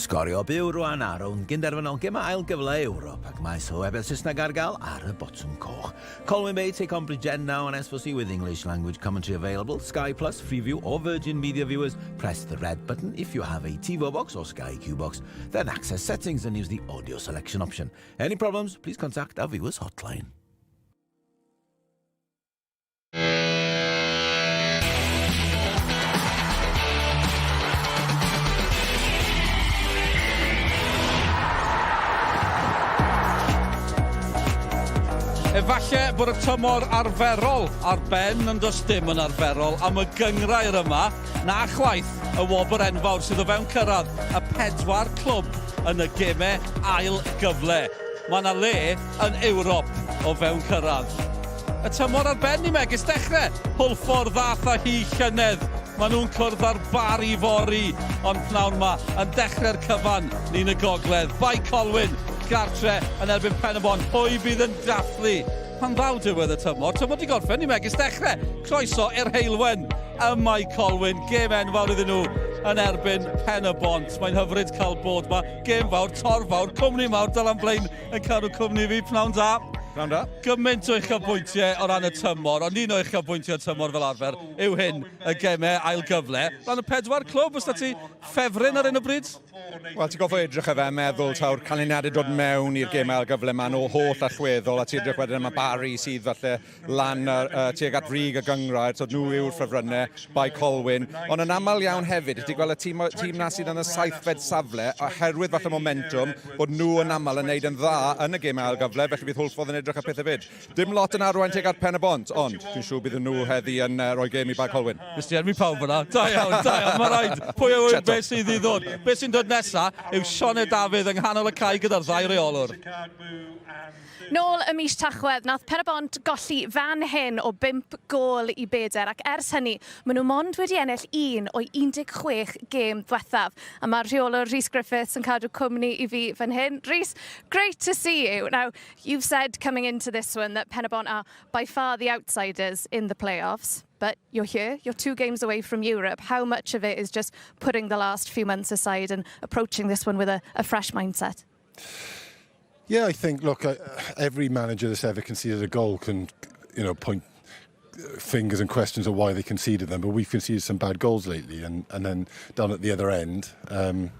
Sgorio byw rwan ar rownd gynderfynol gemau ail gyfle Ewrop ac mae sylwebaeth Saesneg ar gael ar y botwm coch. Colwyn Bay take on Bridgend now on S4C with English language commentary available. Sky Plus, Freeview or Virgin Media viewers, press the red button if you have a TiVo box or Sky Q box, then access settings and use the audio selection option. Any problems, please contact our viewers hotline. Efallai bod y tymor arferol ar ben, ond does dim yn arferol am y gynghrair yma, na chwaith y wobr enfawr sydd o fewn cyrraedd y pedwar clwb yn y gemau ail gyfle. Mae yna le yn Ewrop o fewn cyrraedd. Y tymor ar ben i megis dechrau. Hwlffordd ddath â hi llynedd. Maen nhw'n cwrdd â'r Barri fory, ond pnawn ma yn dechrau'r cyfan ni'n y gogledd. Bae Colwyn gartre yn erbyn Pen-y-bont. Pwy bydd yn dathlu pan ddaw diwedd y tymor? Tymor di gorffen ni megis dechrau. Croeso i'r Heulwen ym Mae Colwyn. Gêm enfawr iddyn nhw yn erbyn Pen-y-bont. Mae'n hyfryd cael bod ma. Gêm fawr, torf fawr, cwmni mawr, Dylan Blaine yn cadw cwmni fi. Pnawn da. Pnawn da. Gymaint o uchafbwyntiau o ran y tymor, ond un o uchafbwyntiau tymor fel arfer yw hyn, y gemau ail gyfle. Rhan y pedwar clwb, oes 'da ti ffefryn ar hyn o bryd? Wel, ti'n gorfod edrych ar fe a meddwl taw'r canlyniadau dod mewn i'r gemau ail gyfle, maen nhw holl allweddol, a ti'n edrych wedyn am y Barri sydd falle lan tuag at frig y gynghrair, so nhw yw'r ffefrynnau, Bae Colwyn. Ond yn aml iawn hefyd, ti'n gweld y tîm, tîm na sydd yn y saithfed safle, oherwydd falle momentum, bod nhw yn aml yn neud yn dda yn y gemau ail gyfle, felly bydd Hwlffordd yn edrych ar pethau fyd. Dim lot yn arwain tuag at Pen-y-bont, ond dwi'n siŵr bydd nhw heddi yn rhoi gêm i Bae Colwyn. Nes ti enwi pawb fyna. Da iawn, da iawn, mae rhaid. Pwy a ŵyr beth sydd i ddod. Beth sy'n dod nesa yw Sioned Dafydd yng nghanol y cae gyda'r ddau reolwr. Nôl ym mis Tachwedd, nath Pen-y-bont golli fan hyn o bump gôl i bedair, ac ers hynny, maen nhw mond wedi ennill un o'i 16 gêm ddwethaf. A mae'r rheolwr Rhys Griffiths yn cadw cwmni i fi fan hyn. Rhys, great to see you. Now, you've said coming into this one that Pen-y-bont are by far the outsiders in the playoffs, but you're here, you're two games away from Europe. How much of it is just putting the last few months aside and approaching this one with a, a fresh mindset? Yeah, I think, look, every manager that's ever conceded a goal can, you know, point fingers and questions of why they conceded them, but we've conceded some bad goals lately, and, and then down at the other end, um,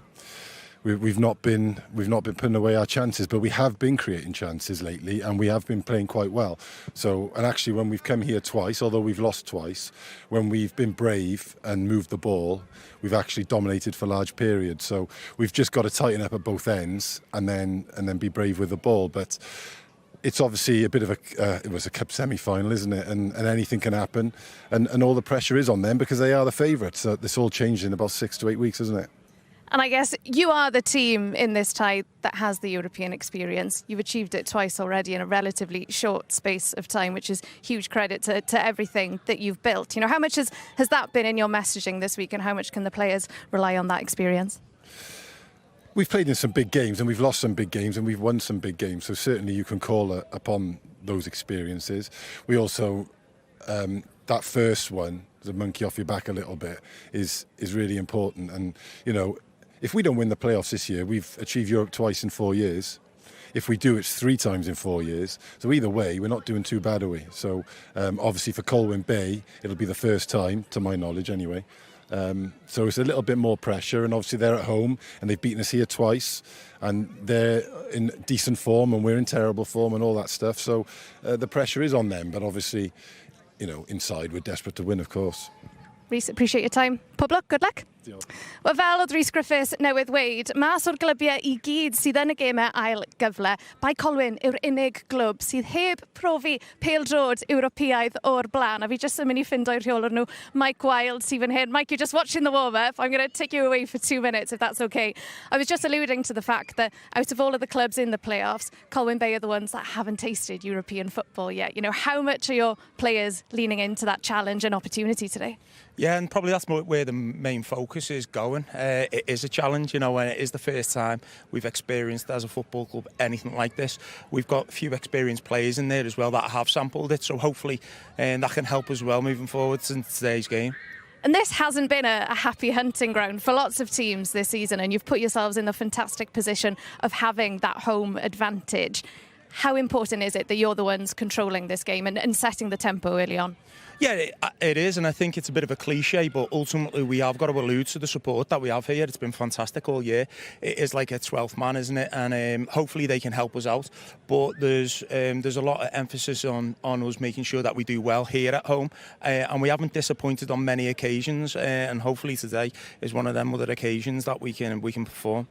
we, we've not been we've not been putting away our chances, but we have been creating chances lately, and we have been playing quite well. So, and actually, when we've come here twice, although we've lost twice, when we've been brave and moved the ball, we've actually dominated for large periods. So we've just got to tighten up at both ends and then and then be brave with the ball. But it's obviously a bit of a uh, it was a cup semi-final, isn't it? And, and anything can happen, and and all the pressure is on them because they are the favourites. So this all changed in about six to eight weeks, isn't it? And I guess you are the team in this tie that has the European experience. You've achieved it twice already in a relatively short space of time, which is huge credit to, to everything that you've built. You know, how much has, has that been in your messaging this week and how much can the players rely on that experience? We've played in some big games and we've lost some big games and we've won some big games. So certainly you can call a, upon those experiences. We also, um, that first one, the monkey off your back a little bit, is is really important. And, you know, if we don't win the playoffs this year, we've achieved Europe twice in four years. If we do, it's three times in four years. So either way, we're not doing too bad, are we? So um, obviously for Colwyn Bay, it'll be the first time, to my knowledge anyway. Um, so it's a little bit more pressure, and obviously they're at home and they've beaten us here twice, and they're in decent form and we're in terrible form and all that stuff. So uh, the pressure is on them, but obviously, you know, inside we're desperate to win, of course. Rhys, appreciate your time. Pob lwc, good luck. Diolch. Wel, fel oedd Rhys Griffiths newydd weud, mas o'r glybiau i gyd sydd yn y gemau ail gyfle, Bae Colwyn yw'r unig glwb sydd heb profi pêl-droed Ewropeaidd o'r blaen. A fi jyst yn mynd i ffindo'u rheolwr nhw, Mike Wild, sydd fan hyn. Mike, you're just watching the warm-up. I'm going to take you away for two minutes, if that's okay. I was just alluding to the fact that out of all of the clubs in the playoffs, Colwyn Bay are the ones that haven't tasted European football yet. You know, how much are your players leaning into that challenge and opportunity today? Yeah, and probably that's where the main focus is going. Uh, it is a challenge, you know, and it is the first time we've experienced as a football club anything like this. We've got a few experienced players in there as well that have sampled it, so hopefully um, that can help as well moving forward in today's game. And this hasn't been a happy hunting ground for lots of teams this season, and you've put yourselves in the fantastic position of having that home advantage. How important is it that you're the ones controlling this game and setting the tempo early on? Yeah, it is, and I think it's a bit of a cliche, but ultimately we have got to allude to the support that we have here. It's been fantastic all year. It is like a 12th man, isn't it? And hopefully they can help us out. But there's a lot of emphasis on us making sure that we do well here at home, and we haven't disappointed on many occasions. And hopefully today is one of them other occasions that we can perform.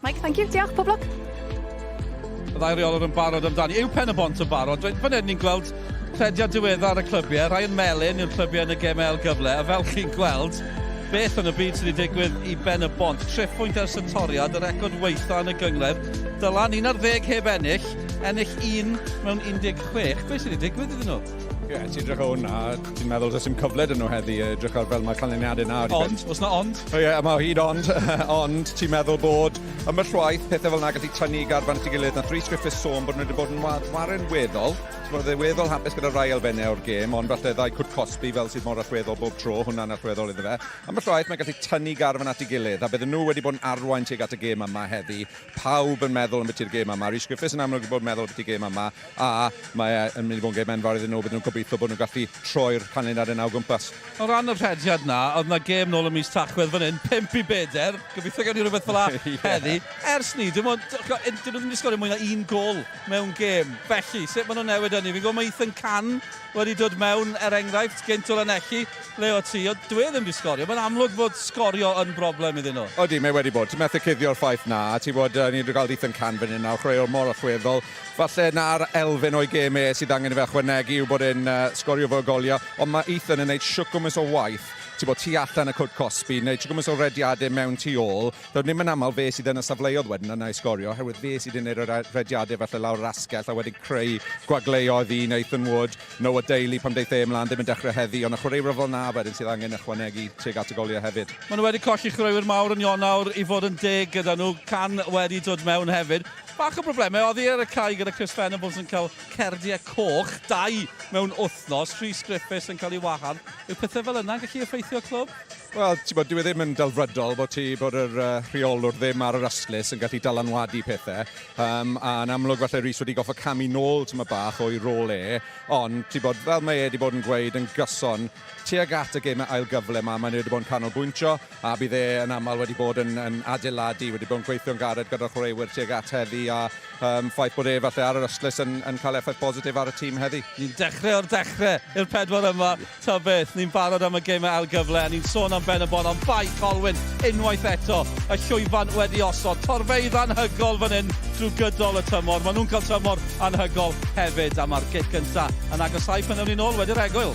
Mike, thank you. Diolch, pob lwc. Y ddau reolwr yn barod amdani. Yw Pen y Bont yn barod? Fan hyn ni'n gweld rhediad diweddar y clybiau. Rhai yn melyn yw'r clybiau yn y gemau ail gyfle. A fel chi'n gweld, beth yn y byd sydd wedi digwydd i Ben y Bont? Triphwynt ers y toriad, y record waetha yn y gynghrair. Dylan, 11 heb ennill, ennill 1 mewn 16. Beth sydd wedi digwydd iddyn nhw? Ie, yeah, ti'n edrych o hwnna, ti'n meddwl does dim cyfle dyn nhw heddi, edrych ar fel mae canlyniadau nawr. Ond, oes na ond? O ie, mae o hyd ond, ond ti'n meddwl bod ambell waith pethau fel yna gallu tynnu garfan at ei gilydd. Nath Rhys Griffiths sôn bod nhw wedi bod yn ware'n weddol. Ti'n bod yn weddol hapus gyda rai elfennau o'r gêm, ond falle ddau cwt cosbi fel sydd mor allweddol bob tro, hwnna'n allweddol iddo fe. Ambell waith mae'n gallu tynnu garfan at ei gilydd, a bydden nhw wedi bod yn arwain tuag at y gêm yma heddi. Pawb yn meddwl am beth gêm yma. Rhys Griffiths yn amlwg wedi bod yn meddwl am beth gêm yma, a mae e yn mynd i fod yn gêm enfawr iddyn nhw, bydden nhw'n gobeithio bod nhw'n gallu troi'r canlyniad yna o gwmpas. O ran y rhediad na, oedd na gêm nôl ym mis Tachwedd fan hyn, 5-4. Gobeithio gawn ni rhywbeth fel 'a heddi. Ers ni, dim ond, dyn nhw ddim wedi sgorio mwy na un gol mewn gêm. Felly, sut maen nhw'n newid hynny? Fi'n gwybod mae Ethan Can wedi dod mewn, er enghraifft, gynt o Lanelli. Le o ti, ond dwi e ddim wedi sgorio. Mae'n amlwg fod sgorio yn broblem iddyn nhw. Odi, mae wedi bod. Ti'n methu cuddio'r ffaith na. Ti'n bod, ni wedi cael Ethan Can fan hyn nawr, chwaraewr mor allweddol. Falle na'r elfen o'i gêm e sydd angen i fe ychwanegu yw bod e'n sgorio fo goliau. Ond mae Ethan yn gwneud shwt gwmws o waith, ti'n bod, tu allan y cwrt cosbi, neu shwt gwmws o rediadau mewn tu ôl. Doedd ddim yn aml fe sydd yn y safleoedd wedyn yna i sgorio, oherwydd fe sydd yn gwneud y rediadau falle lawr yr asgell a wedyn creu gwagleoedd i Nathan Wood, Noah Daly pan deith e ymlaen, ddim yn dechrau heddi, ond y chwaraewyr fel na wedyn sydd angen ychwanegu tuag at y goliau hefyd. Maen nhw wedi colli chwaraewyr mawr yn Ionawr, i fod yn deg gyda nhw. Can wedi dod mewn hefyd. Bach o broblemau, oddi ar y cae gyda Chris Venables yn cael cerdiau coch, dau mewn wythnos, Rhys Griffiths yn cael ei wahardd. Yw pethau fel yna'n gallu effeithio clwb? Wel, ti'n bod, dyw e ddim yn delfrydol bod ti, bod yr rheolwr ddim ar yr ystlys yn gallu dylanwadu pethau. A yn amlwg falle Rhys wedi goffo camu nôl tyma bach o'i rôl e, ond ti'n bod, fel mae e wedi bod yn gweud yn gyson, tuag at y gemau ail gyfle yma, mae'n wedi bod yn canolbwyntio, a bydd e yn aml wedi bod yn adeiladu, wedi bod yn gweithio'n gared gyda'r chwaraewyr tuag at heddi, a ffaith bod e falle ar yr ystlys yn cael effaith positif ar y tîm heddi. Ni'n dechrau o'r dechrau i'r pedwar yma, ta beth. Ni'n barod am y gemau ail gyfle, a ni'n sôn am Ben y Bont, ond Bae Colwyn unwaith eto. Y llwyfan wedi osod. Torfeydd anhygoel fan hyn drwy gydol y tymor. Maen nhw'n cael tymor anhygoel hefyd, a mae'r gic gyntaf yn agosau pan ddown ni nôl wedi'r egwyl.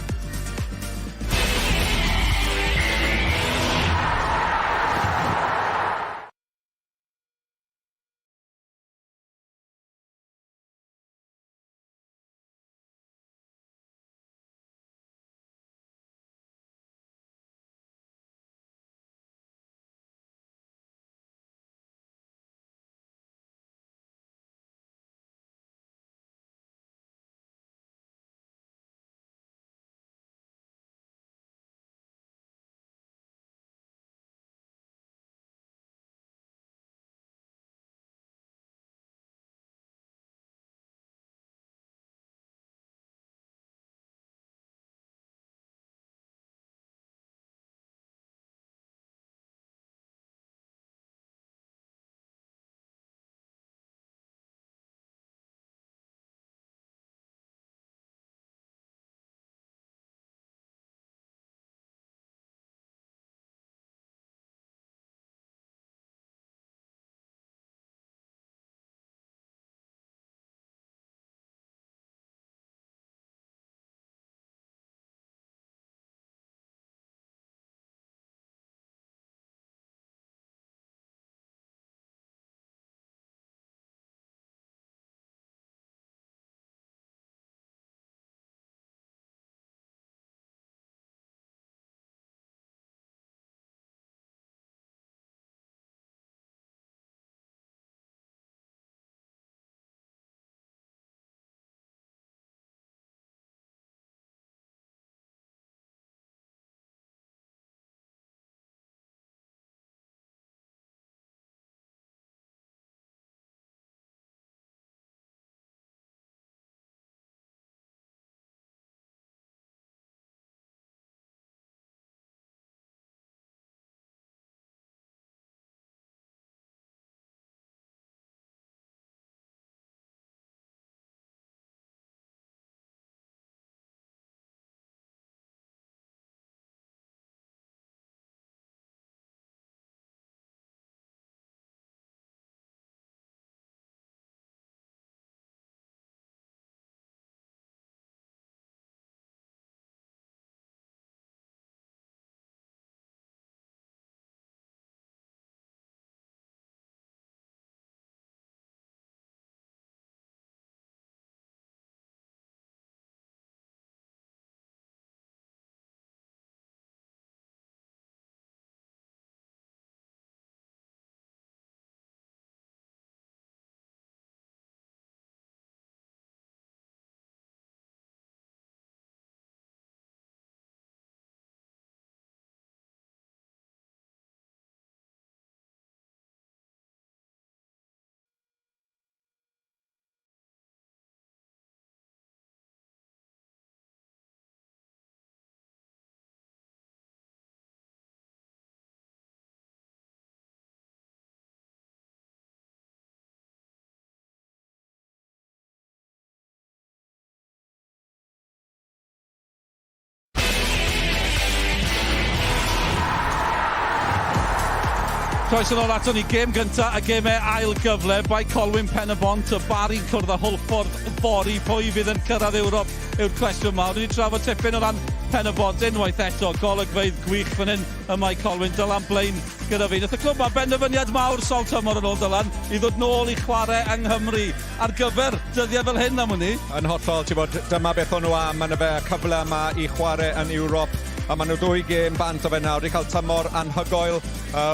Croeso nôl ato ni, gêm gynta a gemau ail gyfle. Bae Colwyn Pen y Bont, y Barri'n cwrdd â Hwlffordd fory. Pwy fydd yn cyrraedd Ewrop yw'r cwestiwn mawr. Ni wedi trafod tipyn o ran Pen y Bont unwaith eto. Golygfeydd gwych fan hyn ym Mae Colwyn. Dylan Blain gyda fi. Nath y clwb ma benderfyniad mawr sawl tymor yn ôl, Dylan, i ddod nôl i chwarae yng Nghymru ar gyfer dyddiau fel hyn am wn i. Yn hollol, ti'n bod, dyma beth o'n nhw am, yn y fe, y cyfle yma i chwarae yn Ewrop. A maen nhw ddwy gêm bant o fe nawr, wedi cael tymor anhygoel,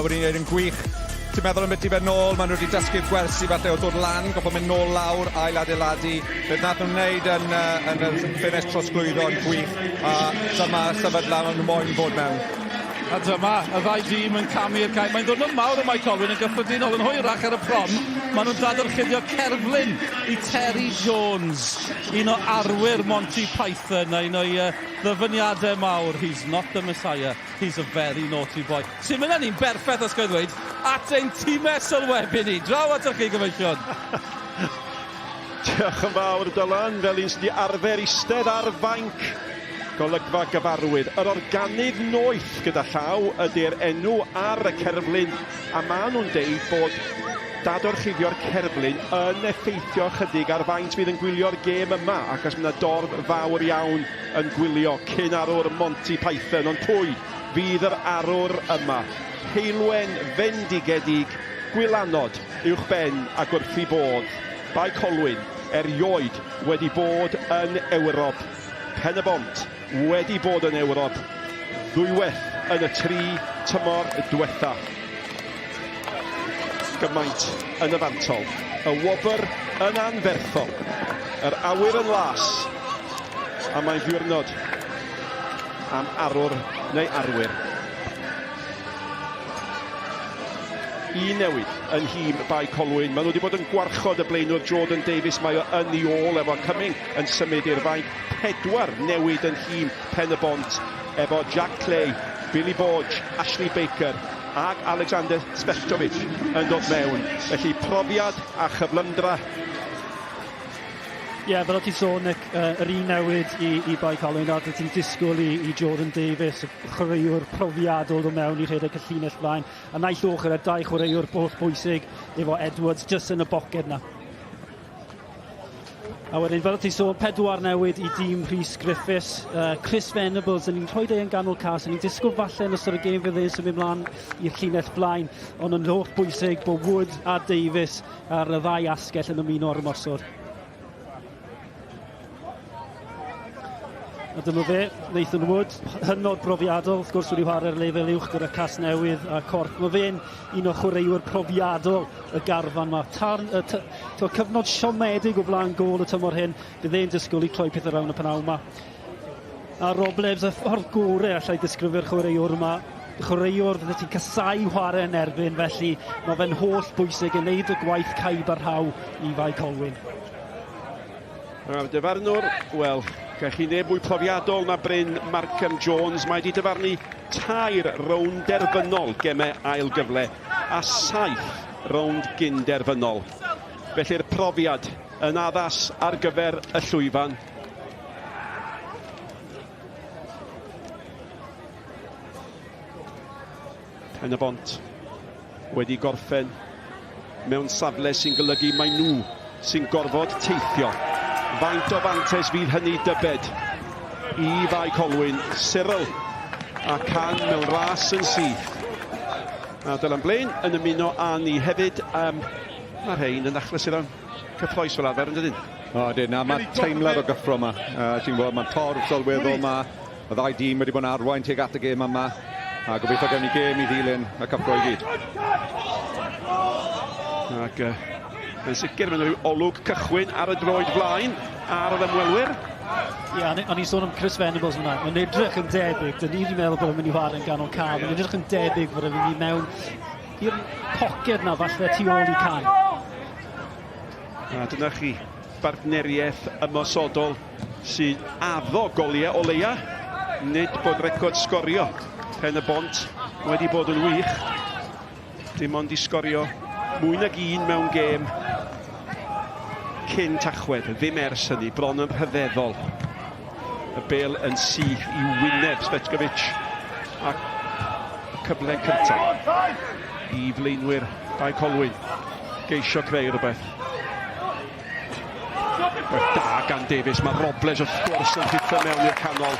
wedi gwneud yn gwych. Ti'n meddwl ambiti fe nôl, maen nhw wedi dysgu'r gwersi falle o dod lan, gorfod mynd nôl lawr, ail adeiladu. Beth nath nhw'n wneud yn, yn y ffenest trosglwyddo yn gwych, a dyma sefydla maen nhw moyn fod mewn. A dyma y ddau dîm yn camu i'r cae. Mae'n ddwrnod mawr ym Mae Colwyn yn gyffredinol yn hwyrach ar y prom. Maen nhw'n dadorchuddio cerflun i Terry Jones, un o arwyr Monty Python a un o'i ddyfyniadau mawr, He's not the Messiah, he's a very naughty boy. Sy'n mynd â ni'n berffaith, os gael ddweud, at ein timau sylwebu ni. Draw atoch chi, gyfeillion. Diolch yn fawr, Dylan, fel un sydd wedi arfer eistedd ar fainc golygfa gyfarwydd. Yr organydd noeth gyda llaw ydy'r enw ar y cerflun, a maen nhw'n deud bod dadorchuddio'r cerflun yn effeithio chydig ar faint fydd yn gwylio'r gêm yma, ac os mae yna dorf fawr iawn yn gwylio cyn arwr Monty Python, ond pwy fydd yr arwr yma? Heulwen fendigedig, gwylanod uwch ben ac wrth i bodd. Bae Colwyn erioed wedi bod yn Ewrop. Pen-y-bont wedi bod yn Ewrop ddwywaith yn y tri tymor dwetha. Gymaint yn y fantol. Y wobr yn anferthol. Yr awyr yn las. A mae'n ddiwrnod am arwr neu arwyr. Un newid yn nhîm Bae Colwyn. Maen nhw wedi bod yn gwarchod y blaenwr Jordan Davies. Mae o yn ei ôl efo Cumming yn symud i'r fainc. Pedwar newid yn nhîm Pen-y-bont efo Jack Clay, Billy Borge, Ashley Baker ac Alexander Cvetkovic yn dod mewn. Felly profiad a chyflymdra. Ie, yeah, fel o ti'n sôn, Nick, yr un newid i, i Bae Colwyn, a ti'n disgwyl i, i Jordan Davies, y chwaraewr profiadol dod mewn i rhedeg y llinell flaen. A naill ochr y dau chwaraewr holl bwysig efo Edwards, jyst yn y boced na. A wedyn, fel o ti'n sôn, pedwar newid i dîm Rhys Griffiths. Chris Venables, yn ni'n rhoi e yn ganol cas, yn ni'n disgwyl falle yn ystod y gêm fydd e'n symud mlaen i'r llinell flaen, ond yn holl bwysig bod Wood a Davies ar y ddau asgell yn ymuno ar y mosod. A dyma fe, Nathan Wood, hynod brofiadol, wrth gwrs wedi chwarae'r lefel uwch gyda Casnewydd a Cork. Mae fe'n un o chwaraewyr profiadol y garfan yma. Tarn, uh, cyfnod siomedig o flaen gôl y tymor hyn, bydd e'n disgwyl i cloi pethau rawn y pnawn yma. A Robles, y ffordd gorau allai ddisgrifio'r chwaraewr yma, chwaraewr fydde ti'n casau chwarae yn erbyn, felly mae fe'n holl bwysig yn neud y gwaith caib a rhaw i Fae Colwyn. A'r dyfarnwr, wel, gael chi neb mwy profiadol na Bryn Markham Jones. Mae wedi dyfarnu tair rownd derfynol gemau ail gyfle a saith rownd gyn-derfynol. Felly'r profiad yn addas ar gyfer y llwyfan. Pen-y-bont wedi gorffen mewn safle sy'n golygu mai nhw sy'n gorfod teithio. Faint o fantais fydd hynny dybed i Fae Colwyn, Cyril a Can mewn ras yn syth. A Dylan Blaine yn ymuno â ni hefyd. Um, mae rhain yn achlysuron cyffroes fel arfer, yn dydyn? O, dyn, a mae teimlad o gyffro yma. Ti'n gwybod, mae torf sylweddol yma. Y ddau dîm wedi bod yn arwain tuag at y gêm yma, a gobeithio gewn ni gêm i ddilyn y cyffro i gyd. Ac yn sicr, mae'n rhyw olwg cychwyn ar y droed flaen ar yr ymwelwyr. Ie, yeah, o'n i'n sôn am Chris Venables yna. Mae'n edrych yn debyg, dyn ni wedi meddwl bod o'n mynd i chwarae yn ganol cael. Mae'n edrych yn debyg bod o'n mynd i mewn i'r poced na falle tu ôl i can. A dyna chi, bartneriaeth ymosodol sy'n addo goliau o leia. Nid bod record sgorio Pen y Bont wedi bod yn wych. Dim ond i sgorio mwy nag un mewn gêm cyn Tachwedd. Ddim ers hynny, bron yn rhyfeddol. Y bel yn syth i wyneb Cvetkovic. Ac y cyfle cyntaf. i flaenwyr Bae Colwyn geisio creu rhywbeth. Gwaith da gan Davies, mae Robles wrth gwrs yn rhithio mewn i'r canol.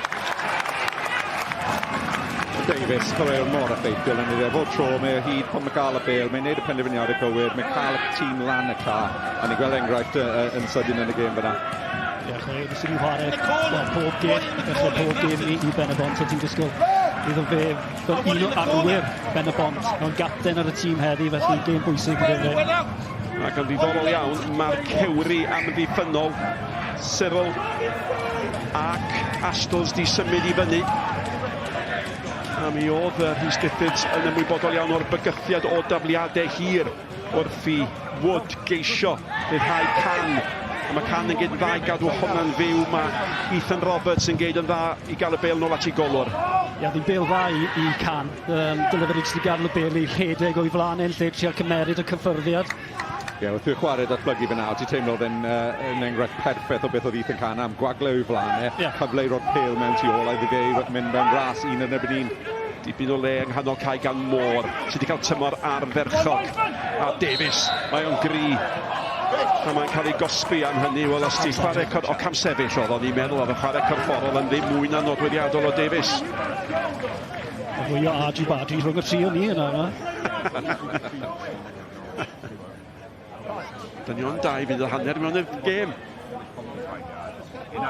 Davies, chwaraewr mor effeithiol yn ei bob tro, mae o hyd pan mae gael y bêl, mae'n neud y penderfyniadau cywir, mae'n cael y tîm lan y ca, a ni'n gweld enghraifft yn sydyn yn y gêm fyna. Ie, chwaraewr sydd wedi chwarae well, pob gêm, dechrau pob gêm i, i Ben y Bont, a ti'n disgwyl iddo fe fel un o arwyr Ben y Bont, mae'n gapten ar y tîm heddi, felly gêm bwysig iddo fe. Ac yn ddiddorol iawn, mae'r cewri amddiffynnol Cyril ac Astles di symud i fyny. A mi oedd Rhys Griffiths yn ymwybodol iawn o'r bygythiad o dafliadau hir wrth i Wood geisio rhyddhau Can. A mae Can yn gyd yn dda i gadw hwnna'n fyw. Mae Ethan Roberts yn gyd yn dda i gael y bêl nôl at ei golwr. Ia, ddim bêl dda i, i Can. Dyle fe jyst i gadael y bêl i rhedeg o'i flaen e'n lle trial cymeryd y cyffyrddiad. Ie, yeah, wrth i'r chwarae datblygu fyna, ti'n teimlo oedd yn, yn enghraifft perffaith o beth oedd Ethan Can am gwagle o'i flaen e, yeah. cyfle i roi'r pêl mewn tu ôl a iddo fe mynd mewn ras un yn erbyn un. Dipyn o le yng nghanol cae gan Moore, sydd wedi cael tymor ardderchog. A Davies, mae o'n gry. A mae'n cael ei gosbi am hynny. Wel, os ti'n chwarae... O, camsefyll oedd o'n i'n meddwl, oedd y chwarae corfforol yn ddim mwy na nodweddiadol o Davies. Fwy o argy bargy rhwng y tri o ni yna. Dynion dau fydd y hanner mewn y gêm. A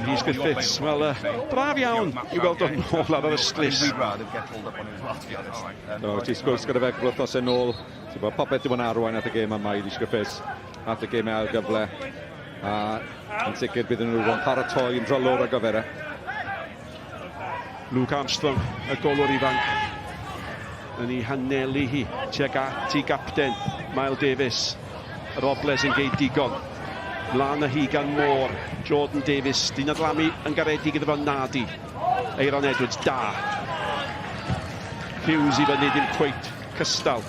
Rhys Griffiths, wel, braf iawn i weld o'n ôl ar yr ystlys. No, ti sgwrs gyda fe cwpl o wythnosau nôl. Ti'n bod, popeth wedi bod yn arwain at y gêm yma i Rhys Griffiths, at y gêm ail gyfle. A yn sicr bydden nhw yn paratoi yn drylwr ar gyfer e. Luke Armstrong, y golwr ifanc, yn ei hanelu hi tuag at ei gapten, Mael Davies. Robles yn geid digon. Mlaen â hi gan Moore. Jordan Davies, dyn adlamu yn garedig iddo fo Nadi. Eiron Edwards, da. Hughes i fyny, ddim cweit cystal.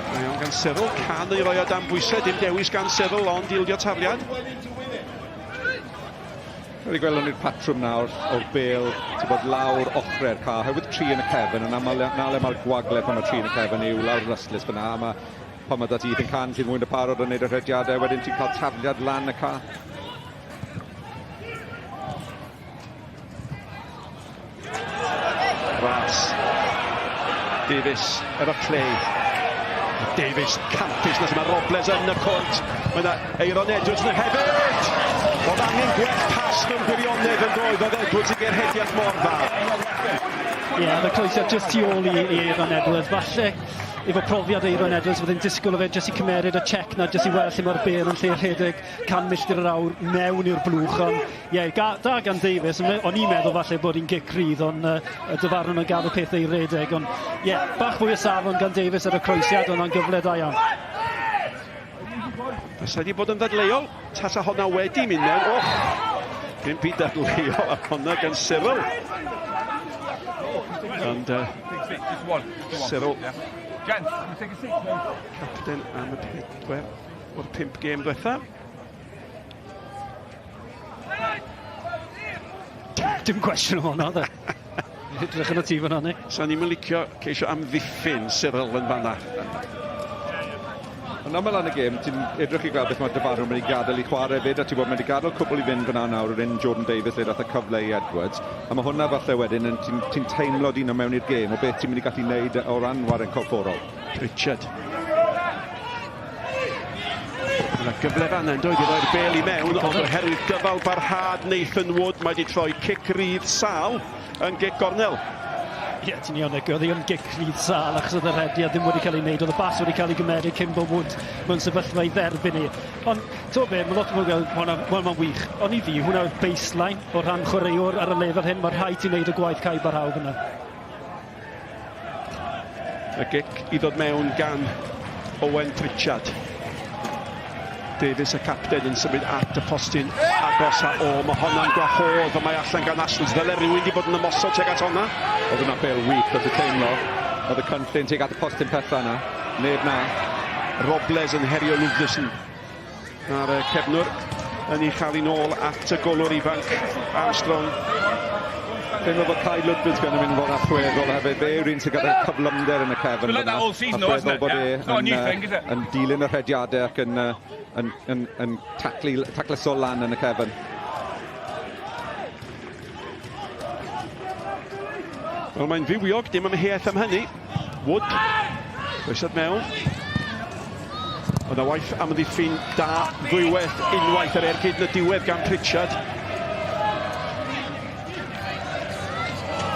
Da iawn gan Cyril, can ei roi o dan bwysau, dim dewis gan Cyril, ond ildio tafliad. Wedi gwelwn ni'r patrwm nawr o'r bêl, ti'n bod lawr ochrau'r ca, oherwydd tri yn y cefn, yn aml na le mae'r gwagle pan mae tri yn y cefn yw lawr yr ystlys fyna, a mae pan mae dati Ethan Can sydd mwy na parod yn neud y rhediadau, wedyn ti'n cael tafliad lan y ca. Ras. Davies efo Clay. Davies campus nes mae Robles yn y cwrt. Mae yna Eiron Edwards yna hefyd! Oedd angen gwell pas mewn gwirionedd yn doedd, oedd Edwards i gerhediad mor dda. Ie, yeah, y croesiad just tu ôl i, i Eiron Edwards. Falle efo profiad Eiron Edwards, fydde'n disgwyl o fe jyst i cymeryd y check na, jyst i weld lle mae'r bêl yn lle rhedeg 100 milltir yr awr mewn i'r blwch, ond ie, yeah, da gan Davies. O'n i'n meddwl falle bod hi'n gic rydd, ond y dyfarnwr yn gadw pethau i redeg, ond ie, yeah, bach fwy o safon gan Davies ar y croesiad, ond o'n gyfle da iawn. Fysa wedi bod yn ddadleuol, tasa honna wedi mynd mewn. Och, dim byd dadleuol ar honna gan Cyril. Ond Cyril, capten am y pedwar o'r pump gêm diwetha. Dim cwestiwn o hwnna, dde. Edrych yn y tîm yna, ni. Sa ni'n licio ceisio amddiffyn Cyril yn fanna. Ond aml yn y gêm, ti'n edrych i gweld beth mae'r dyfarnwr mynd i gadael i chwarae fyd, a ti'n bod mynd i gadael cwbl i fynd fyna nawr, yr un Jordan Davies lle dath y cyfle i Edwards. A mae hwnna falle wedyn, ti'n ti teimlo dyn mewn i'r gêm o beth ti'n mynd i gallu wneud o ran waren corfforol. Richard. Yna gyfle fanna yn dod i roi'r bel i mewn, ond oherwydd dyfal barhad Nathan Wood, mae wedi troi cic rydd sal yn gic gornel. Ie, yeah, ti'n iawn, Nick. Oedd hi yn gic rydd sal achos oedd y rhediad ddim wedi cael ei wneud. Oedd y bas wedi cael ei gymeryd cyn bod Wood mewn sefyllfa i dderbyn hi. Ond, ti'n be, mae lot o bobl yn hwnna wych. Ond i fi, hwnna yw'r baseline o ran chwaraewr ar y lefel hyn. Mae rhaid ti'n wneud y gwaith cae barhaol fyna. Y gic i ddod mewn gan Owen Pritchard. Davies y capten yn symud at y postyn agos a o, mae honna'n gwahodd a mae allan gan Ashlands. Ddyle rhywun wedi bod yn ymosod tuag at honna. Oedd hwnna bel wych, oedd y teimlo. Oedd y cynllun tuag at y postyn pella yna. Neb na. Robles yn herio Lugnussen. A'r cefnwr yn ei chael hi'n ôl at y golwr ifanc Armstrong. Teimlo bod Kai Ludwig yn mynd fod allweddol hefyd. Fe yw'r un sy'n gyda cyflymder yn y cefn fyna. Allweddol bod e yn, yn dilyn y rhediadau ac yn, yn, yn, yn taclu, tacluso lan yn y cefn. Wel, mae'n fywiog, dim amheuaeth am hynny. Wood, croesiad mewn. Ond a waith amddiffyn da ddwywaith unwaith yr ergyd yn y diwedd gan Pritchard.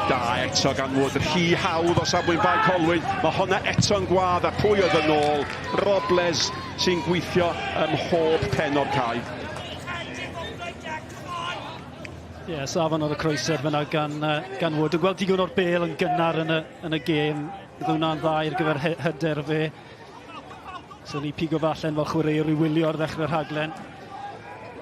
Da eto gan Wood, rhy hawdd o safbwynt Bae Colwyn. Mae honna eto'n gwadd a pwy oedd yn ôl? Robles sy'n gweithio ym mhob pen o'r cae. Ie, yeah, safon o'r croesiad fyna gan, gan Wood. Yn gweld digon o'r bel yn gynnar yn y, yn y gêm. Bydd hwnna'n dda i'r gyfer hyder fe. So ni pigo falle'n fel chwaraewr i wylio ar ddechrau'r rhaglen.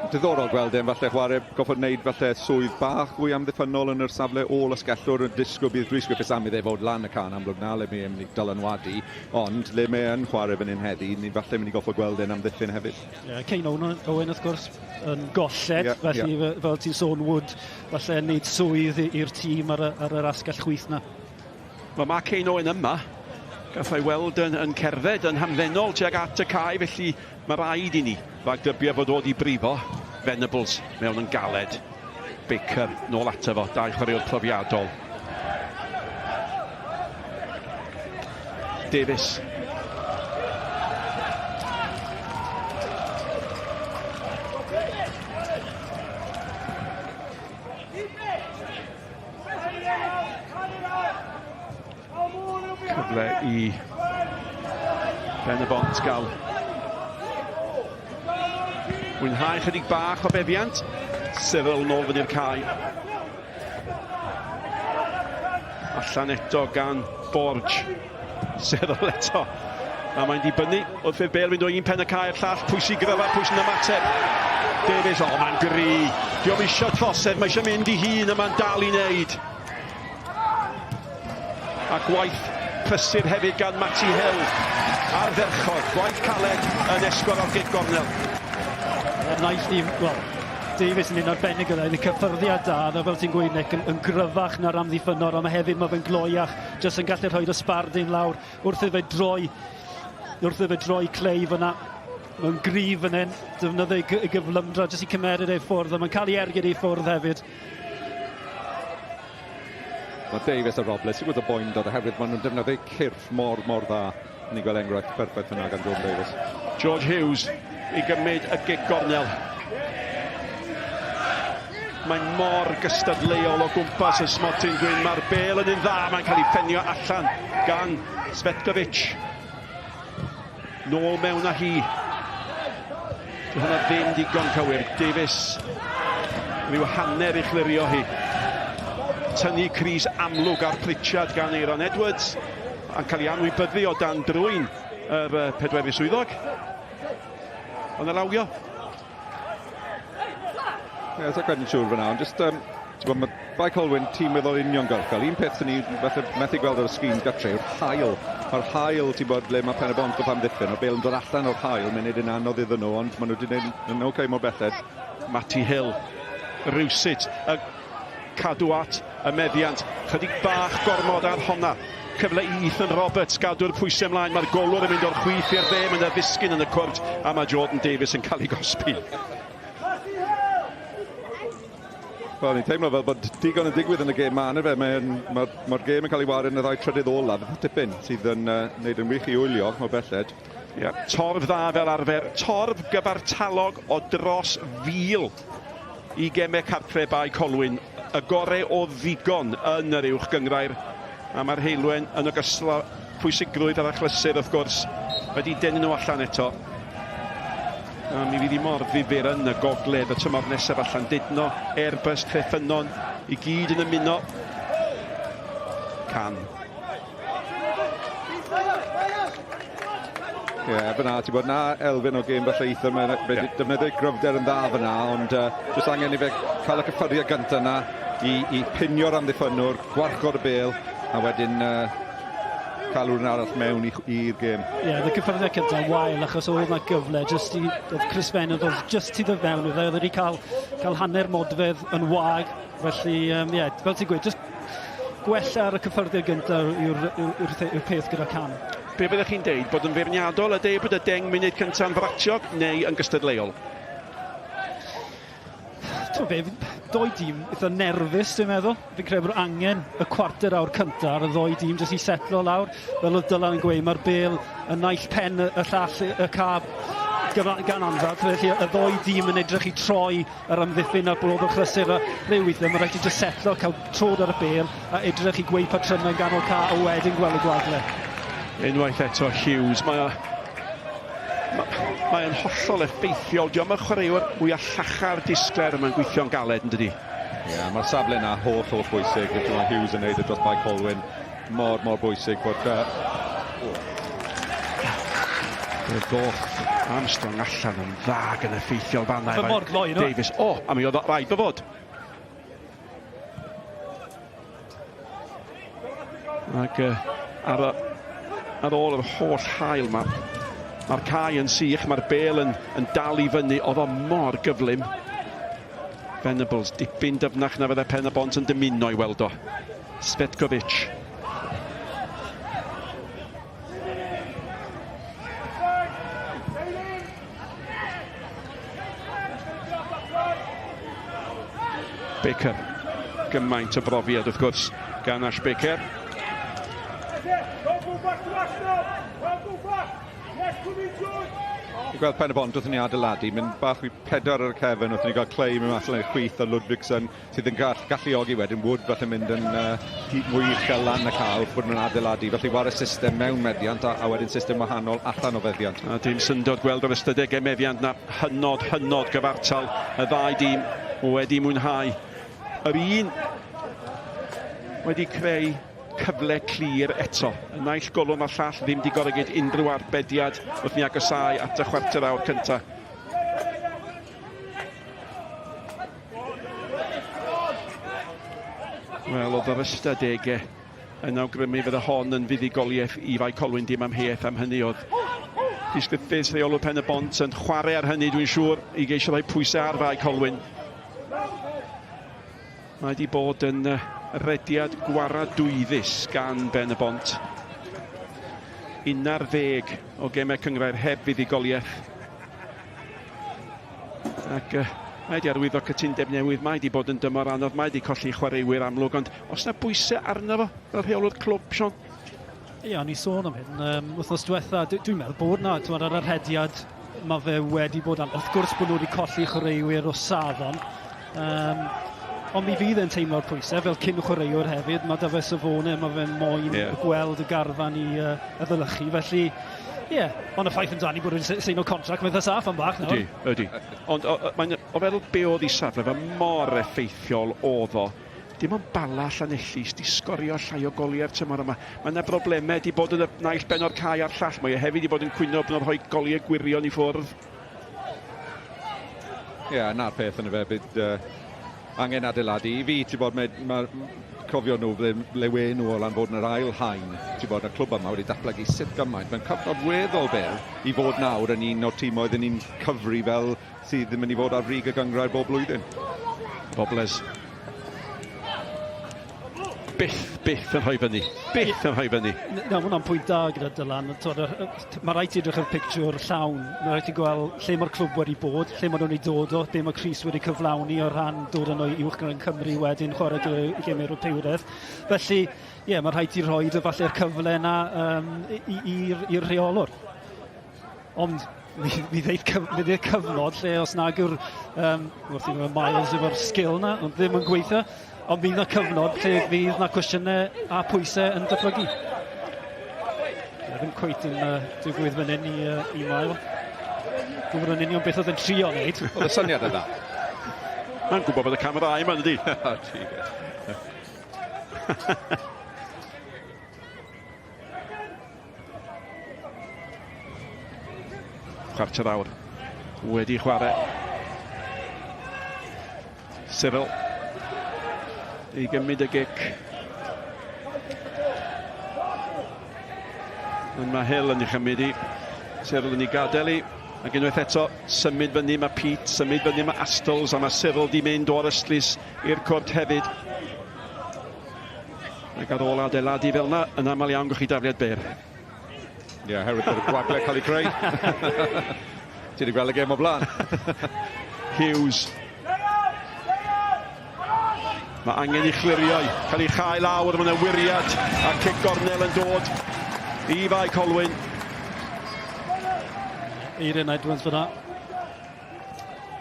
Diddorol gweld e'n falle chwarae, goffod wneud falle swydd bach fwy amddiffynnol yn yr safle ôl asgellwr yn disgwyl bydd dwi'n sgriffus am iddo fod lan y can amlwg na le mae e'n mynd i dylanwadu, ond le mae e'n chwarae fan hyn heddi, ni'n falle mynd i goffod gweld e'n amddiffyn hefyd. Yeah, Kane Owen, Owen wrth gwrs yn golled, yeah, felly yeah. fel ti'n sôn Wood, falle yn neud swydd i'r tîm ar, ar yr asgell chwith na. Wel, mae Kane Owen yma. Gath o'i weld yn, yn cerdded yn hamddenol tuag at y cae, felly mae rhaid i ni ragdybio fod o 'di brifo. Venables mewn yn galed. Baker nôl ato fo, dau chwaraewr profiadol. Davies. Cyfle i Ben y Bont gael mwynhau chydig bach o feddiant. Cyril nôl fyny'r cae. Allan eto gan Borge. Cyril eto. A mae'n dibynnu wrth i'r bel fynd o un pen y cae i'r llall. Pwy sy'n gryfa, pwy sy'n ymateb? Davies, o, oh, mae'n gry. Diolch eisiau trosedd, mae eisiau mynd i hun a mae'n dal i wneud. A gwaith prysur hefyd gan Matty Hill. Ardderchog, gwaith caled yn esgor o'r gig gornel. Nice ni, wel, Davies yn un arbennig yna, iddi cyffyrddiad da, a fel ti'n gweud Nick, yn, yn gryfach na'r amddiffynor, ond mae hefyd mae fe'n gloiach, jyst yn gallu rhoi y sbardun lawr wrth iddo fe droi, wrth iddo fe droi Clay fyna. Mae'n gryf fan hyn, defnyddio ei gyflymdra jyst i cymeryd ei ffwrdd, a mae'n cael ei ergyd ei ffwrdd hefyd. Mae Davies a Robles sy'n gwybod y boendod oherwydd maen nhw'n defnyddio cyrff mor, mor dda. Ni'n gweld enghraifft perffaith yna gan Jordan Davies. George Hughes i gymryd y gig gornel. Mae'n mor gystadleuol o gwmpas y smotyn gwyn. Mae'r bel yn un dda, mae'n cael ei ffenio allan gan Svetkovic. Nôl mewn â hi. Di hwnna ddim digon cywir. Davies rhyw hanner i chlirio hi. Tynnu Cris amlwg ar Pritchard gan Aaron Edwards. A'n cael ei anwybyddu o dan drwyn yr pedwerydd swyddog. Ond alawio. Ie, yeah, sa'n siŵr fyna, ond just, um, ti'n bod, mae Bae Colwyn, tîm weddol uniongyrchol. Un peth sy'n ni falle methu gweld ar y sgrin gartre yw'r haul. Mae'r haul, ti'n bod, le mae Pen y Bont o amddiffyn, o'r bel yn dod allan o'r haul, mae'n neud yn anodd iddyn nhw, ond maen nhw wedi gwneud yn oce okay mor belled. Matty Hill, rywsut, y cadw at y meddiant. Chydig bach gormod ar honna. Cyfle i Ethan Roberts gadw'r pwysau ymlaen. Mae'r golwr yn mynd o'r chwith i'r dde, mae'n ddisgyn yn y cwrt, a mae Jordan Davies yn cael ei gosbi. Wel, ni'n teimlo fel bod digon yn digwydd yn y gêm ma, yna fe. Mae'r ma, ma gêm yn cael ei wario yn y ddau trydydd olaf, tipyn, sydd yn uh, wneud yn wych i wylio o belled. Yeah, torf dda fel arfer, torf gyfartalog o dros fil i gemau cartre Bae Colwyn. Y gore o ddigon yn yr uwch gyngrair. A mae'r heulwen yn ogystal â pwysigrwydd yr achlysur wrth gwrs wedi denu nhw allan eto. A mi fydd hi mor ddifyr yn y gogledd y tymor nesaf allan Llandudno, Airbus, Treffynnon, i gyd yn ymuno. Can. Ie, yeah, fyna, ti'n bod na elfen o gêm falle Ethan, mae'n yeah. defnyddio gryfder yn dda fyna, ond uh, jyst angen i fe cael y cyffyriad gyntaf yna i, i pinio'r amddiffynnwr, gwarchod y bel, a wedyn uh, cael rhywun arall mewn i'r gêm. Ie, yeah, y cyffyrddiad cyntaf wael achos oedd yna gyfle jyst i, oedd Chris Venables jyst i ddod mewn iddo, oedd wedi cael, cael hanner modfedd yn wag, felly, ie, um, yeah, fel ti'n gweud, jyst gwella ar y cyffyrddiad gyntaf yw'r yw, yw, yw, yw peth gyda Cam. Be byddech chi'n deud, bod yn feirniadol a deud bod y 10 munud cyntaf yn fratiog neu yn gystadleuol? Ti'n be, doi dîm eitha nerfus, dwi'n meddwl. Fi'n credu bod angen y cwarter awr cyntaf ar y ddoi dîm jyst i setlo lawr. Fel oedd Dylan yn gweud, mae'r bel yn naill pen y, y llall y cab gan anfad. Felly y ddoi dîm yn edrych i troi yr amddiffyn ar bob achlysur a rhyw weithiau mae rhaid i jyst setlo, cael trod ar y bel a edrych i gweud patrymau ganol ca a wedyn gweld y gwagle. Unwaith eto Hughes, mae o Mae o'n hollol effeithiol. Diolch yn chwaraewr mwyaf llachar disglair yma'n gweithio'n galed yn dydi? Ie, yeah, mae'r safle yna holl, holl bwysig. Mae Hughes yn neud e dros Bae Colwyn. Mor, mor bwysig bod... Fe ddoth Armstrong allan yn dda gan effeithiol fanna. Fe mor gloi, no? Davies. O, a mi oedd rhaid o fod. Ac uh, ar, ar ôl yr holl hael yma, mae'r cae yn sych, mae'r bel yn, yn dal i fyny, oedd o mor gyflym. Venables, dipyn dyfnach na fydde Pen y Bont yn dymuno i weld o. Svetkovic. Baker. Gymaint o brofiad wrth gwrs gan Ash Baker. Fi'n gweld Pen y Bont wrth i ni adeiladu, mynd bach i pedwar ar y cefn wrth i ni gael Clay mynd allan i'r chwith a Ludvigsen sydd yn gall, galluogi wedyn Wood falle mynd yn uh, mwy uchel lan y cael bod nhw'n adeiladu. Felly war y system mewn meddiant a, a wedyn system wahanol allan o feddiant. A dim syndod gweld yr ystadegau meddiant na hynod, hynod gyfartal y ddau dîm wedi mwynhau. Yr un wedi creu cyfle clir eto. Y naill golwm a'r llall ddim di goregyd unrhyw arbediad wrth ni agosáu at y chwarter awr cyntaf. Wel, oedd yr ystadegau yn awgrymu fydde hon yn fuddugoliaeth i Fae Colwyn dim amheuaeth am hynny oedd Rhys Griffiths, rheolwr Pen y Bont, yn chwarae ar hynny dwi'n siŵr i geisio rhoi pwysau ar Fae Colwyn. Mae wedi bod yn rediad gwaradwyddus gan Ben y Bont. 11 o gemau cynghrair heb fuddugoliaeth. Ac uh, mae wedi arwyddo cytundeb newydd, mae wedi bod yn dymor anodd, mae wedi colli chwaraewyr amlwg, ond os na bwysau arno fo fel rheolwr clwb, Sean? Ie, o'n i sôn am hyn um, wythnos diwetha. Dwi'n dwi meddwl bod na, ti'n ar yr rhediad, mae fe wedi bod an. Wrth gwrs bod nhw wedi colli chwaraewyr o safon. Um, ond mi fydd e'n teimlo'r pwysau fel cyn chwaraewr hefyd. Mae da fe safonau, mae fe'n moyn yeah. gweld y garfan i uh, efelychu. Felly, ie, yeah. ond y ffaith amdani bod wedi seino contract, mae'n saff am bach nawr. Ydy, ydy. Ond o, mae'n, o feddwl be oedd ei safle fe mor effeithiol oedd o. Dim ond Bala Llanelli sydd wedi sgorio llai o goliau'r tymor yma. Mae yna broblemau wedi bod yn y naill ben o'r cae a'r llall. Mae e hefyd wedi bod yn cwyno bod nhw'n rhoi goliau gwirion i ffwrdd. Ie, yeah, na'r peth yn y fe, bydd uh, angen adeiladu. I fi, ti'n bod, mae, mae cofio nhw ble, ble we nhw o lan fod yn yr ail haen. Ti'n bod, y clwb yma wedi datblygu sut gymaint. Mae'n cyfnod weddol byr i fod nawr yn un o'r tîmoedd yn un cyfri fel sydd yn mynd i fod ar frig y gynghrair bob blwyddyn. Robles byth, byth yn rhoi fyny. Byth yn rhoi fyny. Na, mae hwnna'n pwynt da gyda Dylan. Mae rhaid ti edrych ar pictiwr llawn. Mae rhaid ti gweld lle mae'r clwb wedi bod, lle maen nhw'n ei dod o, be mae Chris wedi cyflawni o ran dod yn o'i uwch gyda'n Cymru wedyn chwarae gemau Ewropeaidd. Felly, ie, yeah, mae rhaid ti rhoi falle'r cyfle yna um, i'r rheolwr. Ond mi, mi ddeith cyf, mi ddeith cyfnod lle os nag yw'r um, wrth i Miles efo'r sgil na, ond ddim yn gweithio, ond fydd na cyfnod lle fydd na cwestiynau a pwysau yn datblygu. Ddim cweit yn uh, digwydd fan hyn i, uh, i Miles. Gwybod yn union beth oedd yn trio wneud. Oedd y syniad yna. Mae'n gwybod bod y camerâu yma, ydy? Chwarter awr wedi chwarae. Cyril i gymryd y gic. Ond mae Hill yn ei chymryd i. Cyril yn ei gadael i. Ac unwaith eto, symud fyny mae Pete, symud fyny mae Astles, a mae Cyril di mynd o'r ystlys i'r cwrt hefyd. Ac ar ôl adeiladu fel yna, yn aml iawn gwch chi dafliad byr. Ie, yeah, herwydd bod y gwagle cael ei creu. Ti wedi gweld y gêm o blaen. Hughes. Mae angen i chliriau cael ei chau lawr, mae yna wiriad a cic gornel yn dod i Fae Colwyn. Eirin Edwards fyna.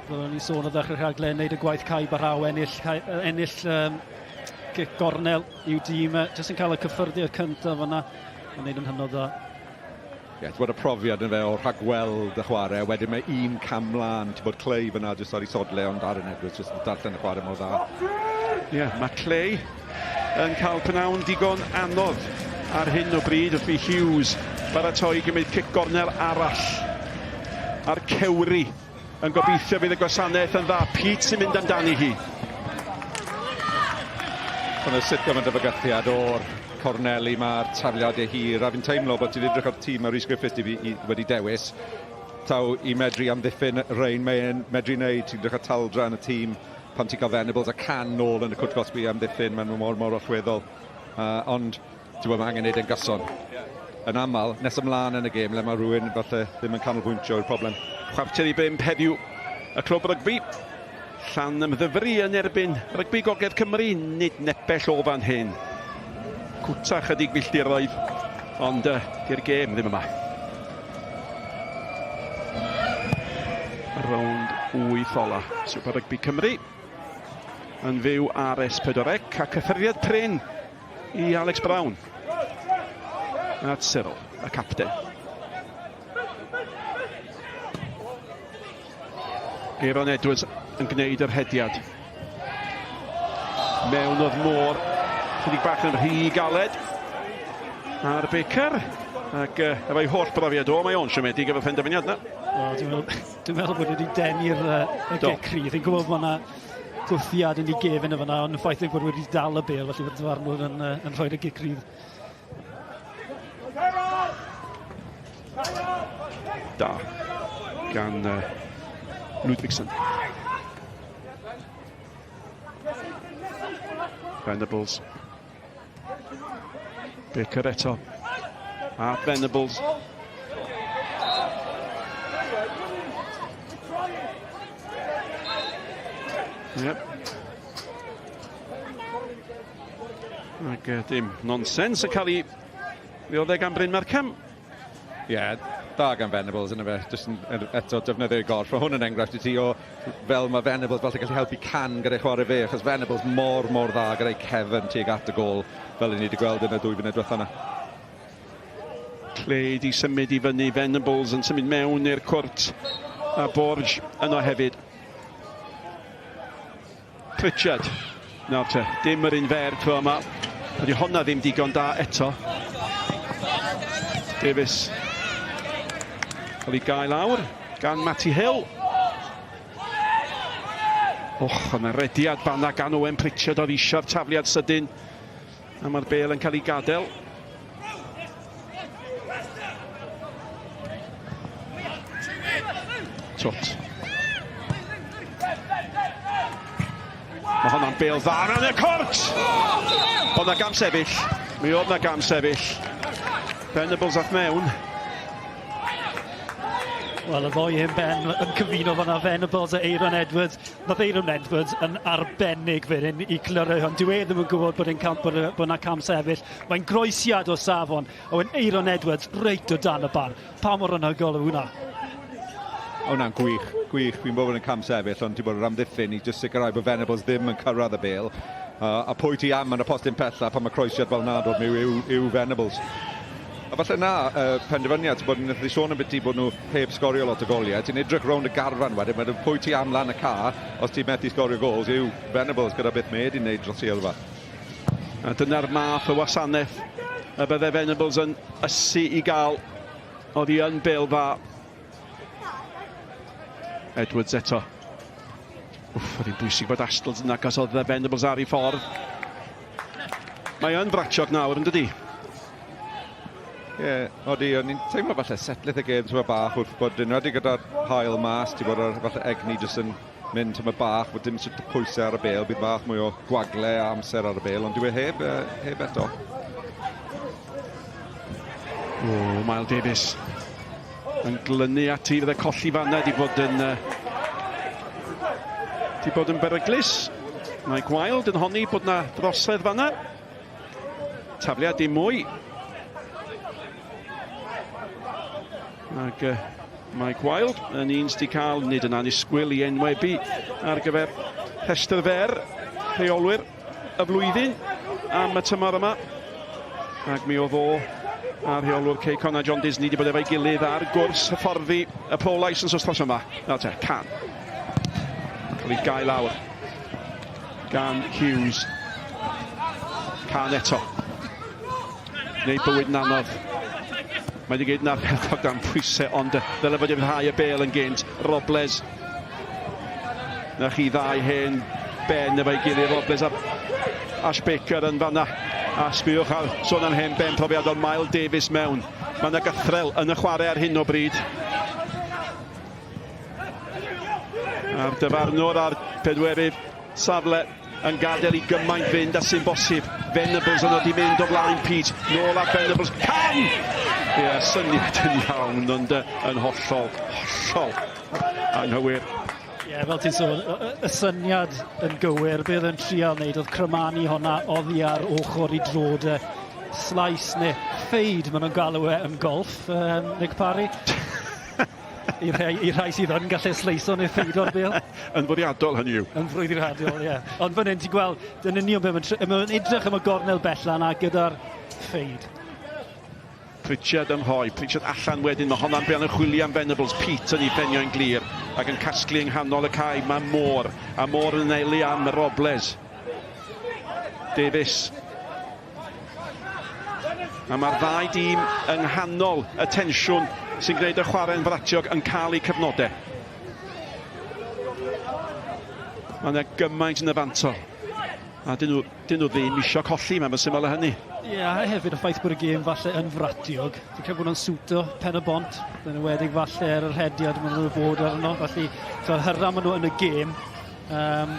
Byddwn ni'n sôn o ddechrau'r rhaglen, wneud y gwaith caib ar raw, ennill, ennill um, cic gornel i'w dîm. Jyst yn cael y cyffyrddiad cyntaf fyna, yn wneud yn hynod dda. Ie, yeah, ti'n bod y profiad yn fe o rhagweld y chwarae, wedyn mae un cam mlaen, ti'n bod Clay fyna jyst ar ei sodle, ond Aaron Edwards jyst yn darllen y chwarae mor dda. Ie, yeah, mae Clay yn cael pnawn digon anodd ar hyn o bryd wrth i Hughes baratoi gymryd cic gornel arall. A'r cewri yn gobeithio fydd y gwasanaeth yn dda. Pete sy'n mynd amdani hi. Ond sut gymaint o fygythiad o'r corneli mae'r tafliadau hir, a fi'n teimlo bod ti'n edrych ar tîm mae Rhys Griffiths di, wedi dewis, taw i medru amddiffyn rein, mae'n medru wneud, ti'n edrych ar taldra yn y tîm, pan ti'n cael Venables a Can nôl yn y cwt gosbi amddiffyn, maen nhw mor, mor allweddol. Ond, ti'n gwybod, mae angen neud e'n gyson. Yn aml, nes ymlaen yn y gêm, le mae rhywun falle ddim yn canolbwyntio i'r problem. 4:45 heddiw, y clwb rygbi. Llanymddyfri yn erbyn rygbi Gogledd Cymru, nid nepell o fan hyn. Cwta chydig filltiroedd, ond uh, di'r gêm ddim yma. Rownd 8 ola Super Rygbi Cymru yn fyw ar S4C a cyffyrddiad prin i Alex Brown. At Cyril, y capten. Aaron Edwards yn gwneud yr hediad. Mewn oedd môr, chydig bach yn rhy galed ar Baker. Ac uh, efo'i holl brofiad o, mae o'n siomedig efo phenderfyniad yna. Wel, dwi'n meddwl, dwi meddwl bod wedi denu'r uh, y gic rhydd. Fi'n gwybod bod yna gwthiad yn ei gefn y fyna, ond y ffaith ei bod wedi dal y bel, felly bod y dyfarnwr yn, uh, yn rhoi'r gic rhydd. Da gan uh, Ludwigsen. Venables. Baker eto. A Venables. Yep. Ac uh, dim nonsens yn cael ei ddioddef gan Bryn Markham. Ie, yeah, da gan Venables yna fe, jyst yn, eto defnyddio'i gorff. Mae hwn yn enghraifft i ti o fel mae Venables falle gallu helpu Can gyda'i chwarae fe, achos Venables mor, mor dda gyda'i cefn tuag at y gol, fel i ni wedi gweld yn y dwy funud diwetha yna. Clay di symud i fyny, Venables yn symud mewn i'r cwrt, a Borge yno hefyd. Pritchard. Nawr te, dim yr un fer tro yma. Ydy honna ddim digon da eto. Davies. Cael ei gael lawr gan Matty Hill. Och, yna rediad fanna gan Owen Pritchard oedd eisiau'r tafliad sydyn. A mae'r bel yn cael ei gadael. Twt. Mae honna'n bel dda yn y cwrt! Oedd na gam sefyll. Mi oedd na gam sefyll. Venables ath mewn. Wel, y ddoi hen ben yn cyfuno fanna, Venables a Aaron Edwards. Nath Aaron Edwards yn arbennig fan hyn i clirio hwn. Dyw e ddim yn gwybod bod e'n cam, bod, bod na cam sefyll. Mae'n groesiad o safon. A wedyn Aaron Edwards reit o dan y bar. Pa mor anhygoel yw hwnna? Hwnna'n gwych, gwych. Fi'n bod yn cam sefyll, ond ti'n bod yr amddiffyn i just sicrhau bod Venables ddim yn cyrraedd y bêl. A pwy ti am yn y postyn pella pan mae croesiad fel na dod miw yw, yw Venables. A falle na, penderfyniad, ti'n bod, wnaethon ni sôn ambiti bod nhw heb sgorio lot o goliau. Ti'n edrych rownd y garfan wedyn, wedyn pwy ti am lan y ca, os ti'n methu sgorio gols, yw Venables gyda beth mae wedi wneud dros ei yrfa. A dyna'r math o wasanaeth y bydde Venables yn ysu i gael. Oedd hi yn bel dda. Edwards eto. Wff, oedd hi'n bwysig bod Astles yn agos oedd Venables ar ei ffordd. Mae yn fratiog nawr, yn dydi? Ie, yeah, odi, o'n i'n teimlo falle setlith y gêm tyma bach wrth bod enwedig gyda'r hael mas, ti'n bod ar falle egni jyst yn mynd tyma bach, bod dim sort of pwysau ar y bel, bydd bach mwy o gwagle a amser ar y bel, ond dyw e heb, heb eto. O, Miles Davies yn glynu ati, fydde colli fanna di bod yn uh, di bod yn beryglus. Mae Wild yn honni bod na drosedd fanna. Tafliad dim mwy. Ac uh, Mike Wild yn un sydd wedi cael nid yn annisgwyl i enwebu ar gyfer rhestr fer rheolwyr y flwyddyn am y tymor yma. Ac mi oedd o a rheolwr Cei Connah John Disney wedi bod efo'i gilydd ar gwrs hyfforddi y Pro Licence wythnos yma. Nawr te, can. Cael ei gael lawr gan Hughes. Can eto. Neu bywyd yn anodd. Mae wedi gwneud yn ardderchog dan pwysau, ond ddyle fod wedi rhai y bel yn gynt. Robles. Na chi ddau hen ben efo'i gilydd. Robles a Ash Baker yn fanna. A sbiwch ar sôn am hen ben profiadol Miles Davies mewn. Mae yna gythrel yn y chwarae ar hyn o bryd. A'r dyfarnwr a'r pedwerydd safle yn gadael i gymaint fynd a sy'n bosib. Venables yno di mynd o flaen Pete. Nôl at Venables. Can! Ie, yeah, syniad yn iawn, ond yn hollol, hollol anghywir. Ie, yeah, fel ti'n sôn, y, y syniad yn gywir, be oedd yn trial wneud oedd crymanu honna oddi ar ochr i drod y slice neu fade maen nhw'n galw e yn golf, um, Nick Parry. I rhai, i rhai sydd yn gallu sleiso neu ffeido'r bêl. Yn fwriadol, hynny yw. Yn frwydriadol, ie. Yeah. Ond fan hyn, ti'n gweld, dyna union beth mae'n ma edrych am y gornel bella na gyda'r ffeid. Pritchard yn rhoi, Pritchard allan wedyn, mae honna'n bean yn chwilio am Venables, Pete yn ei phenio'n glir ac yn casglu yng nghanol y cae, mae Moore, a Moore yn anelu am Robles. Davies. A mae'r ddau dîm yng nghanol y tensiwn sy'n gwneud y chwarae'n fratiog yn cael eu cyfnodau. Mae yna gymaint yn y fantol. A dyn nhw, dyn nhw ddim eisiau colli, mae'n syml â hynny. Ie, yeah, a hefyd y ffaith bod y gêm falle yn fratiog. Dwi'n credu bod nhw'n siwto pen y bont, yn enwedig falle ar y rhediad maen nhw'n fod arno. Felly, so, hyra maen nhw yn y gêm. Um,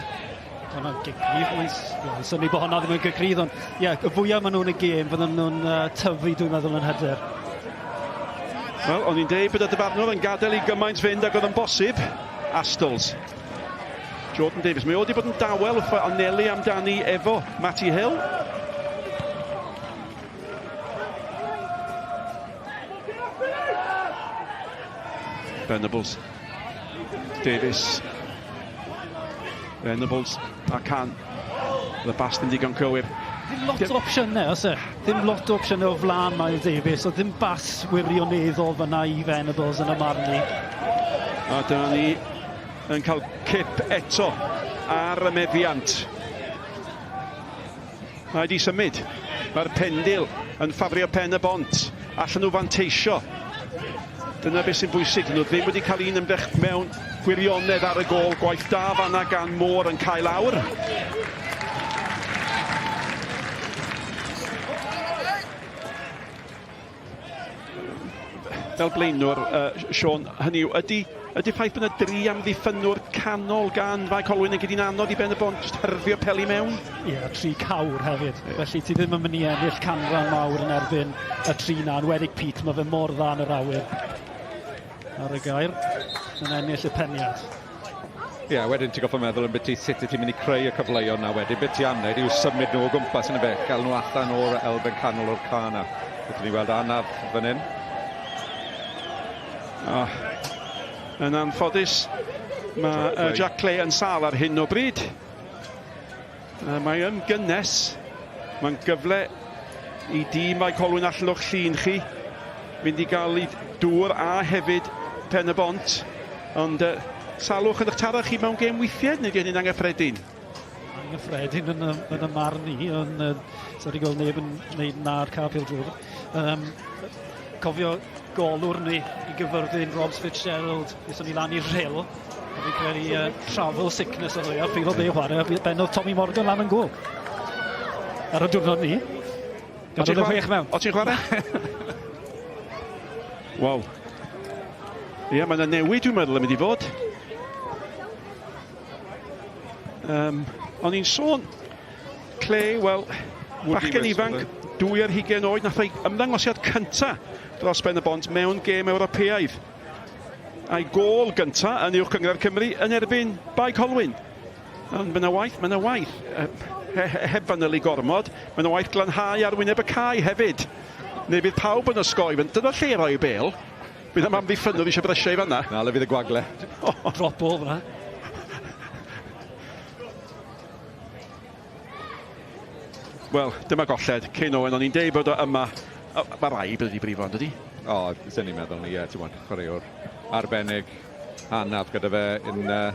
hwnna'n gic gryf, mae'n synnu bod hwnna ddim yn gic gryf, ond ie, yeah, y fwyaf maen nhw'n y gêm, fydden nhw'n uh, tyfu, dwi'n meddwl, yn hyder. Wel, o'n i'n deud bod y dyfarnwr yn gadael i gymaint fynd ag oedd yn bosib. Astles. Jordan Davies. Mae o wedi bod yn dawel wrth anelu amdani efo Matty Hill. Venables. Davies. Venables a Can. Y bas ddim digon cywir. Ddim lot o opsiynau, oes e? Ddim lot o opsiynau o flaen Miles Davies, o ddim bas wirioneddol fyna i Venables yn y marn i. A dyna ni yn cael cip eto ar y meddiant. Mae wedi symud. Mae'r pendil yn ffafrio pen y bont. Allan nhw fanteisio. Dyna beth sy'n bwysig. Nhw ddim wedi cael un ymdrech mewn gwirionedd ar y gôl. Gwaith da fanna gan Moore yn cael awr. Fel blaenwr, uh, Sean, hynny yw, ydy, ydy ffaith bod yna dri amddiffynnwr canol gan Fae Colwyn yn gyda'n anodd i Ben y Bont jyst hyrddio peli mewn? Ie, yeah, tri cawr hefyd. Yeah. Felly ti ddim yn mynd i ennill canran mawr yn erbyn y tri na. Yn wedig Pete, mae fe mor dda yn yr awyr. Ar y gair, yn ennill y peniad. Ie, yeah, wedyn ti'n goffa meddwl yn beth sut ti'n mynd i creu y cyfleoedd na wedyn. Beth ti am wneud yw symud nhw o gwmpas yn y fe, gael nhw allan o'r elfen canol o'r ca na. Felly ni weld anaf fan hyn. Oh, yn anffodus, mae uh, Jack Clay yn sal ar hyn o bryd. Uh, mae yn gynnes. Mae'n gyfle i dîm Mae Colwyn allan o'ch llun chi. Mynd i gael i dŵr a hefyd pen y bont. Ond uh, salwch yn eich taro chi mewn gêm weithiau, neu di hynny'n anghyffredin? Anghyffredin yn y, yn y marn i, ond uh, so wedi gweld neb yn gwneud na'r cael pêl drwy. Um, cofio golwr ni i gyfyrddin Robs Fitzgerald, wnaethon ni lan i'r rhel, a fi'n credu uh, travel sickness oedd o, pryd oedd ei chwarae, a bennodd Tommy Morgan lan yn gôl. Ar y diwrnod ni. Gafodd y chwech mewn. O ti'n chwarae? Waw. Ie, mae yna newid dwi'n meddwl yn mynd i fod. Um, o'n i'n sôn, Clay, wel, bachgen ifanc, 22 oed, nath ei ymddangosiad cynta dros Ben y Bont mewn gêm Ewropeaidd. A'i gôl gynta yn Uwch Gynghrair Cymru yn erbyn Bae Colwyn. Ond mae yna waith, mae yna waith, heb fanylu gormod, mae yna waith glanhau ar wyneb y cae hefyd. Neu fydd pawb yn osgoi, dyna lle roi y bel. Bydd am amddiffynnwr eisiau brysio i fanna. Na, le fydd y gwagle. Drop ball fyna. Wel, dyma golled. Cyn Owen, o'n i'n deud bod o yma. O, mae rai bod wedi brifo, yn dydi? O, sy'n ni'n meddwl ni, ie, ti'n gwybod, chwaraewr arbennig, anaf gyda fe yn uh,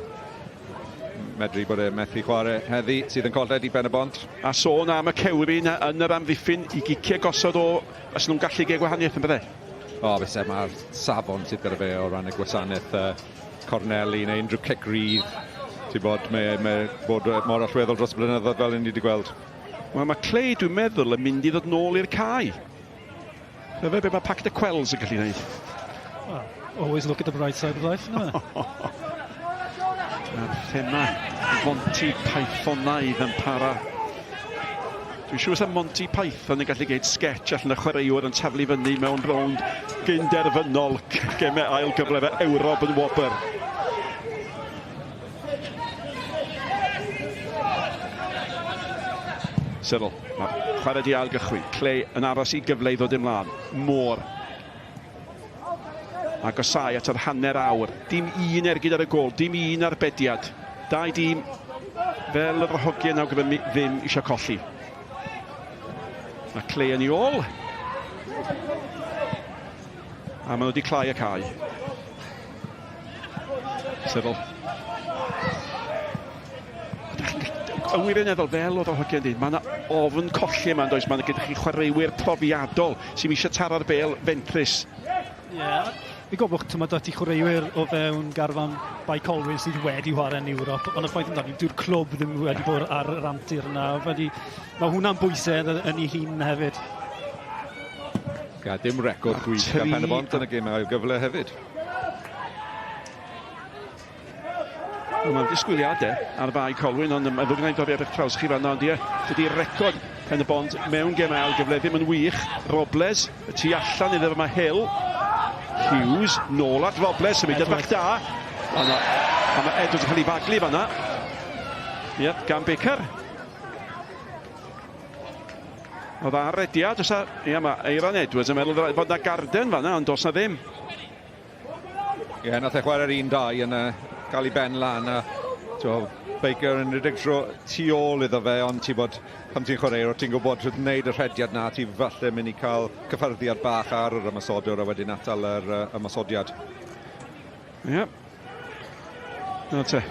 medru bod e methu chwarae heddi, sydd yn colled i Ben y Bont. A sôn am y cewri yna yn yr amddiffyn i gicio gosod o, os nhw'n gallu gael gwahaniaeth yn bydde? O, fyse, mae'r safon sydd gyda fe o ran y gwasanaeth uh, corneli neu unrhyw cic rydd. Ti'n bod, mae, mae bod mor allweddol dros y blynyddoedd fel ni wedi gweld. Wel, mae Clay, dwi'n meddwl, yn mynd i ddod nôl i'r cae. Fe be mae Pac de Quells yn gallu gwneud. Well, always look at the bright side of life, no? Mae'r thema Monty Pythonaidd yn para. Dwi'n siŵr sa Monty Python yn gallu gwneud sketch allan y chwaraewr yn taflu fyny mewn rownd gynderfynol gemau ail gyfle fe Ewrop yn wobr. Cyril, mae chwarae di ail gychwyn. Clay yn aros i gyfle i ddod ymlaen. Moore. Agosau at yr hanner awr. Dim un ergyd ar y gol, dim un arbediad. Dau dîm fel yr hogiau yn awgrymu ddim eisiau colli. Mae Clay yn ei ôl. A maen nhw wedi clau y cae. Cyril. Yn wirioneddol, fel oedd o hogiau'n dweud, mae yna ofn colli yma, yn does? Mae yna gyda chi chwaraewyr profiadol sy'n eisiau taro'r bêl fentrus. Ie, yeah, fi gwybod bod ti'n dod i chwaraewyr o fewn garfan Bae Colwyn sydd wedi chwarae yn Ewrop, ond y ffaith amdani, dyw'r clwb ddim wedi bod ar yr antur yna. Wedi, mae hwnna'n bwysau yn ei hun hefyd. Ia, dim record gwych gan Pen-y-bont yn y gêm ail gyfle hefyd. Wel, mae'n disgwyliadau ar Fae Colwyn, ond mae'n ddwg wna'n dod ar eich traws chi fanna, ond ie, dydy record Pen y Bont mewn gem ail gyfle ddim yn wych. Robles, y tu allan iddo fe mae Hill. Hughes, nôl at Robles, symudiad bach da. A, na, a mae Edwards yn cael ei faglu fanna. Ie, gan Baker. Oedd ar rediad, oes a... Ie, mae Eiran Edwards yn meddwl fod na garden fanna, ond does na ddim. Ie, yeah, nath e chwarae'r 1-2 yn uh, gael ei ben lan a to, Baker yn rhedeg tro tu ôl iddo fe, ond ti'n bod, pan ti'n chwaraewr, ti'n gwybod wrth wneud y rhediad na, ti falle mynd i cael cyffyrddiad bach ar yr ymosodwr a wedyn atal yr uh, ymosodiad. Ie. Yeah. Na te.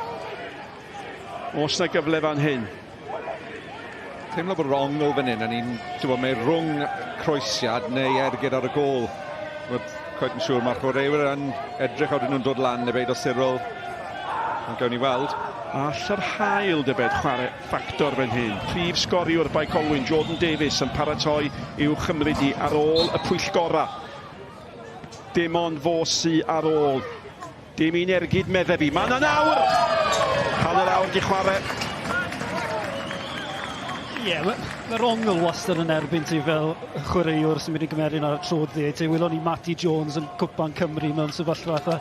Os na gyfle fan hyn. Teimlo bod yr ongl fan hyn, a ni'n, ti'n bod, mae rhwng croesiad neu ergyd ar y gôl. Wel, cweit yn siŵr, mae'r chwaraewyr yn edrych a nhw'n dod lan neu beidio Cyril. Ond gawn ni weld. All yr hael dybed chwarae ffactor fan hyn. Prif sgoriwr Bae Colwyn, Jordan Davies, yn paratoi i'w chymryd i ar ôl y pwyllgora. Dim ond fo sy ar ôl. Dim un ergyd medde fi. Mae yna nawr! Hanner awr di chwarae. Ie, yeah, mae'r ongl wastad yn erbyn ti fel chwaraewr sy'n mynd i gymeryd ar y tro dde. Ti welon ni Matty Jones yn Cwpan Cymru mewn sefyllfa eitha,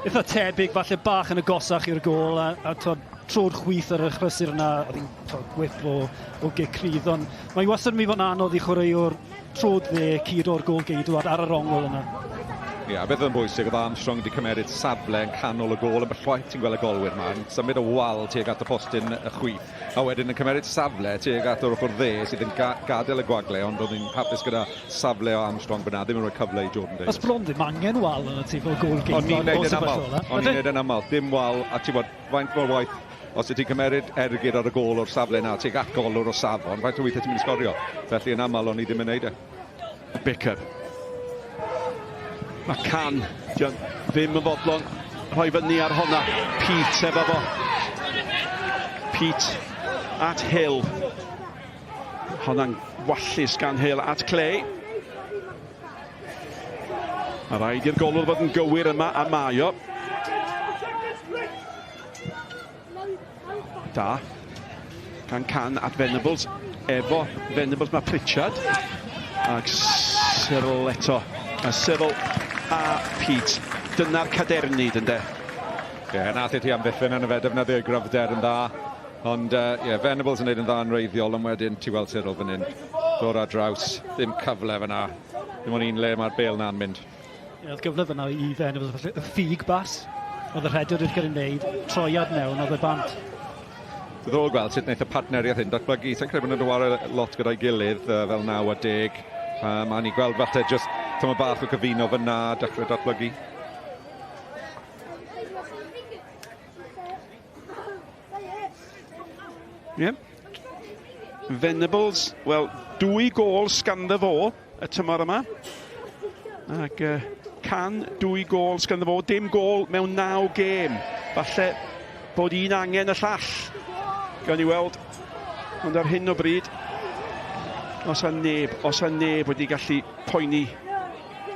eitha tebyg, falle bach yn agosach i'r gôl, a, a to, tro'r chwith ar y chrysur yna, oedd hi'n gwip o, o gic rhydd, ond mae wastad yn mynd i fod yn anodd i chwaraewr tro dde, curo'r gôl geidwad ar yr ongl yna. Ie, yeah, beth yn bwysig, oedd Armstrong wedi cymeryd safle yn canol y gôl, yn bellwaith ti'n gweld y golwyr yma, yn symud y wal tuag at y postyn y chwith, a wedyn yn cymeryd safle tuag at yr ochr dde sydd yn ga gadael y gwagle, ond oedd hi'n hapus gyda safle o Armstrong fyna, ddim yn rhoi cyfle i Jordan Davies. Os bron ddim angen wal yna ti fel gôl geidwad. O'n i'n neud yn aml, o'n i'n neud yn aml, dim wal, a ti'n bod, faint mor waith os ydych ti'n cymeryd ergyd ar y gôl o'r safle yna, tuag at golwr o safon, faint o weithiau ti'n mynd i sgorio? Felly yn aml o'n i ddim yn neud e. Baker. Mae Can, dion ddim yn fodlon rhoi fyny ar honna. Pete efo fo. Pete at Hill. Honna'n wallus gan Hill at Clay. Mae rhaid i'r golwr fod yn gywir yma a mae o. Da. Can can at Venables. Efo Venables mae Pritchard. Ac Cyril eto. A Cyril a Pete. Dyna'r cadernid ynde. Ie, yeah, nath i ti amddiffyn yn y fe, defnyddio'i gryfder yn dda. Ond ie, uh, yeah, Venables yn neud yn dda yn reiddiol, ond wedyn ti weld Cyril fan hyn. Dod ar draws, ddim cyfle fyna. Dim ond un le mae'r bel na'n mynd. Ie, oedd gyfle fyna i Venables, falle, y ffug bas. Oedd y rhedwr wedi cael ei wneud, troiad mewn, oedd y bant. Diddorol gweld sut wnaeth y partneriaeth hyn datblygu. Sa'n credu bod nhw'n chwarae lot gyda'i gilydd fel 9 a 10. Um, a ni gweld falle just tyma bach o cyfuno fyna a dechrau datblygu. Ie. Yeah. Venables, wel, dwy gôl sganddo fo y tymor yma. Ac can dwy gôl sganddo fo, dim gôl mewn naw gêm. Falle bod un angen y llall. Gawn ni weld. Ond ar hyn o bryd, os a neb, os a neb wedi gallu poeni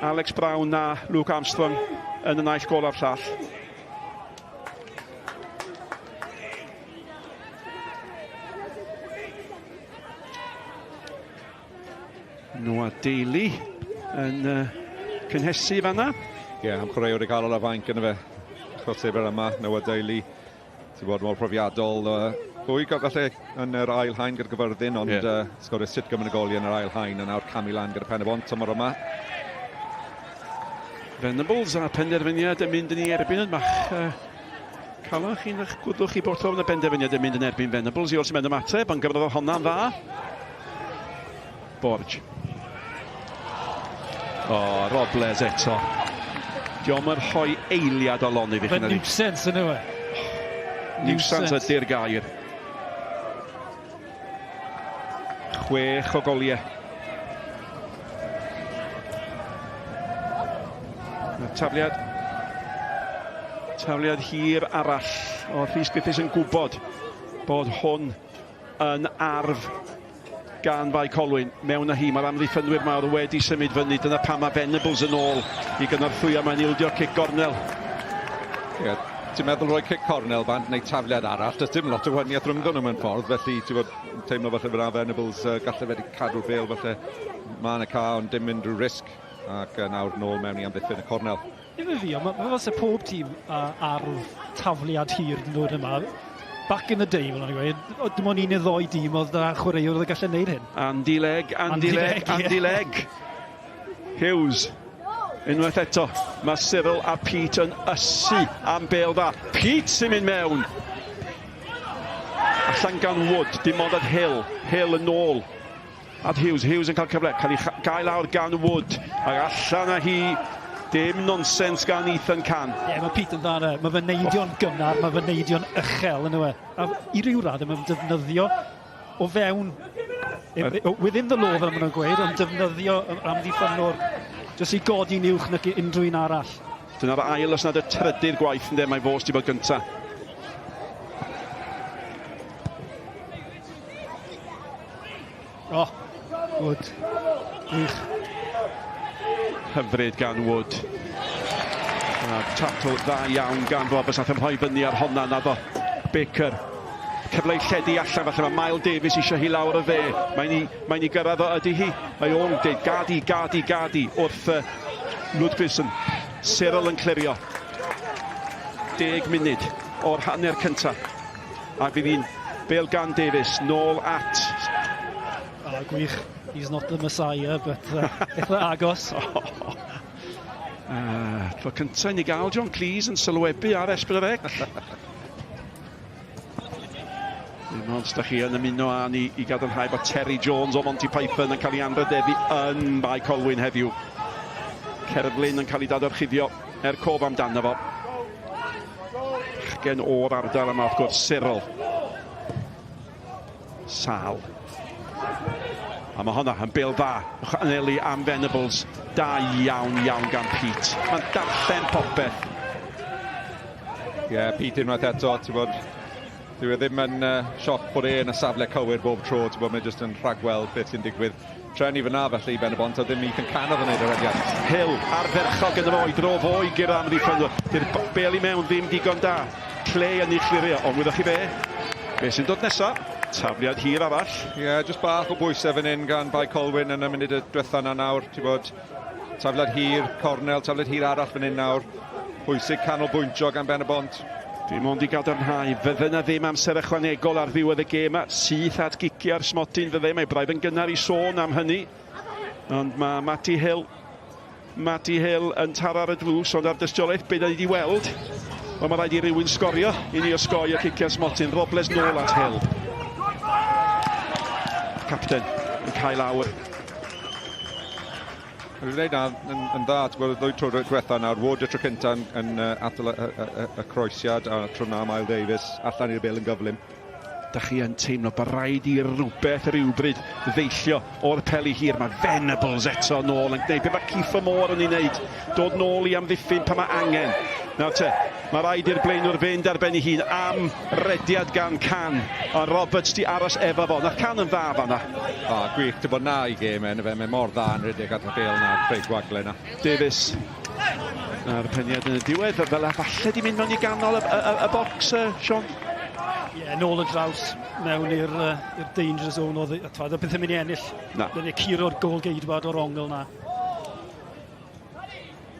Alex Brown na Luke Armstrong yn y naill gôl a'r llall. Noah Daly yn cynhesu fanna. Ie, yeah, am chwaraewr i gael o'r fainc yna fe. Achos efo'r yma, Noah Daly, ti'n bod mor profiadol. Fwy falle yn yr ail haen gyda Gyfyrddin, ond yeah. sgorio sut gymaint o goliau yn yr ail haen, a nawr camu lan gyda Pen y Bont tymor yma. Venables a penderfyniad yn mynd yn ei erbyn yn mach. Calon chi'n eich gwddwch chi bwrth yn y benderfyniad yn mynd yn erbyn Venables. I o'r sy'n mynd ymateb, ond gyfrodd honna'n dda. Borg. O, Robles eto. Diolch yn rhoi eiliad o lonydd i chi. Mae'n nuisance yn yw e. Nuisance ydy'r gair. 6 o goliau. Tafliad. Tafliad hir arall o Rhys Griffiths yn gwybod bod hwn yn arf gan Fae Colwyn. Mewn â hi, mae'r amddiffynwyr mawr wedi symud fyny. Dyna pam mae Venables yn ôl i gynorthwyo. Mae'n ildio cic gornel. Ie, yeah, ti'n meddwl rhoi cic cornel bant neu tafliad arall, does dim lot o wahaniaeth rhyngddon nhw mewn ffordd, felly ti'n bod teimlo falle bod Venables gallai wedi cadw'r bêl falle ma yn y ca, ond dim mynd rhyw risg, ac nawr nôl mewn i amddiffyn y cornel. Ddim yn fi, ond mae fel se pob tîm arf tafliad hir yn dod yma. Back in the day, fel o'n i'n gweud, dim ond un neu ddoi dîm oedd na chwaraewr oedd yn gallu gwneud hyn. Andy Legg, Andy Legg, Andy Legg. Hughes. Unwaith eto, mae Cyril a Pete yn ysu am bêl dda. Pete sy'n mynd mewn. Allan gan Wood, dim ond at Hill. Hill yn ôl at Hughes. Hughes yn cael cyfle, cael ei gael lawr gan Wood. Ac allan â hi, dim nonsens gan Ethan Can. Ie, yeah, mae Pete yn dda yna. Mae fe'n neidio'n gynnar, mae fe'n neidio'n uchel yn yw e. A i ryw raddau, mae'n defnyddio o fewn, within the law fel maen nhw'n gweud, ond defnyddio amddiffynnwr jyst i godi'n uwch nag unrhyw un arall. Dyna'r ail os nad y trydydd gwaith ynddo, mae fos di bod gynta. Oh, Wood. Gwych. Hyfryd gan Wood. A tackle dda iawn gan Roberts, nath ymrhoi fyny ar honna, naddo Baker. Cyfle i lledu allan, falle mae Miles Davis eisiau hi lawr y dde. Mae'n i, mae'n i gyrraedd o ydy hi. Mae o'n deud gadi, gadi, gadi wrth Ludvigsen. Cyril yn clirio. 10 munud o'r hanner cyntaf. A fydd hi'n bêl gan Davis nôl at... Ah, gwych. He's not the Messiah, but eitha agos. Tro cyntaf i ni gael John Cleese yn sylwebu ar S4C. Dim ond da chi yn ymuno â ni i gadarnhau bod Terry Jones o Monty Python yn cael ei anrhydeddu yn Bae Colwyn heddiw. Cerflun yn cael ei dadorchuddio er cof amdano fo. Gen o'r ardal yma, wrth gwrs, Cyril. Sal. A mae hwnna yn bêl dda. Anelu am Venables. Da iawn, iawn gan Pete. Mae'n darllen popeth. Ie, yeah, Pete unwaith eto, ti'n bod, Dyw e ddim yn sioc bod e yn y safle cywir bob tro, ti'n bod, mae jyst yn rhagweld beth sy'n digwydd. Trueni fyna felly i Ben-y-bont, a ddim Ethan Cann oedd yn neud y rediad. Hill ardderchog ynddo fo i dro fo i guro amddiffynwr. Di'r bel i mewn ddim digon da. Clay yn ei chlirio, ond wyddoch chi be? Be sy'n dod nesa? Tafliad hir arall. Ie, yeah, jyst bach o bwysau fan hyn gan Bae Colwyn yn y munud y diwetha na nawr. Ti'n bod, tafliad hir, cornel, tafliad hir arall fan hyn nawr. Pwysig canolbwyntio gan Ben y Bont. Dim ond i gadarnhau, fydde na ddim amser ychwanegol ar ddiwedd y gêm a syth at giciau'r smotyn fydde, mae braidd yn gynnar i sôn am hynny. Ond mae Matty Hill, Matty Hill yn taro ar y drws, ond ar dystiolaeth beth da ni wedi weld, wel mae rhaid i rywun sgorio i ni osgoi y ciciau smotyn. Robles nôl at Hill. Capten yn cael awr. Mae'n gwneud na yn, yn dda, ti'n gweld y ddwy tro diwetha nawr, Ward y tro cynta yn, yn atal y, y, y, y croesiad, a tro na Miles Davies allan i'r bel yn gyflym. Da chi yn teimlo bod rhaid i rhywbeth rhywbryd ddeillio o'r peli hir. Mae Venables eto nôl yn gwneud be mae Kieffer Moore yn ei wneud. Dod nôl i amddiffyn pan mae angen. Nawr te, mae rhaid i'r blaenwr fynd ar ben ei hun am rediad gan Can. Ond Roberts di aros efo fo. Nath Can yn dda fanna. O, gwych, ti'n bod na i gêm e, fe, mae mor dda yn rhedeg at y bel na, creu gwagle na. Davies. A'r peniad yn y diwedd, fel a falle di mynd mewn i ganol y, y, y, y bocs, Sean. Ie, yeah, nôl y draws mewn i'r uh, danger zone oedd, y beth yn mynd i ennill. Na. Bydd e curo'r gol geidwad o'r ongl na.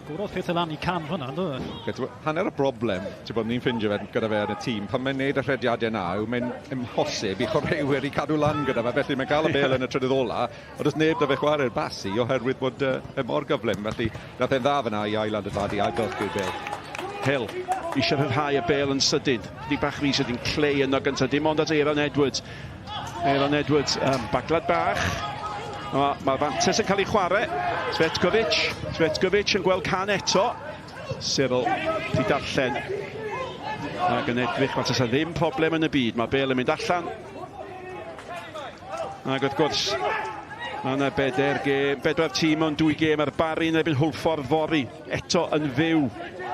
Gwrodd pethau lan i Can hwnna, ynddo fe? Hanner y broblem, ti'n bod ni'n ffindio fe gyda fe yn y tîm, pan mae'n neud y rhediadau na, yw mae'n imhosib i chwaraewyr i cadw lan gyda fe, felly mae'n cael y bel yn y trydydd ola, ond does neb da fe chwarae'r basi oherwydd bod e mor gyflym, felly nath e'n dda fyna i ail adeiladu a golchi'r bel. Hill eisiau rhyddhau y bel yn sydyn. Chydig bach rhy sydyn. Clay yno gyntaf. Dim ond at Aaron Edwards. Aaron Edwards, baglad bach. Mae'r ma fantes yn cael ei chwarae. Cvetkovic. Cvetkovic yn gweld Can eto. Cyril di darllen. Ac yn edrych, mae tasa ddim problem yn y byd. Mae bel yn mynd allan. Ac wrth gwrs, mae yna bedwar gêm, bedwar tîm mewn dwy gêm ar Barry yn erbyn Hwlffordd fory. Eto yn fyw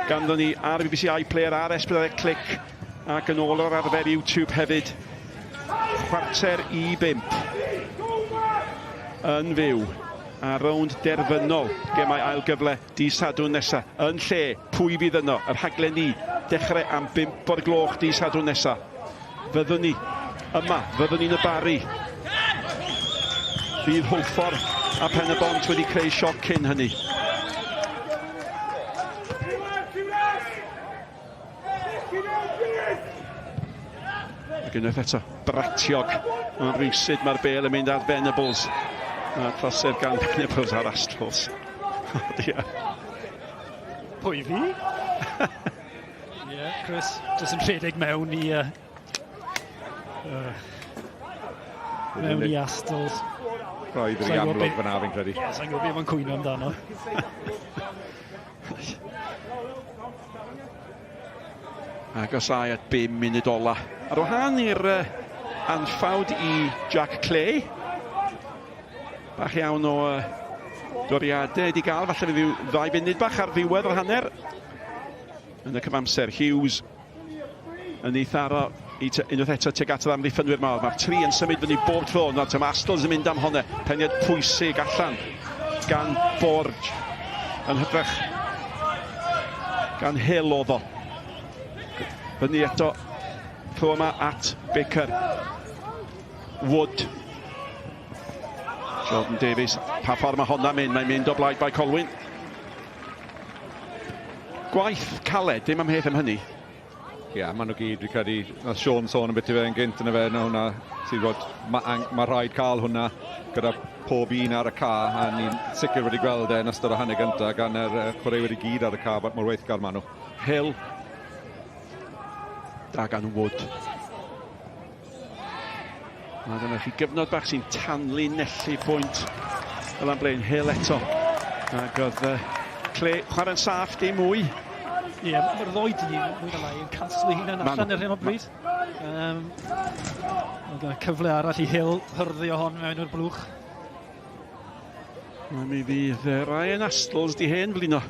ganddo ni ar BBC iPlayer, ar S4C Clic ac yn ôl o'r arfer YouTube hefyd. 4:45 yn fyw a rownd derfynol gemau ail gyfle dydd Sadwrn nesa. Yn lle, pwy fydd yno? Y rhaglen ni dechrau am 5 o'r gloch dydd Sadwrn nesa. Fyddwn ni yma, fyddwn ni'n y Barri. Fydd Hwlffordd a Pen y Bont wedi creu sioc cyn hynny. Ac unwaith eto, bratiog. Mae'n rhywsyd mae'r bel yn mynd ar Venables. A trosedd gan Venables ar Astles. Oh, Pwy fi? Ie, yeah, Chris, jyst yn rhedeg mewn i... mewn i Astles. Roedd yn amlwg fyna fi'n credu. Ie, sa'n gwybod beth mae'n cwyno amdano. Agosau at 5 munud ola. Ar wahân i'r anffawd i Jack Clay. Bach iawn o doriadau wedi gael, falle fydd rhyw 2 funud bach ar ddiwedd yr hanner. Yn y cyfamser, Hughes yn ei tharo i unwaith eto tuag at yr amddiffynwyr mawr. Mae'r tri yn symud fyny bob tro. Nawr Tom Astles yn mynd am honne. Peniad pwysig allan gan Borge. Yn hytrach gan Hill oedd o. Fyny eto tro yma at Baker. Wood. Jordan Davies. Pa ffordd mae honna'n mynd? Mae'n mynd o blaid Bae Colwyn. Gwaith caled, dim amheuaeth am hynny. Ie, yeah, maen nhw gyd, dwi'n credu, nath Sean sôn am beth i fe yn gynt yn y fe, na hwnna, ti'n gwybod, mae ma rhaid cael hwnna gyda pob un ar y ca, a ni'n sicr wedi gweld e yn ystod y hanner gyntaf gan yr chwaraewyr i gyd ar y ca, mor weithgar maen nhw. Hill. Da gan Wood. Mae dyna chi gyfnod bach sy'n tanlinellu pwynt Elan Blaine. Hill eto. Ac oedd Clay chwarae'n saff, dim mwy. Ie, yeah, mae'r ddoi dyn mwy na lai yn canslo hunan allan ar hyn o bryd. Mae cyfle arall i Hill hyrddio hon mewn i'r blwch. A mi fydd Ryan Astles di hen flino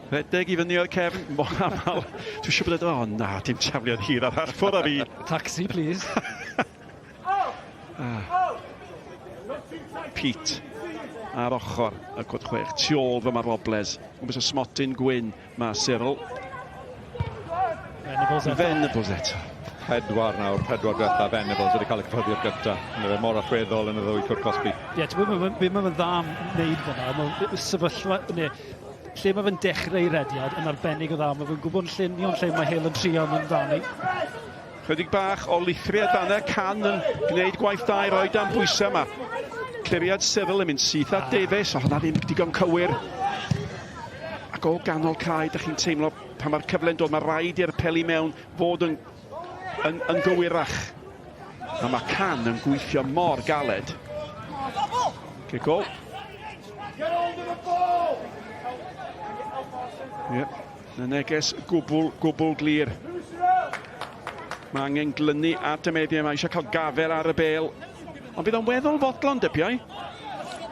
Rhedeg i fyny o'r cefn, mor aml. Dwi'n siŵr bod e, o na, dim tafliad hir arall, ffwrdd â fi. Taxi, please. ah. Pete ar ochr y cwt chwech. Tu ôl fy mae Robles. Gwmpas y smotyn gwyn mae Cyril. Venables eto. Venables eto. Pedwar nawr, pedwar diwetha Venables wedi cael y cyffyrddiad gyda. Mae fe mor allweddol yn y ddwy cwrt cosbi. Ie, yeah, ti'n gwybod, be mae'n dda am wneud fyna, mae'n sefyllfa, neu, lle mae fe'n dechrau ei rediad yn arbennig o dda, mae fe'n gwybod yn lle union lle mae Hale yn trio mynd amdani. Chydig bach o lithriad fanna, Can yn gwneud gwaith da i roi dan bwysau yma. Cliriad Cyril yn mynd syth at Davies, o hwnna ddim digon cywir. Ac o ganol cae, da chi'n teimlo pan mae'r cyfle'n dod, mae rhaid i'r peli mewn fod yn, yn, yn gywirach. A mae Can yn gweithio mor galed. Cic ôl. Ie, yep. Y neges gwbl, gwbl glir. Mae angen glynu at y meddiau, mae eisiau cael gafel ar y bel. Ond bydd o'n weddol fodlon, dybiau.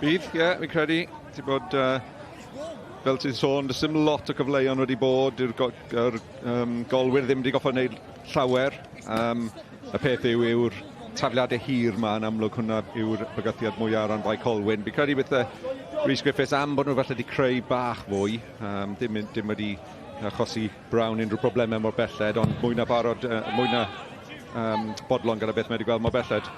Bydd, ie, yeah, fi'n credu. Ti'n bod, uh, fel ti'n sôn, does dim lot o gyfleon wedi bod, yw'r go er, um, golwyr ddim wedi goffa wneud llawer. Um, y peth yw, yw'r tafliadau hir ma, yn amlwg hwnna yw'r bygythiad mwyaf ar ran Bae Colwyn. Fi'n credu beth Rhys Griffiths am bod nhw falle wedi creu bach fwy, um, dim, dim wedi achosi Brown unrhyw problemau mor belled, ond mwy na barod, uh, mwy na um, bodlon gyda beth mae wedi gweld mor belled.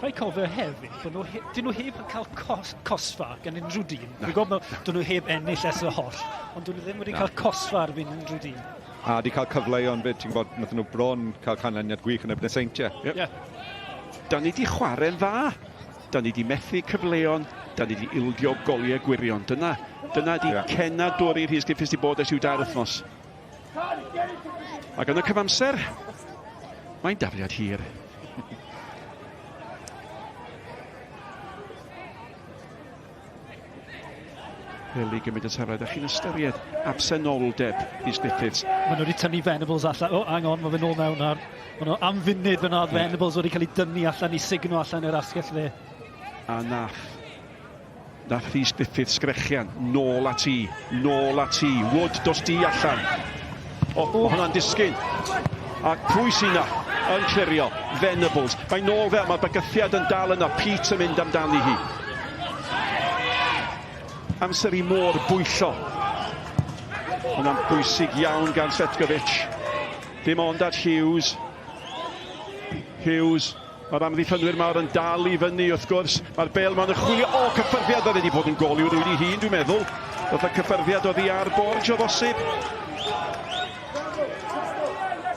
Rhaid cofio hefyd bod nhw, dyn nhw heb cael cos, cosfa gan unrhyw dîm. Dwi'n gwybod dyn nhw heb ennill ers y holl, ond dyn nhw ddim wedi cael cosfa ar fin unrhyw dîm. A di cael cyfleoedd fyd, ti'n gwybod, nath nhw bron cael canlyniad gwych yn erbyn y Seintiau. Yep. Yeah. Da ni di chwarae'n dda. Da ni di methu cyfleon, da ni di ildio goliau gwirion. Dyna, dyna di yeah. cenadwri Rhys Griffiths di bod ers i'w dair wythnos. Ac yn y cyfamser, mae'n dafliad hir. Really gymryd y tafliad, a chi'n ystyried absenoldeb Rhys Griffiths. Maen nhw wedi tynnu Venables allan. O, oh, hang on, mae fe nôl mewn ar. Maen nhw am funud fyna, Venables wedi cael ei dynnu allan, i signo allan i'r asgell dde. A nath Nath Rhys Griffiths sgrechian, nôl at i, nôl at i, Wood, dos di allan. O, oh, mae hwnna'n disgyn. A pwy sy'n na? Yn clirio, Venables. Mae'n nôl fel, mae'r bygythiad yn dal yna, Pete yn mynd amdani hi. Amser i môr bwyllo. Hwnna'n bwysig iawn gan Svetkovic. Dim ond at Hughes. Hughes Mae'r amddiffynwyr mawr yn dal i fyny wrth gwrs. Mae'r bel ma'n chwilio. O, cyffyrddiad oedd wedi bod yn gol i'w rywun i hun, dwi'n meddwl. Doedd y cyffyrddiad oddi ar Borge o bosib.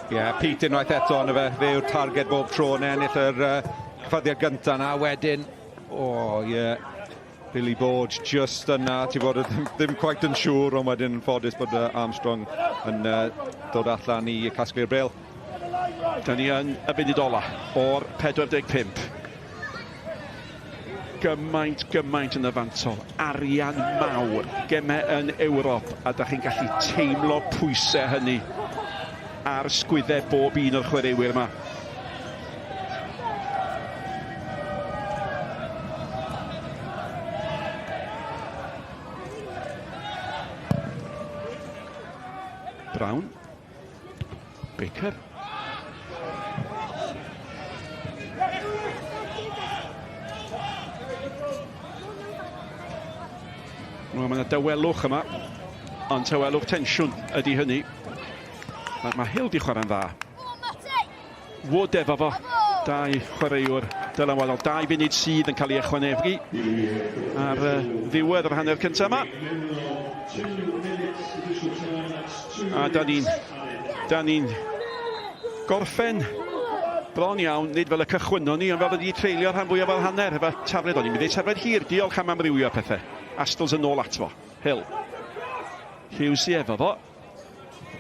Ie, yeah, Pete unwaith eto yna fe, fe yw'r targed bob tro yn ennill yr uh, cyffyrddiad gyntaf na wedyn. O, oh, ie. Yeah. Billy Borge just yna, ti bod ddim, ddim quite yn siŵr, ond wedyn yn ffodus bod Armstrong yn uh, dod allan i casglu'r bel. Da ni yn y munud ola o'r 45. Gymaint, gymaint yn y fantol. Arian mawr, gemau yn Ewrop, a da chi'n gallu teimlo pwysau hynny ar sgwyddau bob un o'r chwaraewyr yma. Brown. Baker. Wel, mae yna dawelwch yma, ond tawelwch tensiwn ydy hynny. Mae, mae Hill di chwarae'n dda. Wood efo fo. Dau chwaraewr dylanwadol. Dau funud sydd yn cael ei ychwanegu ar uh, ddiwedd yr hanner cyntaf yma. A da ni'n da ni'n gorffen bron iawn, nid fel y cychwynnon ni, ond fel wedi treulio rhan fwyaf o'r hanner efo tafled. O'n i'n mynd i tafled hir, diolch am amrywio pethau. Astles yn ôl ato fo. Hill. Hughes i efo fo.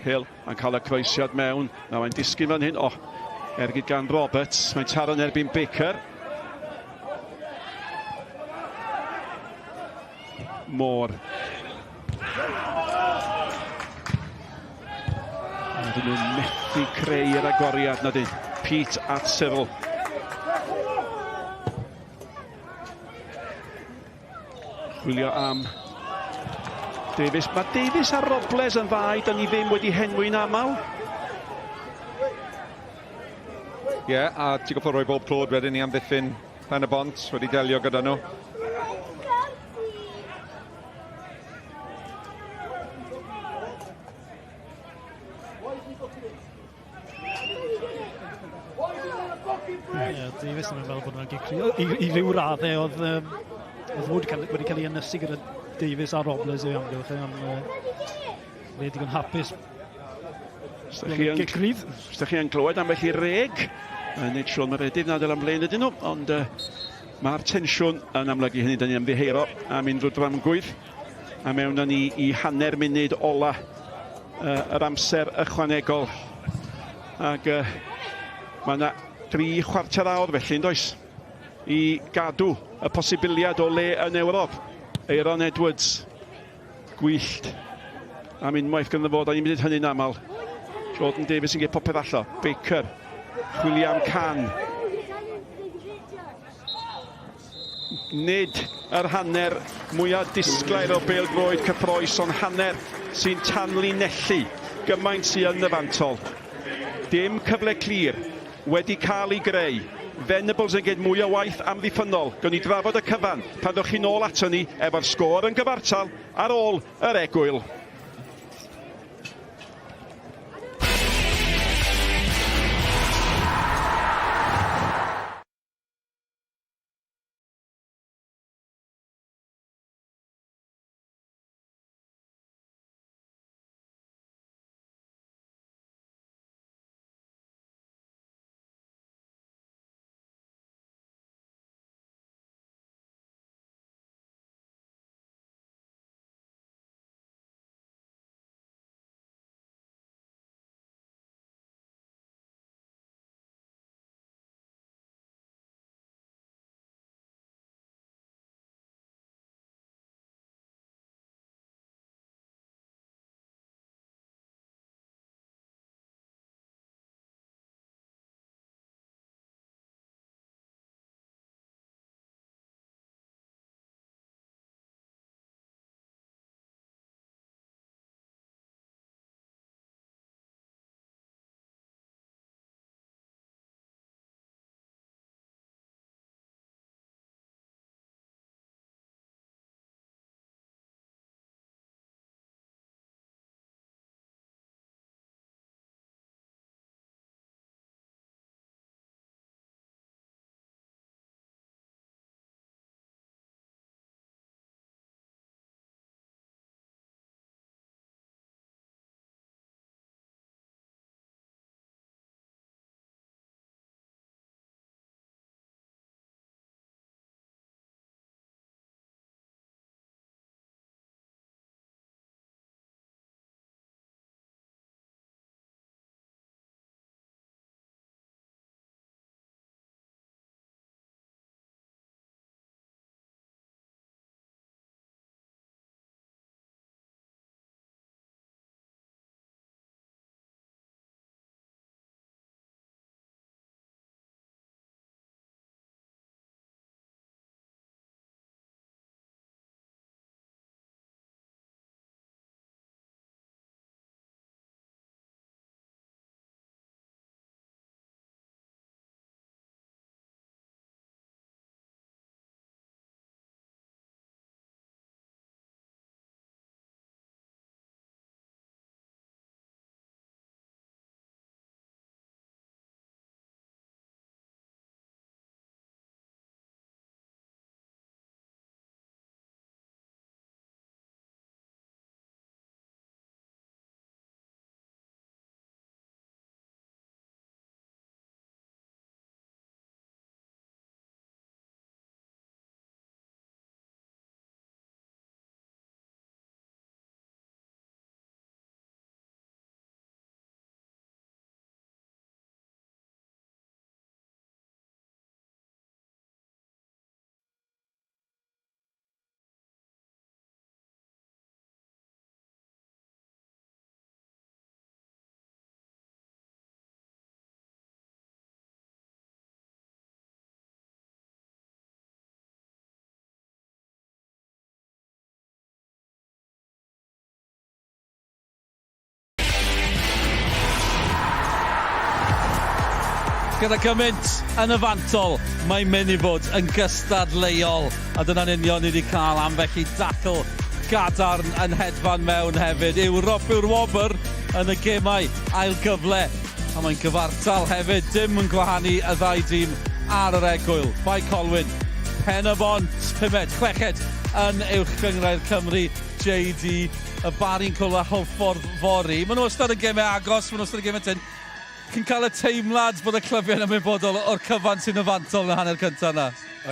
Hill yn cael y croesiad mewn. Nawr mae'n disgyn fan hyn. O, oh, ergyd gan Roberts. Mae'n taro yn erbyn Baker. Moore. Dyn nhw'n methu creu yr agoriad na dyn. Pete at Cyril. Chwilio am Davies. Mae Davies a Robles yn ddau, da ni ddim wedi henwi'n aml. Ie, yeah, a ti'n goffo rhoi bob clod wedyn i amddiffyn Pen y Bont, wedi delio gyda nhw. Ie, Davies yn meddwl bod nhw'n gic I, I ryw raddau oedd, um, oedd Wood cael, wedi cael ei ynysu gyda Davies a Robles o'i amgylch, e, ond le digon hapus. Gic rydd. Os chi yn clywed ambell i reg, nid Siôn Meredydd na Dylan Blaen ydyn nhw, ond mae'r tensiwn yn amlygu hynny. Da ni'n ymddiheuro am unrhyw dramgwydd. A mewn â ni i hanner munud ola yr amser ychwanegol. Ac mae yna 3/4 awr felly, yn does, i gadw y posibiliad o le yn Ewrop. Aeron Edwards, gwyllt am unwaith gyda fo, da ni'n mynd hynny'n aml. Jordan Davies yn gwneud popeth allo. Baker, chwilio am Can. Nid yr hanner mwyaf disglair o bêl-droed cyffrous, ond hanner sy'n tanlinellu gymaint sy'n yn y fantol. Dim cyfle clir wedi cael ei greu. Venables yn gwneud mwy o waith amddiffynnol. Gawn ni drafod y cyfan pan ddewch chi nôl ato ni efo'r sgôr yn gyfartal ar ôl yr egwyl. Gyda gymaint yn y fantol, mae'n mynd i fod yn gystadleuol. A dyna'n union ni wedi cael ambell i dacl gadarn yn hedfan mewn hefyd. Ewrop yw'r wobr yn y gemau ail gyfle. A mae'n gyfartal hefyd, dim yn gwahanu y ddau dîm ar yr egwyl. Bae Colwyn, Pen y Bont, pumed, chweched yn Uwch Gynghrair Cymru, JD, y Barri'n cwrdd â Hwlffordd fory. Maen nhw wastad yn gemau agos, maen nhw wastad yn gemau tynn. Chi'n cael y teimlad bod y clybiau'n ymwybodol o'r cyfan sy'n y fantol yn y hanner cyntaf yna?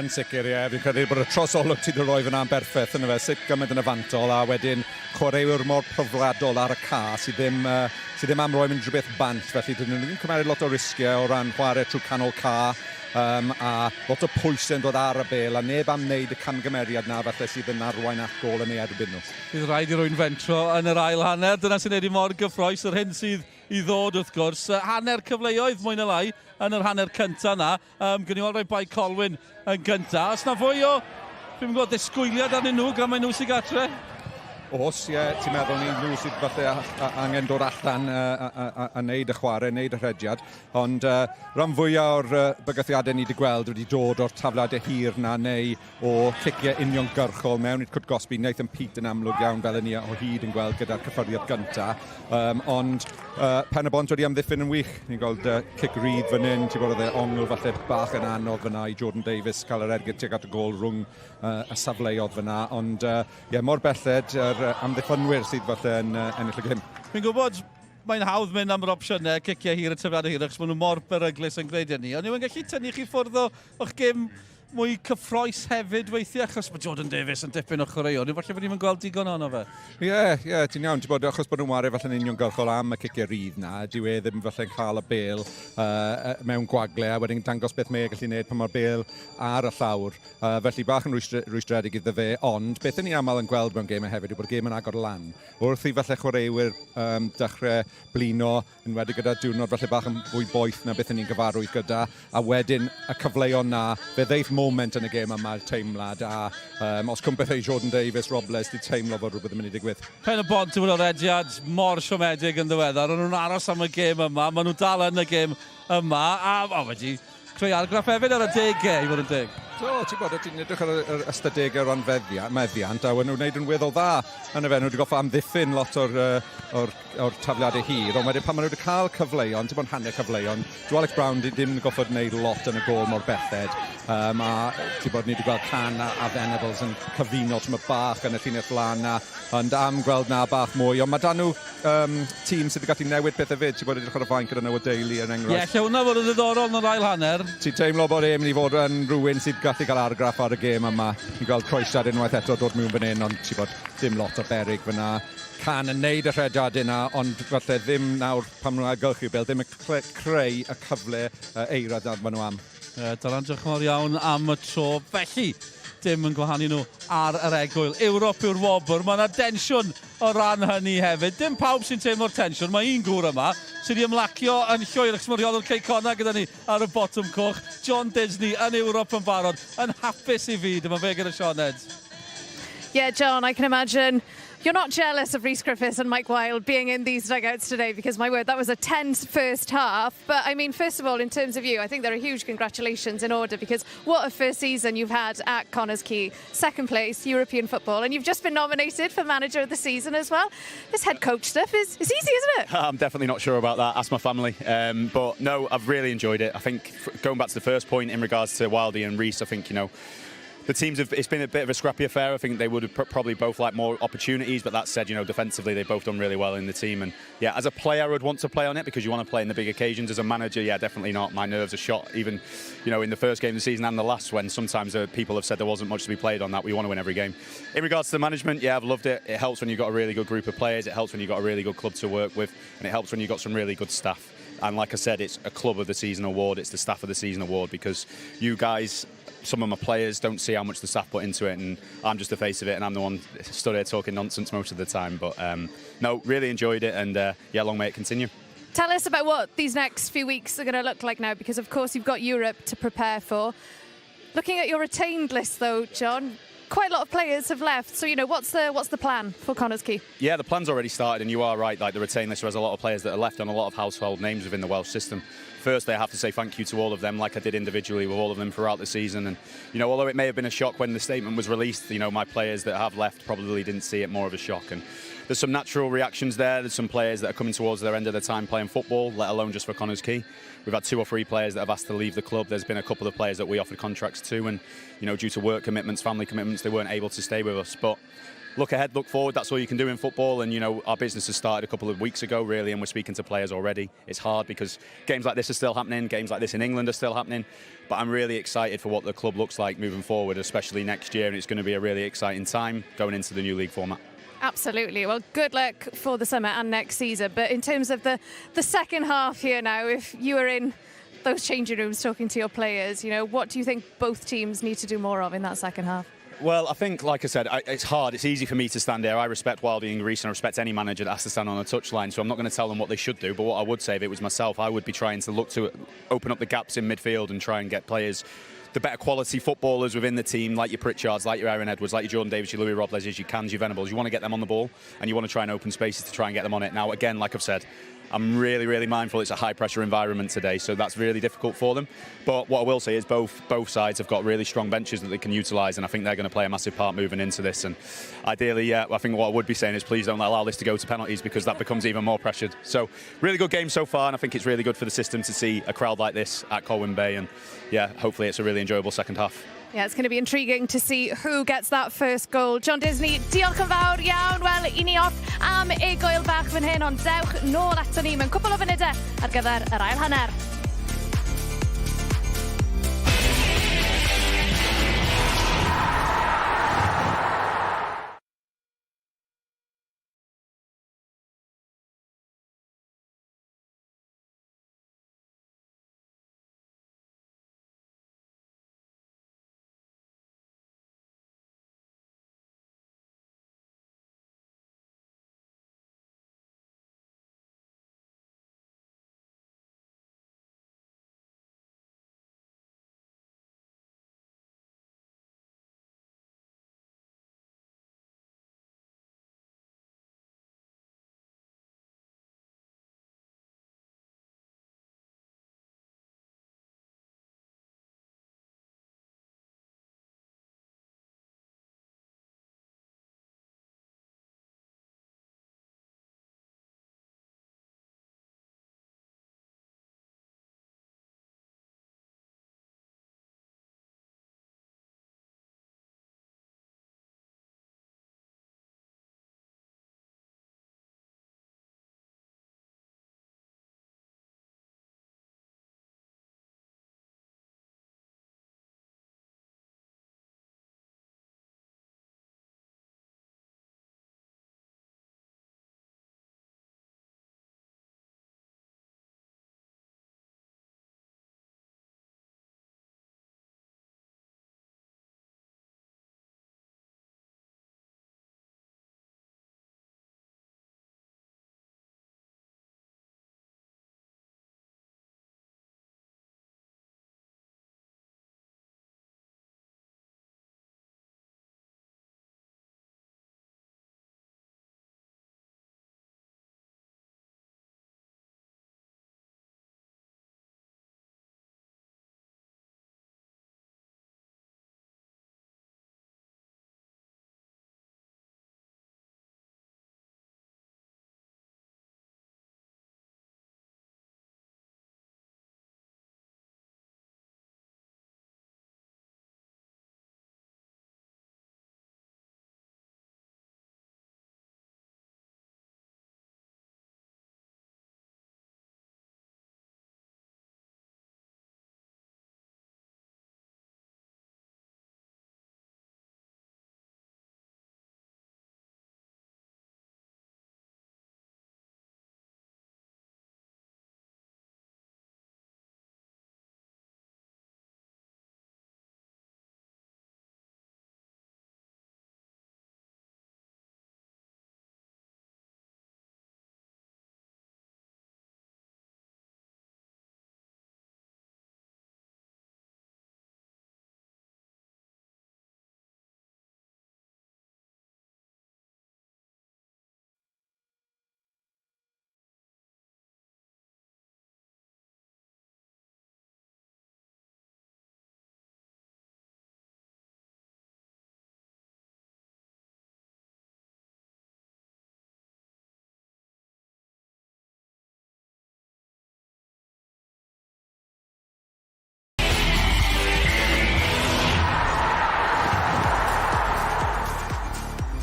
Yn sicr, ie. Fi'n credu bod y trosolwg ti 'di roi fan'na yn berffaith yndyfe, sut gymaint yn y fantol a wedyn chwaraewyr mor profiadol ar y ca sydd ddim, uh, sydd ddim am roi unrhyw beth bant, felly dyn nhw ddim cymeryd lot o risgiau o ran chwarae trwy canol ca um, a lot o pwysau yn dod ar y bel a neb am wneud y camgymeriad na falle sydd yn arwain at gol yn ei erbyn nhw. Bydd rhaid i rwy'n fentro yn yr ail hanner, dyna sy'n neud i mor gyffroes, yr hyn sydd i ddod wrth gwrs. Hanner cyfleoedd mwy na lai yn yr hanner cyntaf na. Um, Gwni weld rhoi Bae Colwyn yn gyntaf. Os na fwy o, dwi'n gwybod, ddisgwyliad arnyn nhw gan mae nhw sy'n gatre? Os, ie, ti'n meddwl ni nhw sydd falle angen dod allan a, a, a, a neud y chwarae, neud y rhediad. Ond rhan fwyaf o'r bygythiadau ni wedi gweld wedi dod o'r tafliadau hir na neu o ciciau uniongyrchol mewn i'r cwrt gosbi. Nathan Peate yn amlwg iawn, fel y ni o hyd yn gweld gyda'r cyffyrddiad gyntaf. Um, ond Pen-y-bont wedi amddiffyn yn wych. Ni'n gweld cic rydd fan hyn, ti'n gweld oedd e ongl falle bach yn anodd fyna i Jordan Davies cael yr ergyd tuag at y gol rhwng y safleoedd fyna. Ond ie, yeah, mor belled yr amddiffynwyr sydd falle yn ennill y gêm. Fi'n gwybod mae'n hawdd mynd am yr opsiynau, ciciau hir y tyfiadau hir, achos maen nhw mor beryglus yn gwneud hynny. Ond nhw'n gallu tynnu chi ffwrdd o, o'ch gêm mwy cyffroes hefyd weithiau, achos mae Jordan Davies yn dipyn o chwaraewr, neu falle bod ni'n gweld digon ohono fe. Ie, yeah, ie, yeah, ti'n iawn, ti'n bod, achos bod nhw'n wario falle'n uniongyrchol am y ciciau rydd na, dyw e ddim falle'n cael y bel mewn gwagle a wedyn dangos beth mae e gallu gwneud pan mae'r bel ar y llawr. Felly bach yn rwystredig iddo fe, ond beth ni aml yn gweld mewn gemau hefyd yw bod y gêm yn agor lan. Wrth i falle chwaraewyr um, dechrau blino, enwedig gyda diwrnod falle bach yn fwy boeth na beth ni'n gyfarwydd gyda, a wedyn y cyfleon na, fe ddeith moment yn y gêm yma, teimlad, a um, os cwmpeth ei Jordan Davies, Robles, di teimlo fod rhywbeth yn mynd i digwydd. Pen y Bont yn o'r rediad mor siomedig yn ddiweddar, o'n nhw'n aros am y gêm yma, maen nhw dal yn y gêm yma, a o, wedi creu argraff hefyd ar y degau, i fod yn deg. Do, ti'n bod, ti'n edrych ar yr ystadegau o ran meddiant, a nhw'n wneud yn weddol dda. Yn y fe, nhw wedi goffa amddiffyn lot o'r, or, or tafliadau hir, ond wedyn pan maen nhw wedi cael cyfleon, ti'n bod hanner cyfleon, dyw Alex Brown ddim yn goffod wneud lot yn y gol mor belled, um, a ti'n bod, ni wedi gweld Can a, a Venables yn cyfuno ti'n bach yn y llinell flan na, ond am gweld na bach mwy, ond mae dan nhw um, tîm sydd wedi gallu newid pethau fyd. Ti'n bod edrych ar y fainc gyda Noah Daly yn enghraifft. Ie, yeah, lle hwnna fod yn ddiddorol yn yr ail hanner. Ti'n teimlo bod e'n mynd i fod yn rhywun sydd gallu cael argraff ar y gêm yma. Ni'n gweld croesiad unwaith eto dod mewn fan hyn, ond ti'n bod dim lot o berig fyna. Can yn neud y rhediad yna, ond falle ddim nawr pan maen nhw'n ailgylchu bel, ddim yn creu y cyfle eirad na maen nhw am. Dylan, diolch yn fawr iawn am y tro. Felly, dim yn gwahanu nhw ar yr egwyl. Ewrop yw'r wobr. Mae yna densiwn o ran hynny hefyd. Dim pawb sy'n teimlo'r tensiwn. Mae un gŵr yma sydd wedi ymlacio yn llwyr achos mae rheolwr Cei Connah gyda ni ar y botwm coch. John Disney yn Ewrop yn barod, yn hapus i fi. Dyma fe gyda Sioned. Yeah, John, I can imagine you're not jealous of Rhys Griffiths and Mike Wilde being in these dugouts today because, my word, that was a tense first half. But, I mean, first of all, in terms of you, I think there are huge congratulations in order because what a first season you've had at Connah's Quay. Second place, European football, and you've just been nominated for Manager of the Season as well. This head coach stuff is, is easy, isn't it? I'm definitely not sure about that. Ask my family. But no, I've really enjoyed it. I think going back to the first point in regards to Wildy and Rhys, I think, the teams have, it's been a bit of a scrappy affair. I think they would have probably both like more opportunities, but that said, defensively they've both done really well in the team. And yeah, as a player, I would want to play on it because you want to play in the big occasions. As a manager, yeah, definitely not. My nerves are shot, even, in the first game of the season and the last, when sometimes people have said there wasn't much to be played on that. We want to win every game. In regards to the management, yeah, I've loved it. It helps when you've got a really good group of players. It helps when you've got a really good club to work with, and it helps when you've got some really good staff. And like I said, it's a club of the season award. It's the staff of the season award because you guys, some of my players don't see how much the staff put into it, and I'm just the face of it, and I'm the one stood here talking nonsense most of the time. But no, really enjoyed it, and yeah, long may it continue. Tell us about what these next few weeks are going to look like now, because of course you've got Europe to prepare for. Looking at your retained list though, John, Quite a lot of players have left. So, what's the plan for Connah's Quay? Yeah, the plan's already started, and you are right. Like the retain list, there is a lot of players that are left and a lot of household names within the Welsh system. Firstly, I have to say thank you to all of them, like I did individually with all of them throughout the season. And although it may have been a shock when the statement was released, my players that have left probably didn't see it more of a shock. And there's some natural reactions there. There's some players that are coming towards their end of their time playing football, let alone just for Connah's Quay. We've had two or three players that have asked to leave the club. There's been a couple of players that we offered contracts to, and due to work commitments, family commitments, they weren't able to stay with us. But look ahead, look forward. That's all you can do in football. And our business has started a couple of weeks ago, really, and we're speaking to players already. It's hard because games like this are still happening. Games like this in England are still happening. But I'm really excited for what the club looks like moving forward, especially next year. And it's going to be a really exciting time going into the new league format. Absolutely. Well, good luck for the summer and next season. But in terms of the second half here now, if you were in those changing rooms talking to your players, what do you think both teams need to do more of in that second half? Well, I think, like I said, it's hard. It's easy for me to stand here. I respect Wilding and Rees and I respect any manager that has to stand on a touchline, so I'm not going to tell them what they should do. But what I would say, if it was myself, I would be trying to look to open up the gaps in midfield and try and get players, the better quality footballers within the team, like your Pritchards, like your Aaron Edwards, like your Jordan Davies, your Louis Robles, your Cans, your Venables. You want to get them on the ball and you want to try and open spaces to try and get them on it. Now, again, like I've said, I'm really, really mindful it's a high pressure environment today, so that's really difficult for them. But what I will say is both sides have got really strong benches that they can utilise, and I think they're going to play a massive part moving into this. And ideally, yeah, I think what I would be saying is please don't allow this to go to penalties because that becomes even more pressured. So really good game so far, and I think it's really good for the system to see a crowd like this at Colwyn Bay. And yeah, hopefully it's a really enjoyable second half. Yeah, it's going to be intriguing to see who gets that first goal. John Disney, diolch yn fawr iawn. Wel, i ni off am egwyl bach fan hyn, ond dewch nôl ato ni mewn cwpl o funudau ar gyfer yr ail hanner.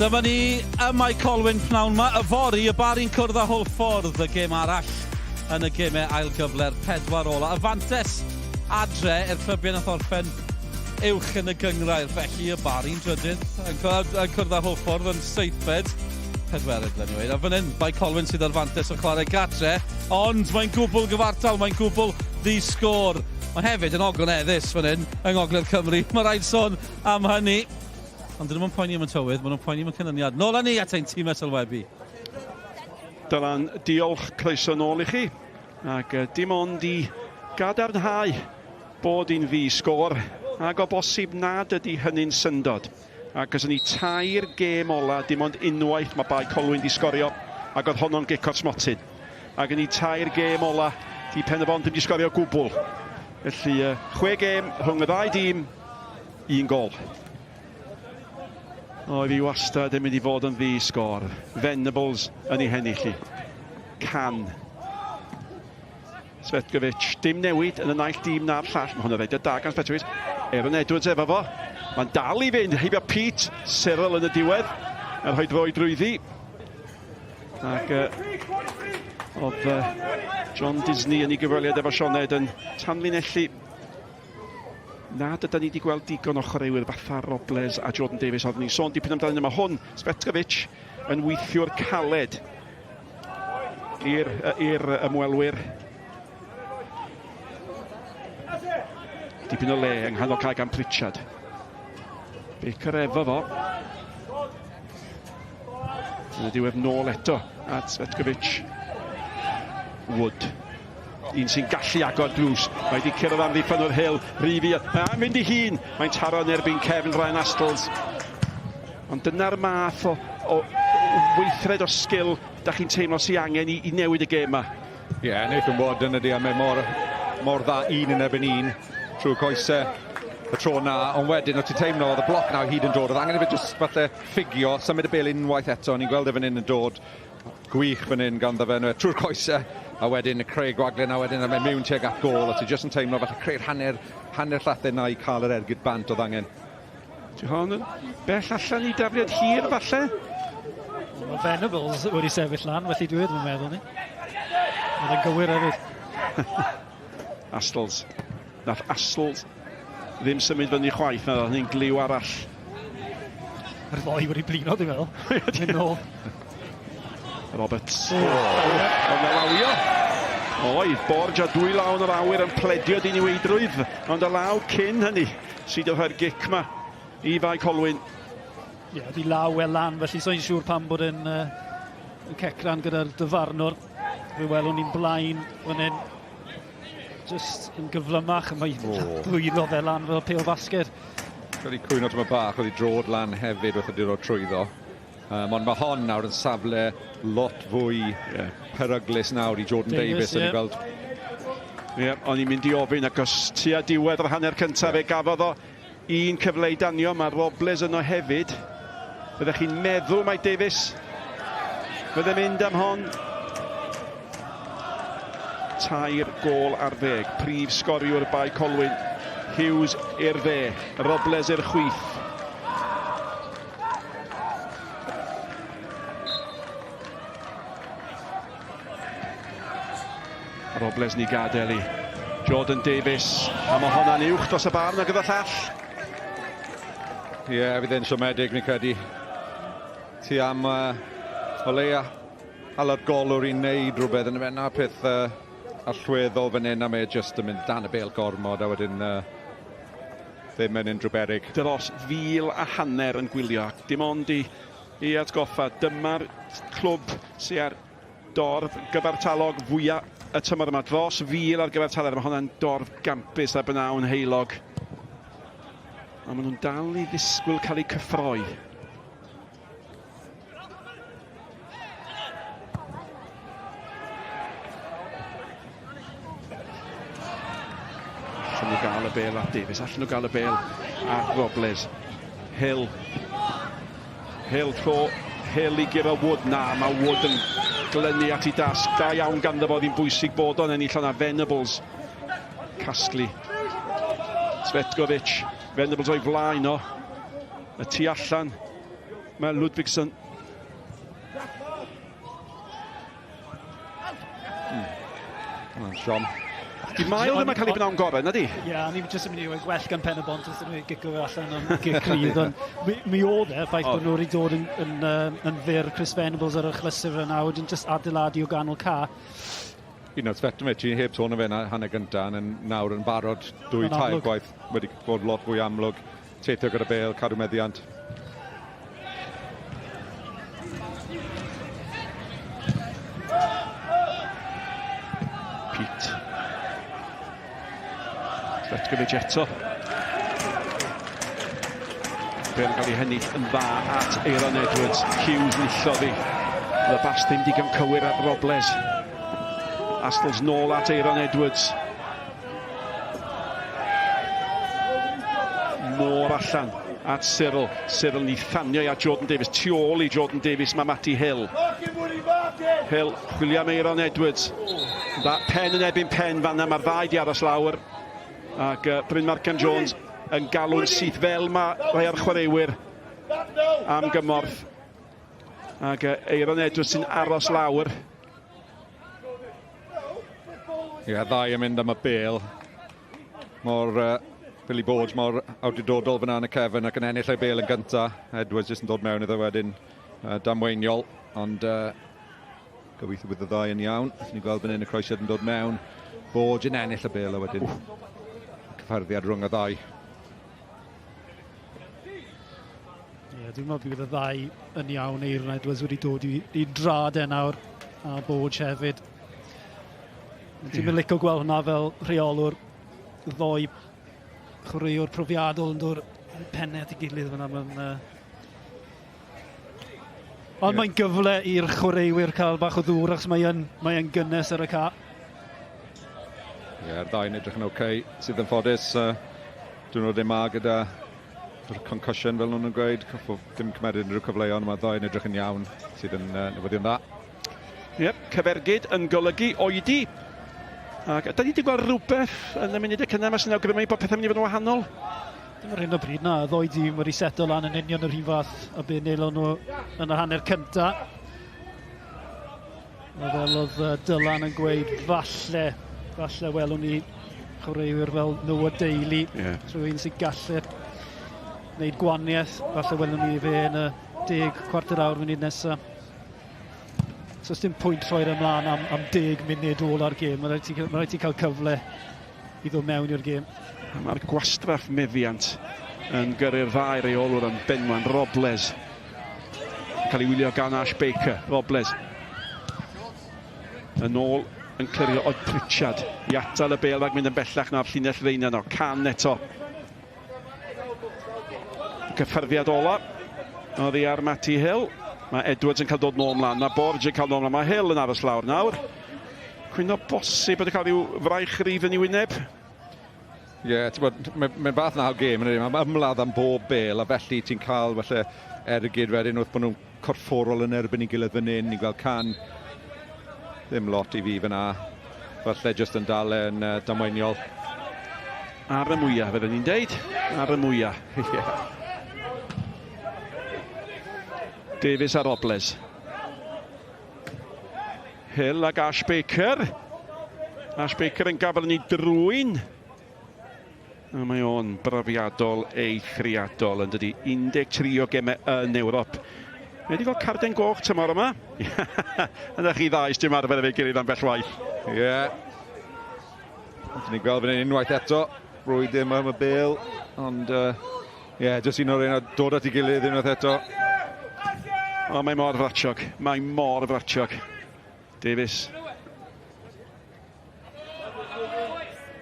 Dyma ni ym Mae Colwyn pnawn 'ma. Yfory, y Barri'n cwrdd â Hwlffordd, y gêm arall yn y gemau ail gyfle'r pedwar ola. Y fantes adre i'r clybiau nath orffen uwch yn y gynghrair, felly y Barri'n drydydd yn cwrdd â Hwlffordd yn seithfed. Pedwerydd, ddylen ni weud. A fan hyn, Bae Colwyn sydd â'r fantes o chwarae gatre, ond mae'n gwbl gyfartal, mae'n gwbl ddi-sgôr. Mae hefyd yn ogoneddus fan hyn yng Ngogledd Cymru, mae rhaid sôn am hynny. Ond dyn nhw'm yn poeni am y tywydd, maen nhw'n poeni am y canlyniad. Nôl â ni at ein tîm sylwebu. Dylan, diolch, croeso nôl i chi. Ac dim ond i gadarnhau bod hi'n ddi sgôr, ac o bosib nad ydy hynny'n syndod. Ac os ni tair gêm ola, dim ond unwaith mae Bae Colwyn di sgorio, ac oedd honno'n gic o'r smotyn. Ac yn ei tair gêm ola, di Pen-y-bont ddim di sgorio gwbl. Felly, chwe gêm rhwng y ddau dîm, Un gol. Oedd hi wastad yn mynd i fod yn ddi sgôr. Venables yn ei hennill hi. Can. Svetkovic, dim newid yn y naill dîm na'r llall. Mae hwnna'n rhaid da gan Svetkovic. Aaron Edwards efo fo. Mae'n dal i fynd heibio Pete Cyril yn y diwedd. Yn rhoi droi drwyddi. Ac oedd John Disney yn ei gyfweliad efo Sioned yn tanlinellu nad ydan ni wedi gweld digon o chwaraewyr fatha Robles a Jordan Davies. Oeddwn ni'n sôn dipyn amdanyn nhw. Mae hwn, Svetkovic, yn weithiwr caled i'r ymwelwyr. Dipyn o le yng nghanol cae gan Pritchard. Baker efo fo. Yn y diwedd nôl eto at Svetkovic. Wood. Un sy'n gallu agor drws. Mae wedi cyrraedd amddiffynnwr Hill. Rhy fuan. Mae'n mynd i hun. Mae'n taro yn erbyn cefn Ryan Astles. Ond dyna'r math o, o weithred o sgil da chi'n teimlo sy'n angen i, i newid y gêm yma. Ie, yeah, Nathan Ward yn ydi, a mae mor, mor dda un yn erbyn un trwy'r coesau y tro na, ond wedyn o ti'n teimlo oedd y bloc na o hyd yn dod, oedd angen i fe jyst falle ffugio, symud y bel unwaith eto, ni'n gweld e fan hyn yn dod, gwych fan hyn ganddo fe, trwy'r coesau, a wedyn creu gwaglen, a wedyn mae'n mewn tuag at gôl, a ti jyst yn teimlo falle creu'r hanner, hanner llathen na i cael yr ergyd bant oedd angen. Di hon yn bell allan i dafliad hir falle? Mae Venables wedi sefyll lan, felly dwi wedi meddwl ni. Mae'n gywir hefyd. Astles. Nath Astles ddim symud fyny chwaith, na hynny'n gliw arall. Mae'r ddoi wedi blino, dwi'n meddwl. Mynd nôl. Roberts. Oh. Ond oh, lawio. Oedd, Borja dwy law yn yr awyr yn pledio diniweidrwydd, ond y law cyn hynny sydd wedi rhoi'r gic ma i Fae Colwyn. Ie, yeah, di law e lan, felly so'n siŵr pam bod e'n uh, cecran gyda'r dyfarnwr. Fe welwn ni'n blaen fan hyn. Just yn gyflymach, mae oh. ddwylo fe lan fel pêl fasged. Wedi cwyno tyma bach, oedd i drod lan hefyd wrth ydi rod trwyddo. Um, ond mae hon nawr yn safle lot fwy yeah. peryglus nawr i Jordan Davies. Davies yeah. Gweld... Ie, yeah, o'n i'n mynd i ofyn, ac os tua diwedd yr hanner cyntaf fe gafodd o un cyfle i danio, mae Robles yno hefyd. Byddech chi'n meddwl mai Davies fydde mynd am hon. Tair gôl ar ddeg. Prif sgoriwr Bae Colwyn. Hughes i'r dde, Robles i'r chwith. Robles ni gadael i Jordan Davies, a mae honna'n uwch dros y bar na gyda llall. Ie, yeah, fydd e'n siomedig, ni'n credu. Ti am uh, o leia hala'r golwr i wneud rhywbeth yn y fe. peth uh, allweddol fan hyn, a mae e jyst yn mynd dan y bel gormod, a wedyn uh, ddim yn unrhyw berig. Dros 1,500 yn gwylio, dim ond i, i atgoffa, dyma'r clwb sy'n ar dorf gyfartalog fwyaf y tymor yma. Dros 1,000 ar gyfartaledd. Mae hwnna'n dorf gampus ar bynawn heulog. Ond maen nhw'n dal i ddisgwyl cael eu cyffroi. Allan nhw gael y bel at Davies, allan nhw gael y bel at Robles. Hill. Hill tro, Hill i guro Wood. Na, mae Wood yn glynu at ei dasg. Da iawn ganddo fo, ddim bwysig bod o'n ennill o'na Venables. Casglu. Svetkovic. Venables o'i flaen o. Y tu allan. Mae Ludvigsson. Hwnna'n siom. Di Mael ddim yn cael ei bnawn gorau, na di? Ie, yeah, o'n i jyst yn mynd i weud gwell gan Pen y Bont os nhw'n gico fe allan am gic rhydd, ond mi, mi oedd e, ffaith bod nhw wedi dod yn, yn, yn fyr Chris Venables ar y chlysur yna, wedyn jyst adeiladu o ganol ca. Un o'r Cvetkovic, ni heb sôn am fe na hanner gynta, yn nawr yn barod dwy tair gwaith wedi bod lot fwy amlwg. Teithio gyda bêl, cadw meddiant. Pete. Cvetkovic eto. Bel yn cael ei hennill yn dda at Aaron Edwards. Hughes nillodd hi. Y bas ddim digon cywir ar Robles. Astles nôl at Aaron Edwards. Moore allan at Cyril. Cyril ni thanio i at Jordan Davies. Tu ôl i Jordan Davies mae Matty Hill. Hill, chwilio am Aaron Edwards. Dda, pen yn ebyn pen fanna, mae'r ddau di aros lawr. Ac Bryn Markham Jones yn galw'n syth fel mae rhai o'r chwaraewyr am gymorth. Ac Aaron Edwards sy'n aros lawr. Ie, yeah, ddau yn mynd am y bel. Mor uh, Billy Borge mor awdurdodol fyna yn y cefn ac yn ennill ei bel yn gynta. Edwards jyst yn dod mewn iddo wedyn uh, damweiniol, ond uh, gobeithio bydd y ddau yn iawn. Ni'n gweld fan hyn y croesiad yn dod mewn. Borge yn ennill y bel a wedyn cyffyrddiad rhwng y ddau. Ie, yeah, dwi'n meddwl bydd y ddau yn iawn. Eiron Edwards wedi dod i, i drad e nawr, a Borge hefyd. Ti'n yeah. licio gweld hwnna fel rheolwr ddoi chwaraewr profiadol yn dod pennau at ei gilydd fyna. Mae'n, uh... Ond yeah. mae'n gyfle i'r chwaraewyr cael bach o ddŵr achos mae'n mae yn gynnes ar y ca. Ie, yeah, ddau'n edrych yn oce, okay. Sydd yn ffodus. Dyn nhw ddim a gyda concussion fel nhw'n gweud, dim cymeryd unrhyw cyfleon, mae ddau'n edrych yn iawn, sydd yn newyddion dda. Yep, cyfergyd yn golygu oedi. Ac da ni wedi gweld rhywbeth yn y munudau cynnar yma sy'n awgrymu bod pethau'n mynd i fod yn wahanol. Dim ar hyn o bryd na, y ddoi dîm wedi seto lan yn union yr un fath a be wnaelon nhw yn y hanner cynta. A fel oedd Dylan yn gweud, falle, falle welwn ni chwaraewyr fel Noah Daly, yeah. rhywun sy'n gallu wneud gwaniaeth, falle welwn ni fe yn y deg cwarter awr munud nesaf. So dim pwynt rhoi'r ymlaen am, am deg munud ôl ar gêm. Mae rhaid ti, ma rhaid ti cael cyfle i ddod mewn i'r gêm. Mae'r gwastraff meddiant yn gyrru'r ddau reolwr yn benwan. Robles yn cael ei wylio gan Ash Baker. Robles yn ôl yn clirio oedd Pritchard i atal y bêl rhag mynd yn bellach na'r llinell ddeuna no. Can eto. Cyffyrddiad ola oddi ar Matty Hill. Mae Edwards yn cael dod nôl mlaen. Mae Borge yn cael nôl mlaen. Mae Hill yn aros lawr nawr. Cwyno bosib bod yn cael rhyw fraich rydd yn ei wyneb. Ie, yeah, ti'n bod, mae'n mae fath na o gêm, yn Mae'n ymladd am bob bel, a felly ti'n cael falle ergyd wedyn wrth bod nhw'n corfforol yn erbyn ei gilydd fan hyn, ni'n gweld can. Ddim lot i fi fyna. Falle jyst yn dal yn uh, damweiniol. Ar y mwyaf, fydden ni'n deud. Ar y mwyaf. yeah. Davies a Robles. Hill ag Ash Baker. Ash Baker yn gafel yn ei drwy'n. A mae o'n brofiadol eithriadol yn dydi. 13 o gemau yn Ewrop. Mae wedi cael carden goch tymor yma. Yna chi ddau sy'n arfer efo'i gilydd ambell waith. Ie. Yeah. Ni'n gweld fan hyn unwaith eto. Brwydr yma am y bêl. Ond, ie, uh, yeah, jyst un o'r un dod at ei gilydd unwaith eto. O, mae mor fratiog. Mae mor fratiog. Davies.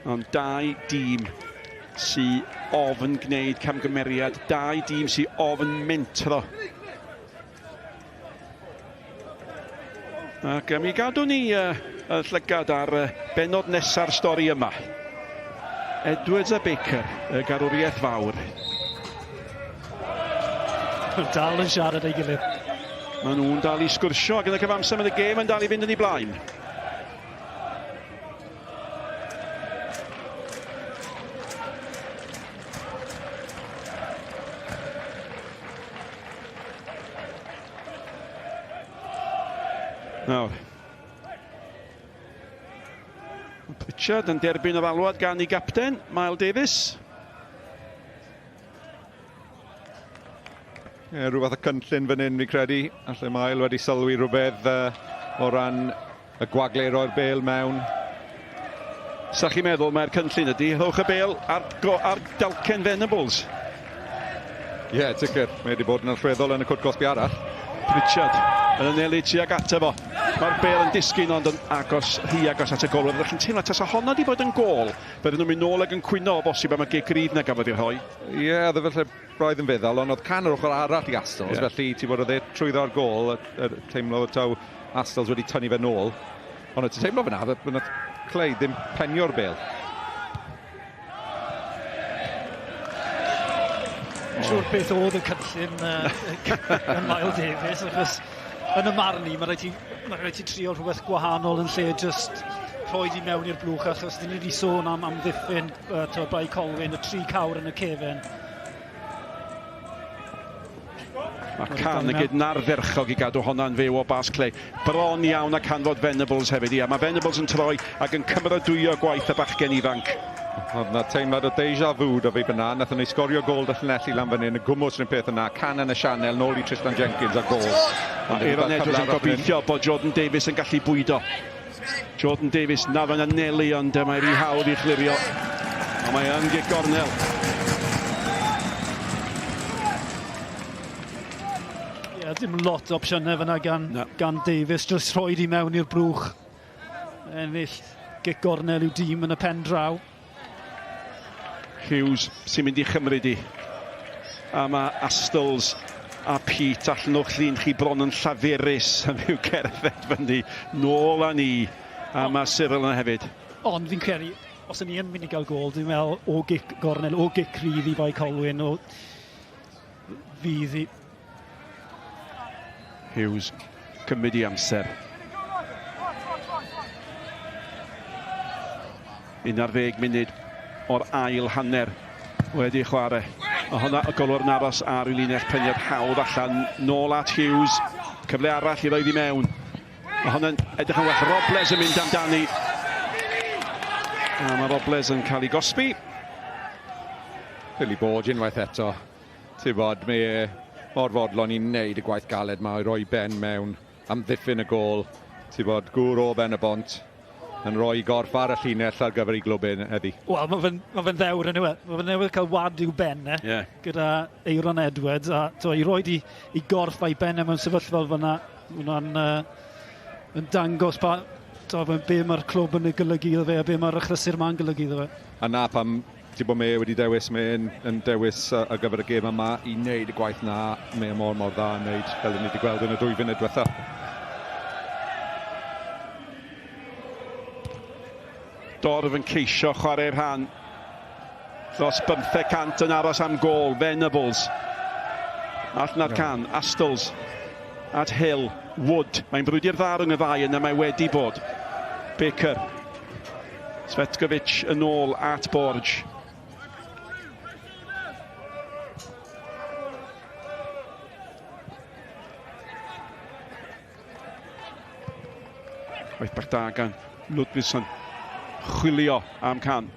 Ond dau dîm sy ofn gwneud camgymeriad. Dau dîm sy ofn mentro. Ac mi gadw ni uh, y llygad ar uh, benod nesa'r stori yma. Edwards a Baker, y garwriaeth fawr. Dal yn siarad ei gilydd. Maen nhw'n dal i sgwrsio ac yn y cyfamser mae y gêm yn dal i fynd yn ei blaen. Nawr. Pritchard yn derbyn yr alwad gan ei gapten, Mael Davies. Ie, rhyw fath o cynllun fan hyn, fi'n credu. Alle Mael wedi sylwi rhywbeth uh, o ran y gwagle i roi'r bel mewn. Sa chi'n meddwl mae'r cynllun ydy, rhowch y bel ar, go, ar dalcen Venables. Ie, yeah, sicr. Mae wedi bod yn allweddol yn y cwrt gosbi arall. Pritchard yn anelu tuag ato fo. Mae'r bel yn disgyn ond yn agos, rhy agos at y golwr. Rydych chi'n teimlo tasa honno wedi bod yn gôl, bydden nhw'n mynd nôl ac yn cwyno o bosib am y gic rydd na gafodd ei rhoi. Ie, yeah, oedd e falle braidd yn feddal, ond oedd can yr ochr arall i Astles, yeah. felly ti'n bod oedd e trwyddo ar gôl, teimlo taw Astles wedi tynnu fe nôl. Ond oedd ti'n teimlo fyna, nath Clay ddim penio'r bel. Siwr beth oedd y cynllun uh, yn Mael Davies, achos yn y marn i, mae rhaid ti, mae rhaid ti trio rhywbeth gwahanol yn lle just rhoi di mewn i'r blwch, achos dyn ni wedi sôn am amddiffyn uh, Bae Colwyn, y tri cawr yn y cefen. Mae Can y gyd yn ardderchog i gadw honna'n fyw o bas Clay. Bron iawn a canfod Venables hefyd. Ia, mae Venables yn troi ac yn cymeradwyo gwaith y bachgen ifanc. Oedd na teimlad o deja vu da fi fyna. Nathon ni sgorio gôl da Llanelli lan fan hyn, y gwmws rhywun peth yna. Can yn y sianel, nôl i Tristan Jenkins a gôl. Ond Aaron Edwards yn gobeithio bod Jordan Davies yn gallu bwydo. Jordan Davies, na fan anelu, ond mae rhy hawdd i chlirio. Ond mae yn gic gornel. Ie, yeah, dim lot o opsiynau fyna gan, no. gan Davies. Just rhoi di mewn i'r brwch. Ennill gic gornel i'w dîm yn y pen draw. Hughes sy'n mynd i chymryd i. A mae Astles a Pete allan o'ch llun chi bron yn llafurus am i'w cerdded fyny. Nôl â ni. A mae Cyril yna hefyd. Ond fi'n credu, os ydyn ni yn mynd i gael gol, dwi'n meddwl o gic gornel, o gic rhydd i Bae Colwyn, o fydd i. Hughes cymryd i amser. 11 munud o'r ail hanner wedi chwarae. Mae hwnna y golwr yn aros ar ei linell peniad hawdd allan. Nôl at Hughes. Cyfle arall i roed i mewn. Mae hwnna'n edrych yn well. Robles yn mynd amdani. A mae Robles yn cael ei gosbi. Billy Borge unwaith eto. Ti'n bod, mae e mor fodlon i wneud y gwaith galed ma, i roi ben mewn, amddiffyn y gôl. Ti'n bod, gŵr o ben y bont yn rhoi gorff ar y llinell ar gyfer ei glwb e heddi. Wel, mae fe'n ma fe ddewr yn yw e. Mae fe'n newydd cael wad i'w ben e, yeah. gyda Eiron Edwards, a to, i roi i, i gorff a'i ben e mewn sefyllfa fel fyna, hwnna'n uh, yn dangos pa, to, be mae'r clwb yn ei golygu iddo fe a be mae'r achlysur ma'n golygu iddo fe. A na pam ti'n bod mae wedi dewis, mae'n yn dewis ar gyfer y gêm yma i wneud y gwaith na, mae e mor mor dda yn wneud, fel ni wedi gweld yn y dwy funud diwetha. Dorf yn ceisio chwarae rhan. Dros 500 yn aros am gôl. Venables. Allan ar can. Astles. At Hill. Wood. Mae'n brwydr dda rhwng y ddau yna mae wedi bod. Baker. Svetkovic yn ôl at Borge. Waith bach da gan Ludwigson. Chwilio am can.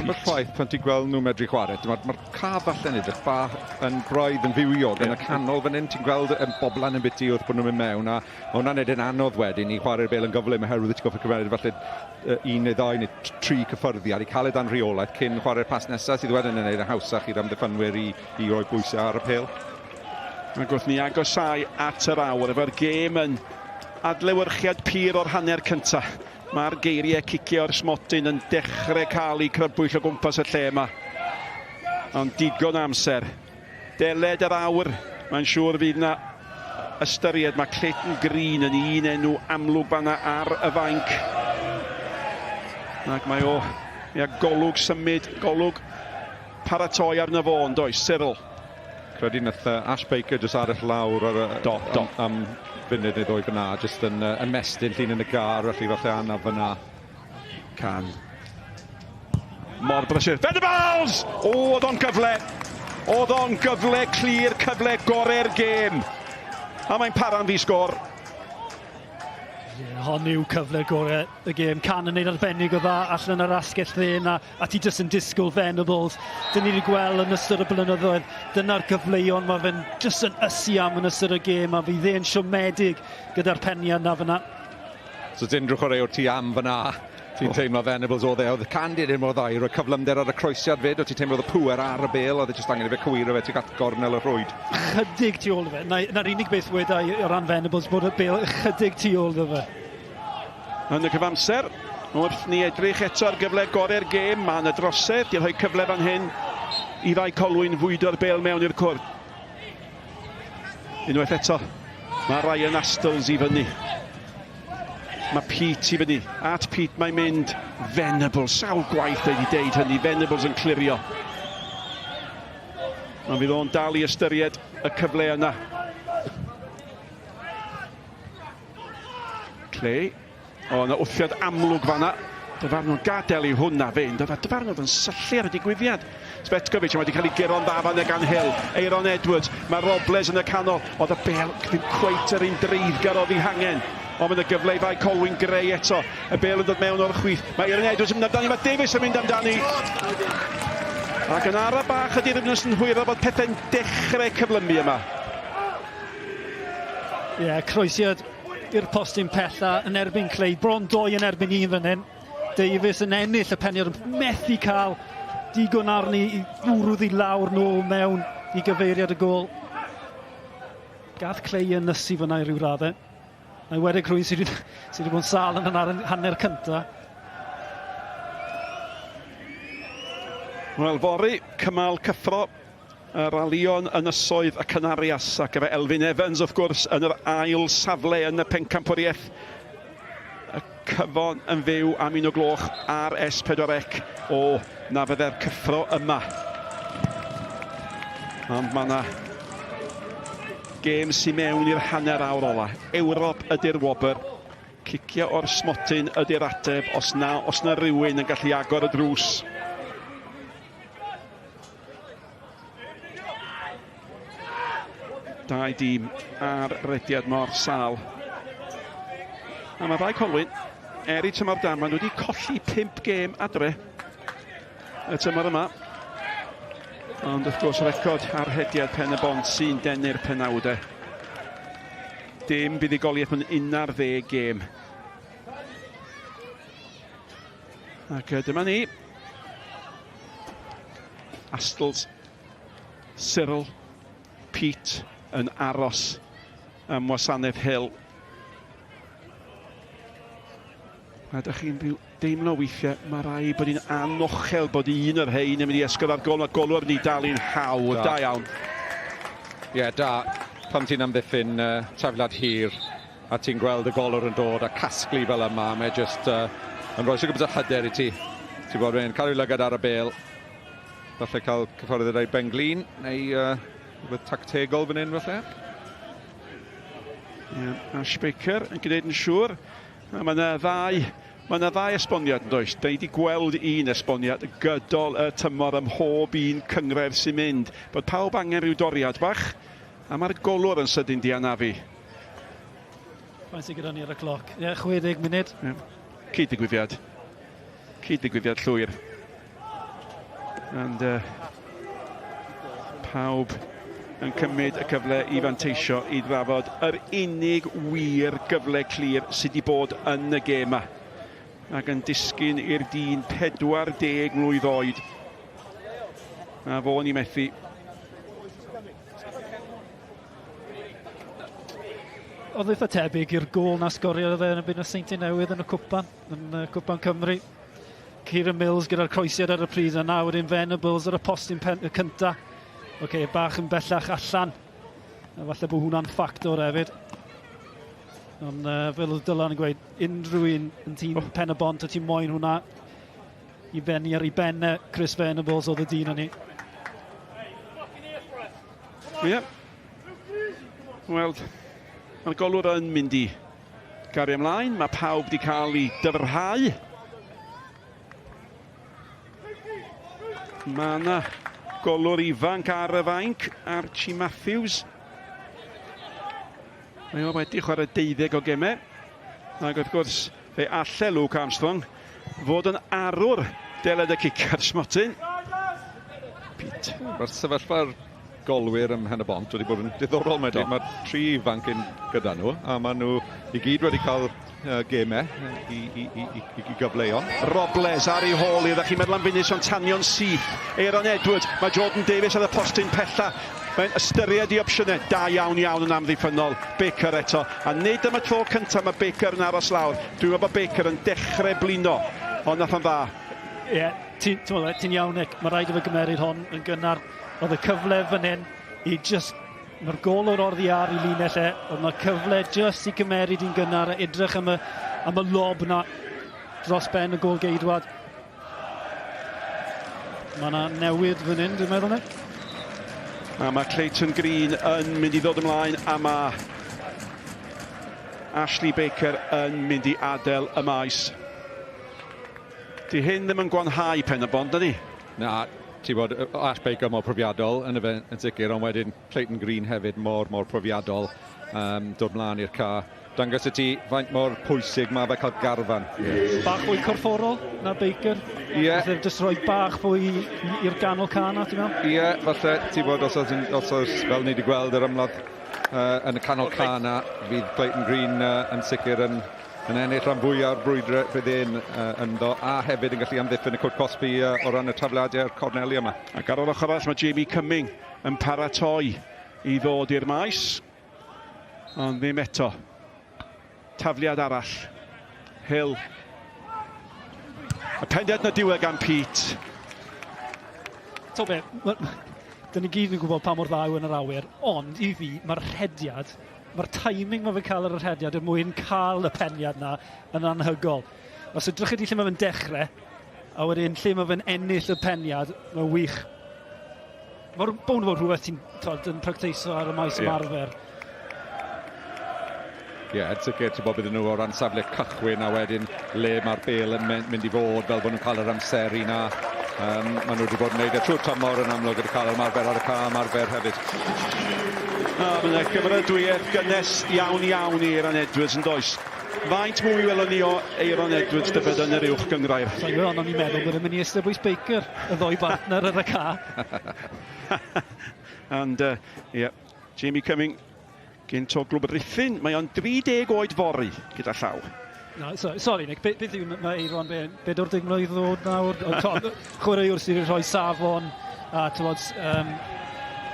Mae'r ffaith pan ti'n gweld nhw'n medru chwarae, mae'r ma caf falle'n edrych bach yn braidd yn fywiog yn y canol fan hyn, ti'n gweld yn boblan yn biti wrth bod nhw'n mynd mewn, a mae hwnna'n neud yn anodd wedyn i chwarae'r bel yn gyflym oherwydd ti'n goffi cymeryd falle un neu ddau neu tri cyffyrddiad i cael e dan rheolaeth cyn chwarae'r pas nesaf sydd wedyn yn neud yn hawsach i'r amddiffynwyr i, i roi bwysau ar y pêl. Ac wrth ni agosau at yr awr, efo'r gêm yn adlewyrchiad pur o'r hanner cyntaf. Mae'r geiriau cicio'r smotyn yn dechrau cael eu crybwyll o gwmpas y lle yma. Ond digon amser. Deled yr awr, mae'n siŵr fydd yna ystyried. Mae Clayton Green yn un enw amlwg fanna ar y fainc. Ac mae o, ia, golwg symud, golwg paratoi arno fo, ond oes, Cyril. Credu nath Ash Baker jyst arall lawr ar, do, do. Am, am funud neu ddwy fyna, jyst yn uh, ymestyn llun yn y gar, felly falle anaf fyna. Can. Mor brysur. Venables! O, oedd o'n gyfle! Oedd o'n gyfle clir, cyfle gorau'r gêm. A mae'n para'n ddi sgôr. Yeah, hon yw cyfle gorau y gêm. Can yn neud arbennig o dda allan yr asgell dde yna, a ti jyst yn disgwyl Venables. Dyn ni wedi gweld yn ystod y blynyddoedd, dyna'r cyfleon mae fe'n jyst yn ysu am yn ystod y gêm, a fydd e'n siomedig gyda'r peniad na fyna. So dim unrhyw chwaraewr ti am fyna. Ti'n oh. teimlo Venables oedd e. Oedd Candy ddim mor dda i roi cyflymder ar y croesiad fyd. Oedd ti'n teimlo oedd y pŵer ar y bel. Oedd e jyst angen i fe cywiro fe tuag at gornel y rhwyd. Chydig tu ôl fe. Na'r na unig beth weda i o ran Venables bod y bel chydig tu ôl iddo fe. Yn y cyfamser, wrth ni edrych eto ar gyfle gorau'r gêm, mae yna drosedd, di rhoi cyfle fan hyn i Fae Colwyn fwydo'r bel mewn i'r cwrt. Unwaith eto, mae Ryan Astles i fyny. Mae Pete i fyny. At Pete mae'n mynd. Venables, sawl gwaith wedi deud hynny. Venables yn clirio. Ond fydd o'n dal i ystyried y cyfle yna. Clay. O, yna wthiad amlwg fanna. Dyfarnwr gadael i hwnna fynd. Oedd dyfarnwr yn syllu ar y digwyddiad. Svetkovic wedi cael ei guro'n dda fanna gan Hill. Aaron Edwards. Mae Robles yn y canol. Oedd y bel ddim cweit yr un dreiddgar oedd ei hangen. Ond mae'n y gyfle i Fae Colwyn Grey eto. Y bel yn dod mewn o'r chwith. Mae Aaron Edwards yn mynd amdani. Mae Davies yn mynd amdani. Ac yn ara bach ydy'r ymwneud yn hwyro bod pethau'n dechrau cyflymu yma. Ie, yeah, croesiad i'r postyn pella yn erbyn Clay. Bron doi yn erbyn un fan hyn. Davies yn ennill y peniad, methu cael digon arni i fwrw ddi lawr nôl mewn i gyfeiriad y gôl. Gath Clay yn ysu fyna i ryw raddau. Mae wedi rhywun sydd wedi, sy wedi bod yn sâl yn yr hanner cynta. Wel, fory, cymal cyffro y ralïon Ynysoedd y Canarias ac efo Elfyn Evans wrth gwrs yn yr ail safle yn y pencampwriaeth. Y cyfon yn fyw am un o gloch ar S4C o na fydde'r cyffro yma. Ond mae yna gêm sy'n mewn i'r hanner awr ola. Ewrop ydy'r wobr. Cicio o'r smotyn ydy'r ateb os na, os na rhywun yn gallu agor y drws. Dau dîm ar rediad mor sal. A mae Bae Colwyn, er i tymor dan, maen nhw wedi colli 5 gêm adre y tymor yma. Ond wrth gwrs record ar rhediad Pen y Bont sy'n denu'r penawdau. Dim buddugoliaeth mewn 11 gêm. Ac dyma ni. Astles, Cyril, Pete yn aros am wasanaeth Hill. A ydych chi'n rhyw deimlo weithiau, mae rai bod hi'n anochel bod un o'r rhain yn mynd i esgor ar gol, mae golwr yn ei dalu'n hawdd. Da, da iawn. Ie, yeah, da. Pan ti'n amddiffyn uh, tafliad hir, a ti'n gweld y golwr yn dod a casglu fel yma, mae jyst uh, yn rhoi sy'n gwybod o hyder i ti. Ti'n bod yn cael ei lygad ar y bel, falle cael cyffordd gyda'i ben glin, neu uh, rhywbeth tactegol fan hyn falle. Yeah, Ash Baker yn gwneud yn siŵr. Mae yna ddau Mae yna ddau esboniad yn does. Da ni wedi gweld un esboniad gydol y tymor ym mhob un cynghrair sy'n mynd. Bod pawb angen rhyw doriad bach, a mae'r golwr yn sydyn di anafu. Faint sydd gyda ni ar y cloc? Ie, yeah, 60 munud. Yeah. Cyd-ddigwyddiad. Cyd-ddigwyddiad llwyr. And uh, pawb yn cymryd y cyfle i fanteisio i drafod yr unig wir gyfle clir sydd wedi bod yn y gêm yma. Ac yn disgyn i'r dyn 40 mlwydd oed. A fo ni methu. Oedd eitha tebyg i'r gôl na sgoriodd e yn erbyn y Seintiau Newydd yn y cwpan, yn y cwpan Cymru. Kieran Mills gyda'r croesiad ar y pryd a nawr wedyn Venables ar y postyn pen, y cynta. Oce, okay, bach yn bellach allan. A falle bod hwnna'n ffactor hefyd. Ond uh, fel oedd Dylan yn gweud, unrhyw un yn tîm oh. Pen y Bont, o ti'n moyn hwnna i fenni ar ei ben Chris Venables oedd y dyn o'n i. Ie. Yeah. Wel, mae'r golwr yn mynd i gario ymlaen. Mae pawb wedi cael ei dyfrhau. Mae yna golwr ifanc ar y fainc, Archie Matthews. Mae o wedi chwarae 12 o gemau. Ac wrth gwrs, fe alle Luke Armstrong fod yn arwr deled y cic ar smotyn. Pete. Mae'r sefyllfa'r golwyr ym Mhen y Bont wedi bod yn diddorol. Mae, mae tri ifanc yn gyda nhw, a maen nhw i gyd wedi cael gemau i, i, i, i, i gyfleon. Robles ar ei hôl i, ddech chi'n meddwl am funud son tanio'n syth. Aaron Edwards, mae Jordan Davies ar y postyn pella. Mae'n ystyried i opsiynau da iawn iawn yn amddiffynnol. Baker eto. A nid am y tro cyntaf mae Baker yn aros lawr. Dwi'n meddwl bod Baker yn dechrau blino. Ond nath o'n dda. Ie, yeah, ti'n ti, ti iawn, Nick. Mae rhaid i fe gymeryd hon yn gynnar. Oedd y cyfle fan hyn i just... Mae'r gol o'r orddi ar i linell e. Oedd yna cyfle just i gymeryd i'n gynnar a edrych am y, am y lob na dros ben y gol geidwad. Mae yna newid fan hyn, dwi'n meddwl, Nick. A mae Clayton Green yn mynd i ddod ymlaen a mae Ashley Baker yn mynd i adael y maes. Di hyn ddim yn gwanhau pen y bond, ydy? Na, ti'n bod, Ash Baker mor profiadol yn y fe yn sicr, ond wedyn Clayton Green hefyd mor, mor profiadol dod mlaen i'r ca. Dangos i ti faint mor pwysig mae fe cael garfan. Bach fwy corfforol na Baker. Ie. Yeah. Felly jyst rhoi bach fwy i'r ganol ca na, ti'n meddwl? Ie, yeah, falle, ti'n bod, os oes, os oes, fel ni wedi gweld yr ymladd yn y canol ca na, fydd Clayton Green yn sicr yn, yn ennill rhan fwyaf o'r brwydr bydd e'n ynddo, a hefyd yn gallu amddiffyn y cwrt cosbi o ran y tafliadau a'r corneli yma. Ac ar yr ochr arall mae Jamie Cumming yn paratoi i ddod i'r maes. Ond ddim eto. Tafliad arall. Hill. Y pendiad na diwedd gan Pete. To be, dyn ni gyd yn gwybod pa mor dda yw yn yr awyr, ond i fi, mae'r rhediad, mae'r timing mae fe'n cael ar y rhediad er mwyn cael y peniad na yn anhygol. Os ydrych chi lle mae fe'n dechrau, a wedyn lle mae fe'n ennill y peniad, mae'n wych. Mae'r bwn fod rhywbeth ti'n yn practeiso ar y maes ymarfer. Ie, yeah, yn sicr, ti'n bod bydden nhw o ran safle cychwyn a wedyn le mae'r bel yn mynd i fod fel bod nhw'n cael yr amseru na. Maen nhw wedi bod yn gwneud e trwy'r tymor yn amlwg wedi cael yr ymarfer ar y ca ymarfer hefyd. No, mae yna gymeradwyaeth gynnes iawn iawn i Aaron Edwards yn does. Faint mwy welwn ni o Aaron Edwards dybed yn yr uwch gyngrair? Sa'n gwybod, ond o'n i'n meddwl bod e'n mynd i eistedd bwys Baker, y ddoi bartner ar y ca. And, yeah, Jamie Cumming, gynt o glwb Ruthun, mae o'n 30 oed fory gyda llaw. No, so, sorry Nick, beth yw mae Eiron, 40 mlynedd ddod nawr? Chwaraewr sydd wedi rhoi safon a tywod,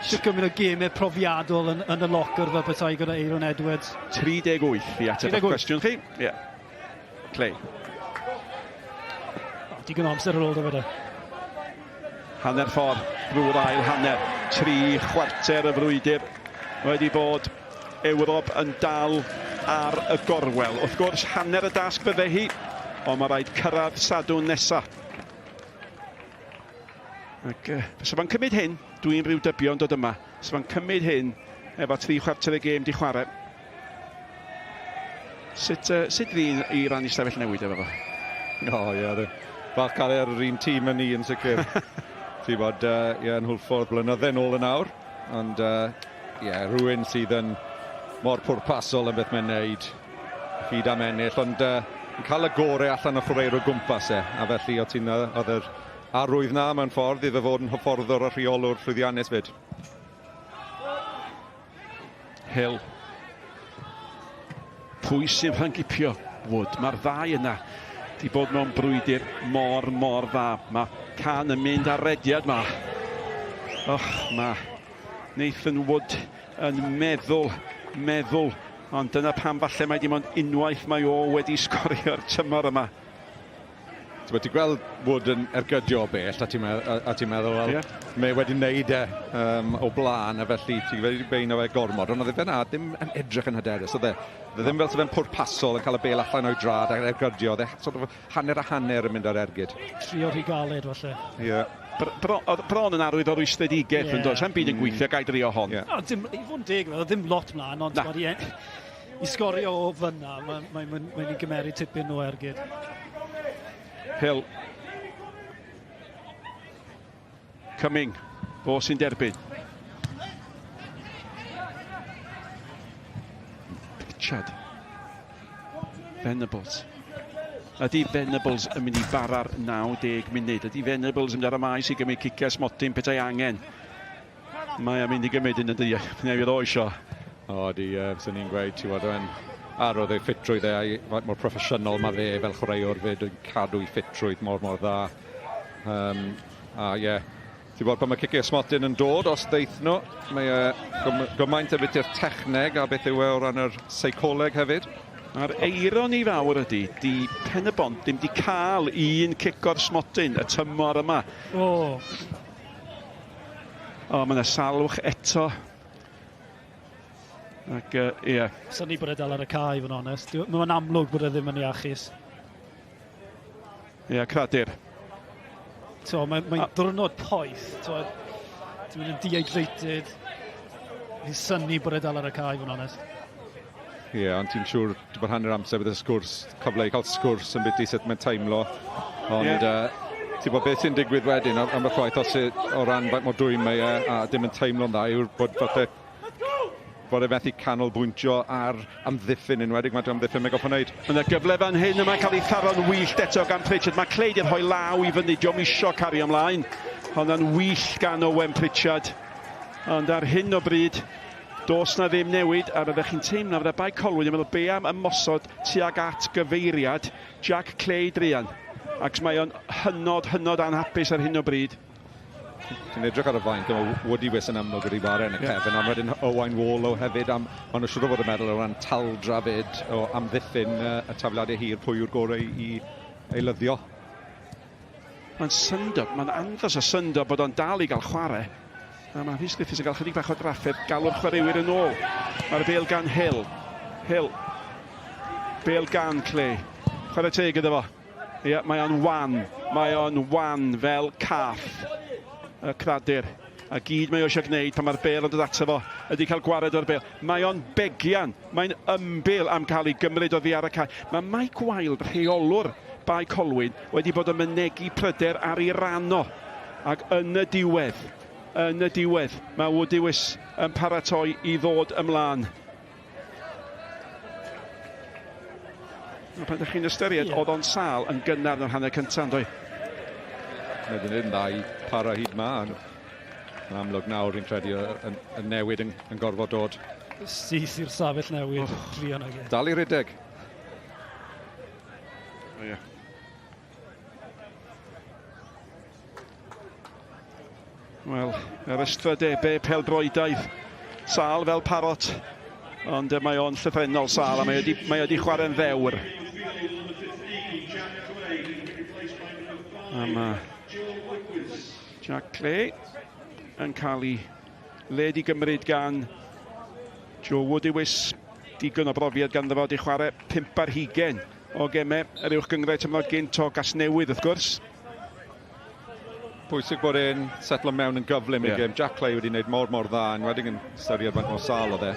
shwt gymaint o gemau profiadol yn, yn y locker fel petai gyda Eiron Edwards. 38 i ateb y cwestiwn chi. Ie. Yeah. Clay. Oh, digon o amser ar ôl dy fe. Hanner ffordd drwy'r ail hanner. 3/4 y frwydr wedi bod Ewrop yn dal ar y gorwel. Wrth gwrs, hanner y dasg fydde hi, ond mae rhaid cyrraedd Sadwrn nesa. Ac fysa fo'n cymryd hyn, dwi'n rhyw dybio yn dod yma, fysa fo'n cymryd hyn efo 3/4 y gêm di chwarae. Sut, sut ddyn i rannu stafell newid efo fo? O, ie, yeah, bach cael ei ar yr un tîm yn ni yn sicr. Ti'n bod, ie, yn Hwlffordd blynydde nôl yn awr, ond ie, yeah, rhywun sydd yn mor pwrpasol yn beth mae'n neud, hyd am ennill, ond yn cael y gorau allan o chwaraewr o gwmpas e, a felly oedd ti'n oedd yr arwydd na mewn ffordd iddo fod yn hyfforddwr a rheolwr llwyddiannus fyd. Hill. Pwy sy'n rhyngipio Wood? Mae'r ddau yna di bod mewn brwydr mor, mor dda. Mae Can yn mynd ar rediad ma. Och, mae Nathan Wood yn meddwl, meddwl. Ond dyna pam falle mae dim ond unwaith mae o wedi sgorio'r tymor yma. Ti'n gweld Wood yn ergydio o bell a ti'n ti meddwl, wel, yeah, mae wedi wneud e o blaen a felly ti'n wedi beino fe gormod. Ond oedd e fyna ddim yn edrych yn hyderus, oedd e? Oedd e ddim fel sydd fe'n pwrpasol yn cael y bel allan o'i drad ac ergydio. Oedd e sort of hanner a hanner yn mynd ar ergyd. Trio rhy galed, falle. Ie. Yeah. Oedd bron yn arwydd o rwystredigaeth yn dod. Sa'n byd yn gweithio, gai drio hon. Yeah. O, dim, i fod yn deg, oedd ddim lot mlaen, ond i, i sgorio o fyna, mae'n mae, mae, mae, mae gymeru tipyn o ergyd. Hill. Cumming. Fo sy'n derbyn. Pritchard. Venables. Ydy Venables yn mynd i bara'r 90 munud? Ydy Venables yn mynd ar y maes i gymryd ciciau smotyn petai angen? Mae o'n mynd i gymryd un ydy, newydd o isio. O, di, swn i'n gweud, ti'n gwybod, yn arwdd ei ffitrwydd e, a'i faint mor proffesiynol mae fe fel chwaraewr fyd yn cadw ei ffitrwydd mor mor dda. A ie, yeah, ti'n gwybod pan mae ciciau smotyn yn dod, os ddeith nhw, mae e gymaint o beth i'r techneg a beth yw e o ran yr seicoleg hefyd. A'r eironi fawr ydy, di Pen-y-bont ddim di cael un cic o'r smotyn y tymor yma. O. O, mae yna salwch eto. Ac, ie. Yeah. Synnu bod e dal ar y cae, i fod yn onest. Mae'n amlwg bod e ddim yn iachus. Ie, yeah, cradur. So, mae'n mae diwrnod poeth. Ti'n mynd yn dehydrated. Fi'n synnu bod e dal ar y cae, i fod yn onest. Ie, yeah, ond ti'n siŵr bod hanner amser bydd y sgwrs, cyfle i cael sgwrs yn beth i sut mae'n teimlo. Ond yeah. Ti'n bod beth sy'n digwydd wedyn am y ffaith os o ran faint mor dwym mae e a dim yn teimlo'n dda yw'r bod falle bod e methu canolbwyntio ar amddiffyn enwedig mae'n amddiffyn mae'n gorfod wneud. Mae yna gyfle fan hyn yma'n cael ei tharo'n wyllt eto gan Pritchard. Mae Clay yn rhoi law i fyny, dio'm isio cario ymlaen. Honna'n wyllt gan Owen Pritchard. Ond ar hyn o bryd, does na ddim newid, a fyddech chi'n teimlo fydde Bae Colwyn yn meddwl be am ymosod tuag at gyfeiriad Jack Clay druan. Ac mae o'n hynod, hynod anhapus ar hyn o bryd. Ti'n edrych ar y fainc, mae Woody Wys yn amlwg wedi chwarae yn y cefn, ond wedyn Owain Warlow hefyd, am, maen nhw siŵr o fod yn meddwl o ran taldra fyd o amddiffyn y tafliadau hir, pwy yw'r gorau i eilyddio. Mae'n syndod, mae'n andros o syndod bod o'n dal i gael chwarae. A mae Rhys Griffiths yn cael chydig bach o drafferth galw'r chwaraewyr yn ôl. Mae'r bêl gan Hill. Hill. Bêl gan Clay. Chwarae teg iddo fo. Ie, mae o'n wan. Mae o'n wan fel cath. Y cradur. A gyd mae o eisiau gwneud pan mae'r bêl yn dod ato fo ydy cael gwared o'r bêl. Mae o'n begian. Mae'n ymbil am cael ei gymryd oddi ar y cae. Mae Mike Wilde, rheolwr Bae Colwyn, wedi bod yn mynegi pryder ar ei ran o. Ac yn y diwedd, mae Woody Wys yn paratoi i ddod ymlaen. Pan ydych chi'n ystyried, oedd o'n sâl yn gynnar yn yr hanner cyntaf, yn dweud? Mae wedi gwneud yn dda i para hyd ma. Yn amlwg nawr, fi'n credu, y newid yn gorfod dod. Syth i'r safell newid, druan ag e. Dal i redeg. O, ie. Wel, yr ystrydebau peldroedaidd. Sâl fel parot, ond mae o'n llythrennol sâl, a mae wedi chwarae'n ddewr. A mae Jack Clay yn cael ei led i gymryd gan Joe Woodywis. Digon o brofiad ganddo fo, wedi chwarae 5 ar 20 o gemau yr uwch gynghrair tymor gynt o Gasnewydd, wrth gwrs. Pwysig bod e'n setlo mewn yn gyflym i'r gêm. Jack Clay wedi gwneud mor mor dda, yn enwedig yn ystyried faint mor sâl oedd e.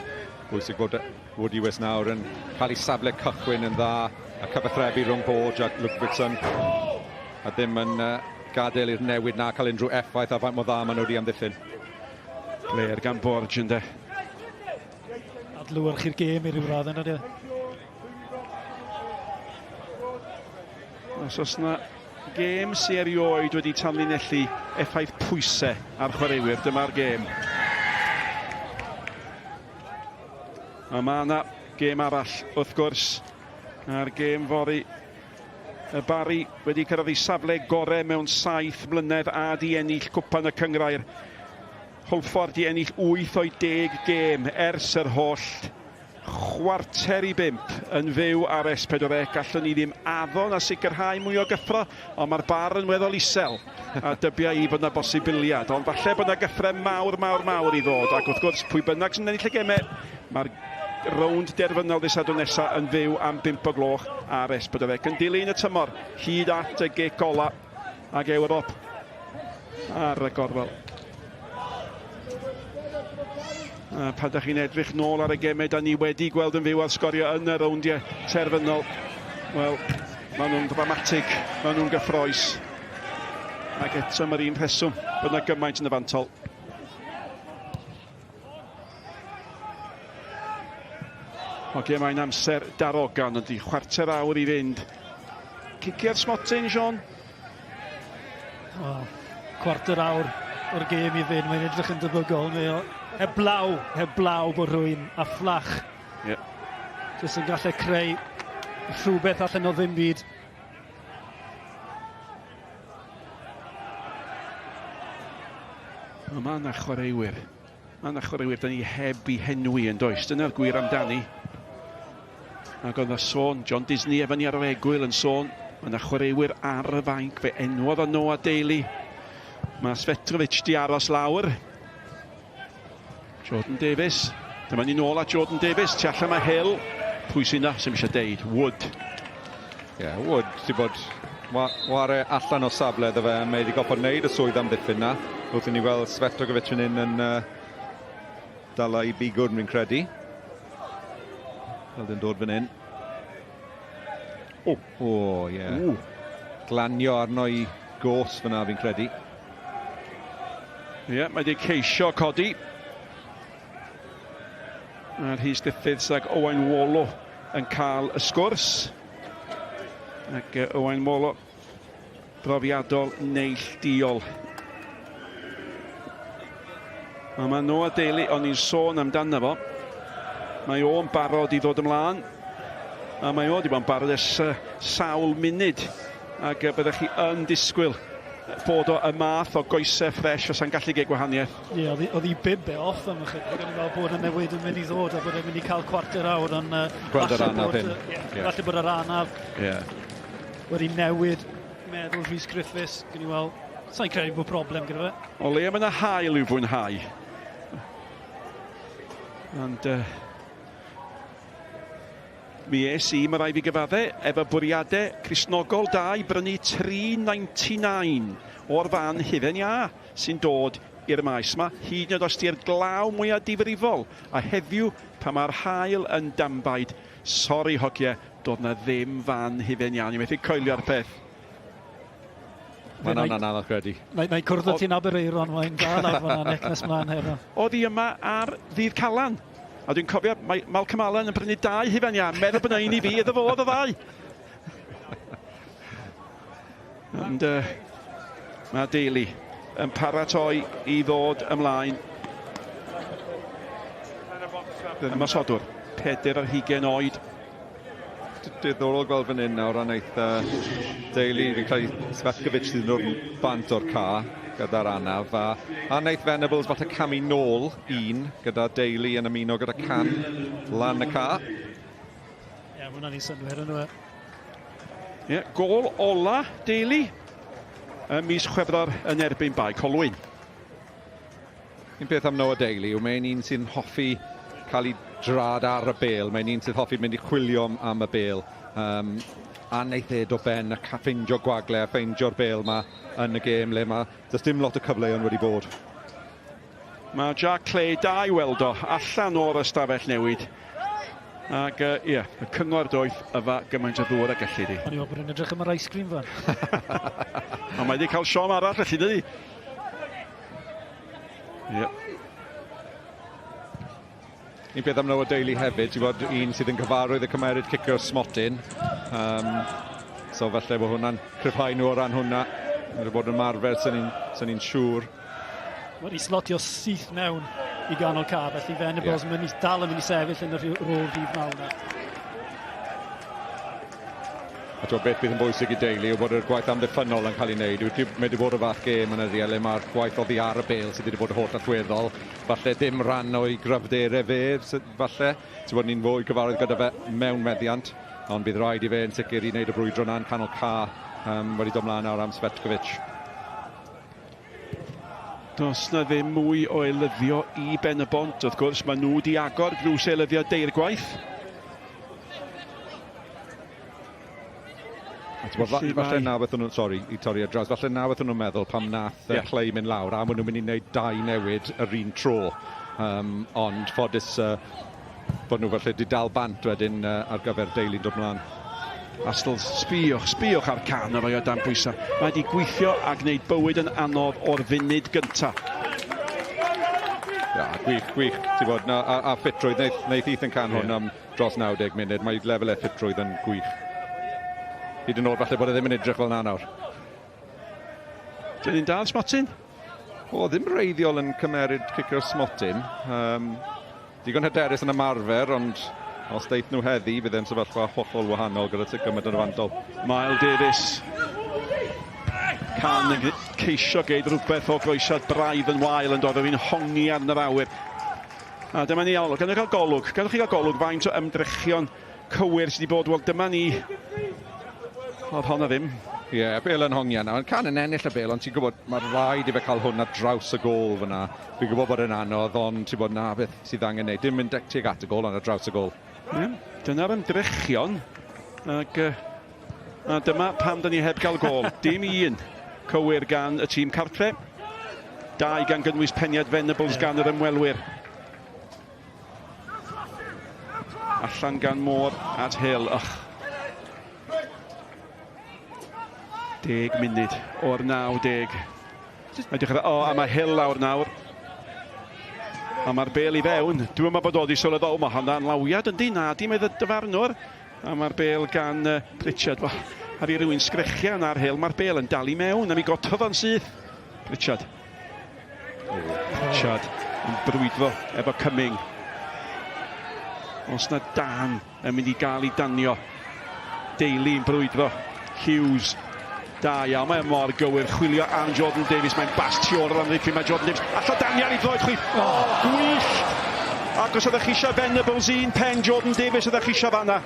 Pwysig bod Woody Wys nawr yn cael ei safle cychwyn yn dda a cyfathrebu rhwng Borge a Ludwigson. A ddim yn gadael i'r newid na cael unrhyw effaith ar faint mor dda maen nhw wedi amddiffyn. Blair gan Borge ynde. Adlewyrchu'r gêm i ryw raddau, yna. Os oes na gêm sy erioed wedi tanlinellu effaith pwysau ar chwaraewyr, dyma'r gêm. A mae yna gêm arall, wrth gwrs, a'r gêm fory. Y Barri wedi cyrraedd ei safle gorau mewn 7 mlynedd a di ennill cwpan y cynghrair. Hwlffordd di ennill 8 o'i 10 gêm ers yr holl 4:45 yn fyw ar S4C. Gallwn ni ddim addo na sicrhau mwy o gyffro, ond mae'r bar yn weddol isel a dybia i bod yna bosibiliad. Ond falle bod yna gyffre mawr, mawr, mawr i ddod. Ac wrth gwrs, pwy bynnag sy'n ennill y gemau, mae'r rownd derfynol ddydd Sadwrn nesaf yn fyw am 5 o gloch ar S4C. Yn dilyn y tymor, hyd at y gic ola ag Ewrop ar y gorwel. A pan ydych chi'n edrych nôl ar y gemau da ni wedi gweld yn fyw ar sgorio yn y rowndiau terfynol, wel, maen nhw'n ddramatig, maen nhw'n gyffrous. Ac eto mae'r un rheswm bod yna gymaint yn y fantol. Oce, mae'n amser darogan, ond i chwarter awr i fynd. Cicio'r smotyn, Sean? Wel, cwarter awr o'r gêm i fynd, mae'n edrych yn debygol. Mae o heblaw, heblaw bod rhywun a fflach. Yeah. Jyst yn gallu creu rhywbeth allan o ddim byd. Mae yna chwaraewyr. Mae yna chwaraewyr da ni heb i henwi yn does. Dyna'r gwir amdani. Ac oedd yna sôn, John Disney efo ni ar yr egwyl yn sôn, mae yna chwaraewyr ar y fainc, fe enwodd o Noah Daly. Mae Svetrovic di aros lawr. Jordan Davies. Dyma ni nôl at Jordan Davies. Tu allan mae Hill. Pwy sy'n na? Sy'n eisiau deud. Wood. Ie, yeah, Wood, ti bod ware allan o safle iddo fe, mae wedi goffod wneud y swydd amddiffyn na. Wrth i ni weld Svetovic yn un yn dala i bigwrn fi'n credu. Weld yn dod fan hyn. O, o, ie. Yeah. Glanio arno i gos fyna fi'n credu. Ie, yeah, mae wedi ceisio codi. A'r Rhys Griffiths ac Owain Wolo yn cael y sgwrs. Ac Owain Wolo brofiadol neillduol. A mae Noah Daly, o'n i'n sôn amdano fo. Mae o'n barod i ddod ymlaen. A mae o wedi bod yn barod ers sawl munud. Ac byddech chi yn disgwyl bod o y math o goesau ffres fysa'n gallu gwneud gwahaniaeth. Ie, yeah, oedd hi bib e off am ychydig. O'n i'n meddwl bod y newid yn mynd i ddod a bod e'n mynd i cael cwarter awr. Ond, Gweld yr anaf hyn. Yeah, yeah. Falle bod yr anaf yeah. wedi newid meddwl Rhys Griffiths. Gwni weld, sa'n credu bod problem gyda fe. O leia mae yna hael i'w fwynhau. Ond mi es i, mae rai fi gyfadde, efo bwriadau Cristnogol da i brynu 3.99 o'r fan hufen iâ sy'n dod i'r maes yma, hyd yn oed os di'r glaw mwyaf difrifol. A heddiw, pan mae'r haul yn dambaid, sori hogie, doedd na ddim fan hufen iâ. Ni methu coelio'r peth. Mae'n anodd anodd credu. Na i cwrdd â ti'n Aberaeron, mae'n dda lawr fan'na, Nick, nes mlaen hefo. Oedd hi yma ar ddydd Calan. A dwi'n cofio, mae Malcolm Allen yn prynu dau hufen iâ, meddwl bod yna un i fi, iddo fo oedd y ddau. Ond mae Daly yn paratoi i ddod ymlaen. Ymosodwr, 24 oed. Diddorol gweld fan hyn nawr, a wnaeth Daly, fi'n credu Svetkovic sydd yn dod bant o'r ca gyda'r anaf, a wnaeth Venables falle camu nôl un gyda Daly yn ymuno gyda Can lan y ca. Ie, yeah, hwnna'n ei synwyr yn yw. Ie, yeah, gol ola Daly ym mis Chwefror yn erbyn Bae Colwyn. Un peth am Noah Daly yw mae'n un sy'n hoffi cael ei drad ar y bêl. Mae'n un sy'n hoffi mynd i chwilio am y bêl. A wneith e o ben a ffeindio gwagle a ffeindio'r bêl ma yn y gêm le mae does dim lot o cyfleoedd wedi bod. Mae Jack Clay da i weld o allan o'r ystafell newid. Ac ie, yeah, y cyngor doeth yfa gymaint o ddŵr a gellu di. O'n i'n meddwl bod yn edrych am yr ice cream fan. Ond mae wedi cael siom arall felly, dydi? Ie. Yeah. Un peth am Noah Daly hefyd, ti'n bod un sydd yn cyfarwydd y cymeryd cicio'r smotyn. So falle bod hwnna'n cryfhau nhw o ran hwnna. Mae wedi bod yn ymarfer, sy'n ni'n siŵr. Wedi slotio syth mewn i ganol ca, felly Venables yeah. mynd, dal yn mynd i sefyll yn y rôl rhif naw na. A ti'n beth bydd yn bwysig i Daly yw bod y gwaith amddiffynnol yn cael ei wneud. Mae wedi bod y fath gêm yn y ddiel le mae'r gwaith oddi ar y bêl sydd wedi bod yn holl allweddol. Falle dim rhan o'i gryfderau fe, falle. Ti'n bod ni'n fwy gyfarwydd gyda fe mewn meddiant, ond bydd rhaid i fe yn sicr i wneud y brwydro na'n canol ca wedi dod mlaen nawr am Svetkovic. Does na ddim mwy o eilyddio i Ben-y-bont, wrth gwrs. Mae nhw wedi agor drws eilyddio deirgwaith. Falle na beth nhw'n, sori, i torri ar draws, falle na beth nhw'n meddwl pam nath yeah. Clay mynd lawr, a maen nhw'n mynd i wneud dau newid yr un tro. Ond ffodus bod nhw falle wedi dal bant wedyn ar gyfer Daly'n dod mlaen. Astles, sbïwch ar Can o roi o dan bwysau. Mae wedi gweithio a gwneud bywyd yn anodd o'r funud gyntaf. Ia, gwych, gwych. Ti'n bod, na, a, a ffitrwydd, wneith, wneith Ethan Can hwn am dros 90 munud. Mae lefel e ffitrwydd yn gwych. Hyd yn oed falle bod e ddim yn edrych fel na nawr. Dyn ni'n dal smotyn? O, ddim reiddiol yn cymeryd cicio'r smotyn. Um, digon hyderus yn ymarfer, ond os deith nhw heddi, bydd e'n sefyllfa hollol wahanol gyda ti gymaint yn y fantol. Mael Davies. Can yn ceisio geid rhywbeth o groesiad braidd yn wael yn dod o'n hongi arn yr awyr. A dyma ni, gadwch chi gael golwg, gadwch chi gael golwg faint o ymdrechion cywir sydd wedi bod. Wel, dyma ni. Oedd honna ddim. Ie, yeah, bel yn hongian nawr. Can yn ennill y bel, ond ti'n gwybod, mae rhaid i fe cael hwn ar draws y gôl fyna. Fi'n gwybod bod e'n anodd, ond ti'n bod na beth sydd angen neud. Dim mynd tuag at y gôl, ond ar draws y gôl. Ie, yeah, dyna'r ymdrechion. Ac, a dyma pam da ni heb gael gôl. Dim un cywir gan y tîm cartre. Dau gan gynnwys peniad Venables gan yr ymwelwyr. Allan gan Moore at Hill. Och. 10 munud o'r 90. Mae dechrau, o, a mae Hill lawr nawr. A mae'r bel i fewn. Dwi'n meddwl bod o wedi sylweddol, mae hwnna'n lawiad yndi, na, di medd y dyfarnwr. A mae'r bel gan uh, Pritchard. Wel, ar i rywun sgrechian ar Hill, mae'r bel yn dal i mewn, a mi gododd o'n syth. Pritchard. Pritchard yn brwydro efo Cumming. Os na dan yn mynd i gael ei danio. Daly yn brwydro. Hughes. Da iawn, mae mor gywir. Chwilio am Jordan Davies. Mae'n bas tu ôl yr amddiffyn. Mae Jordan Davies. Allo Daniel i droed chwith. O, oh, gwych! Ac os ydych chi eisiau Venables un pen Jordan Davies ydych chi eisiau fanna.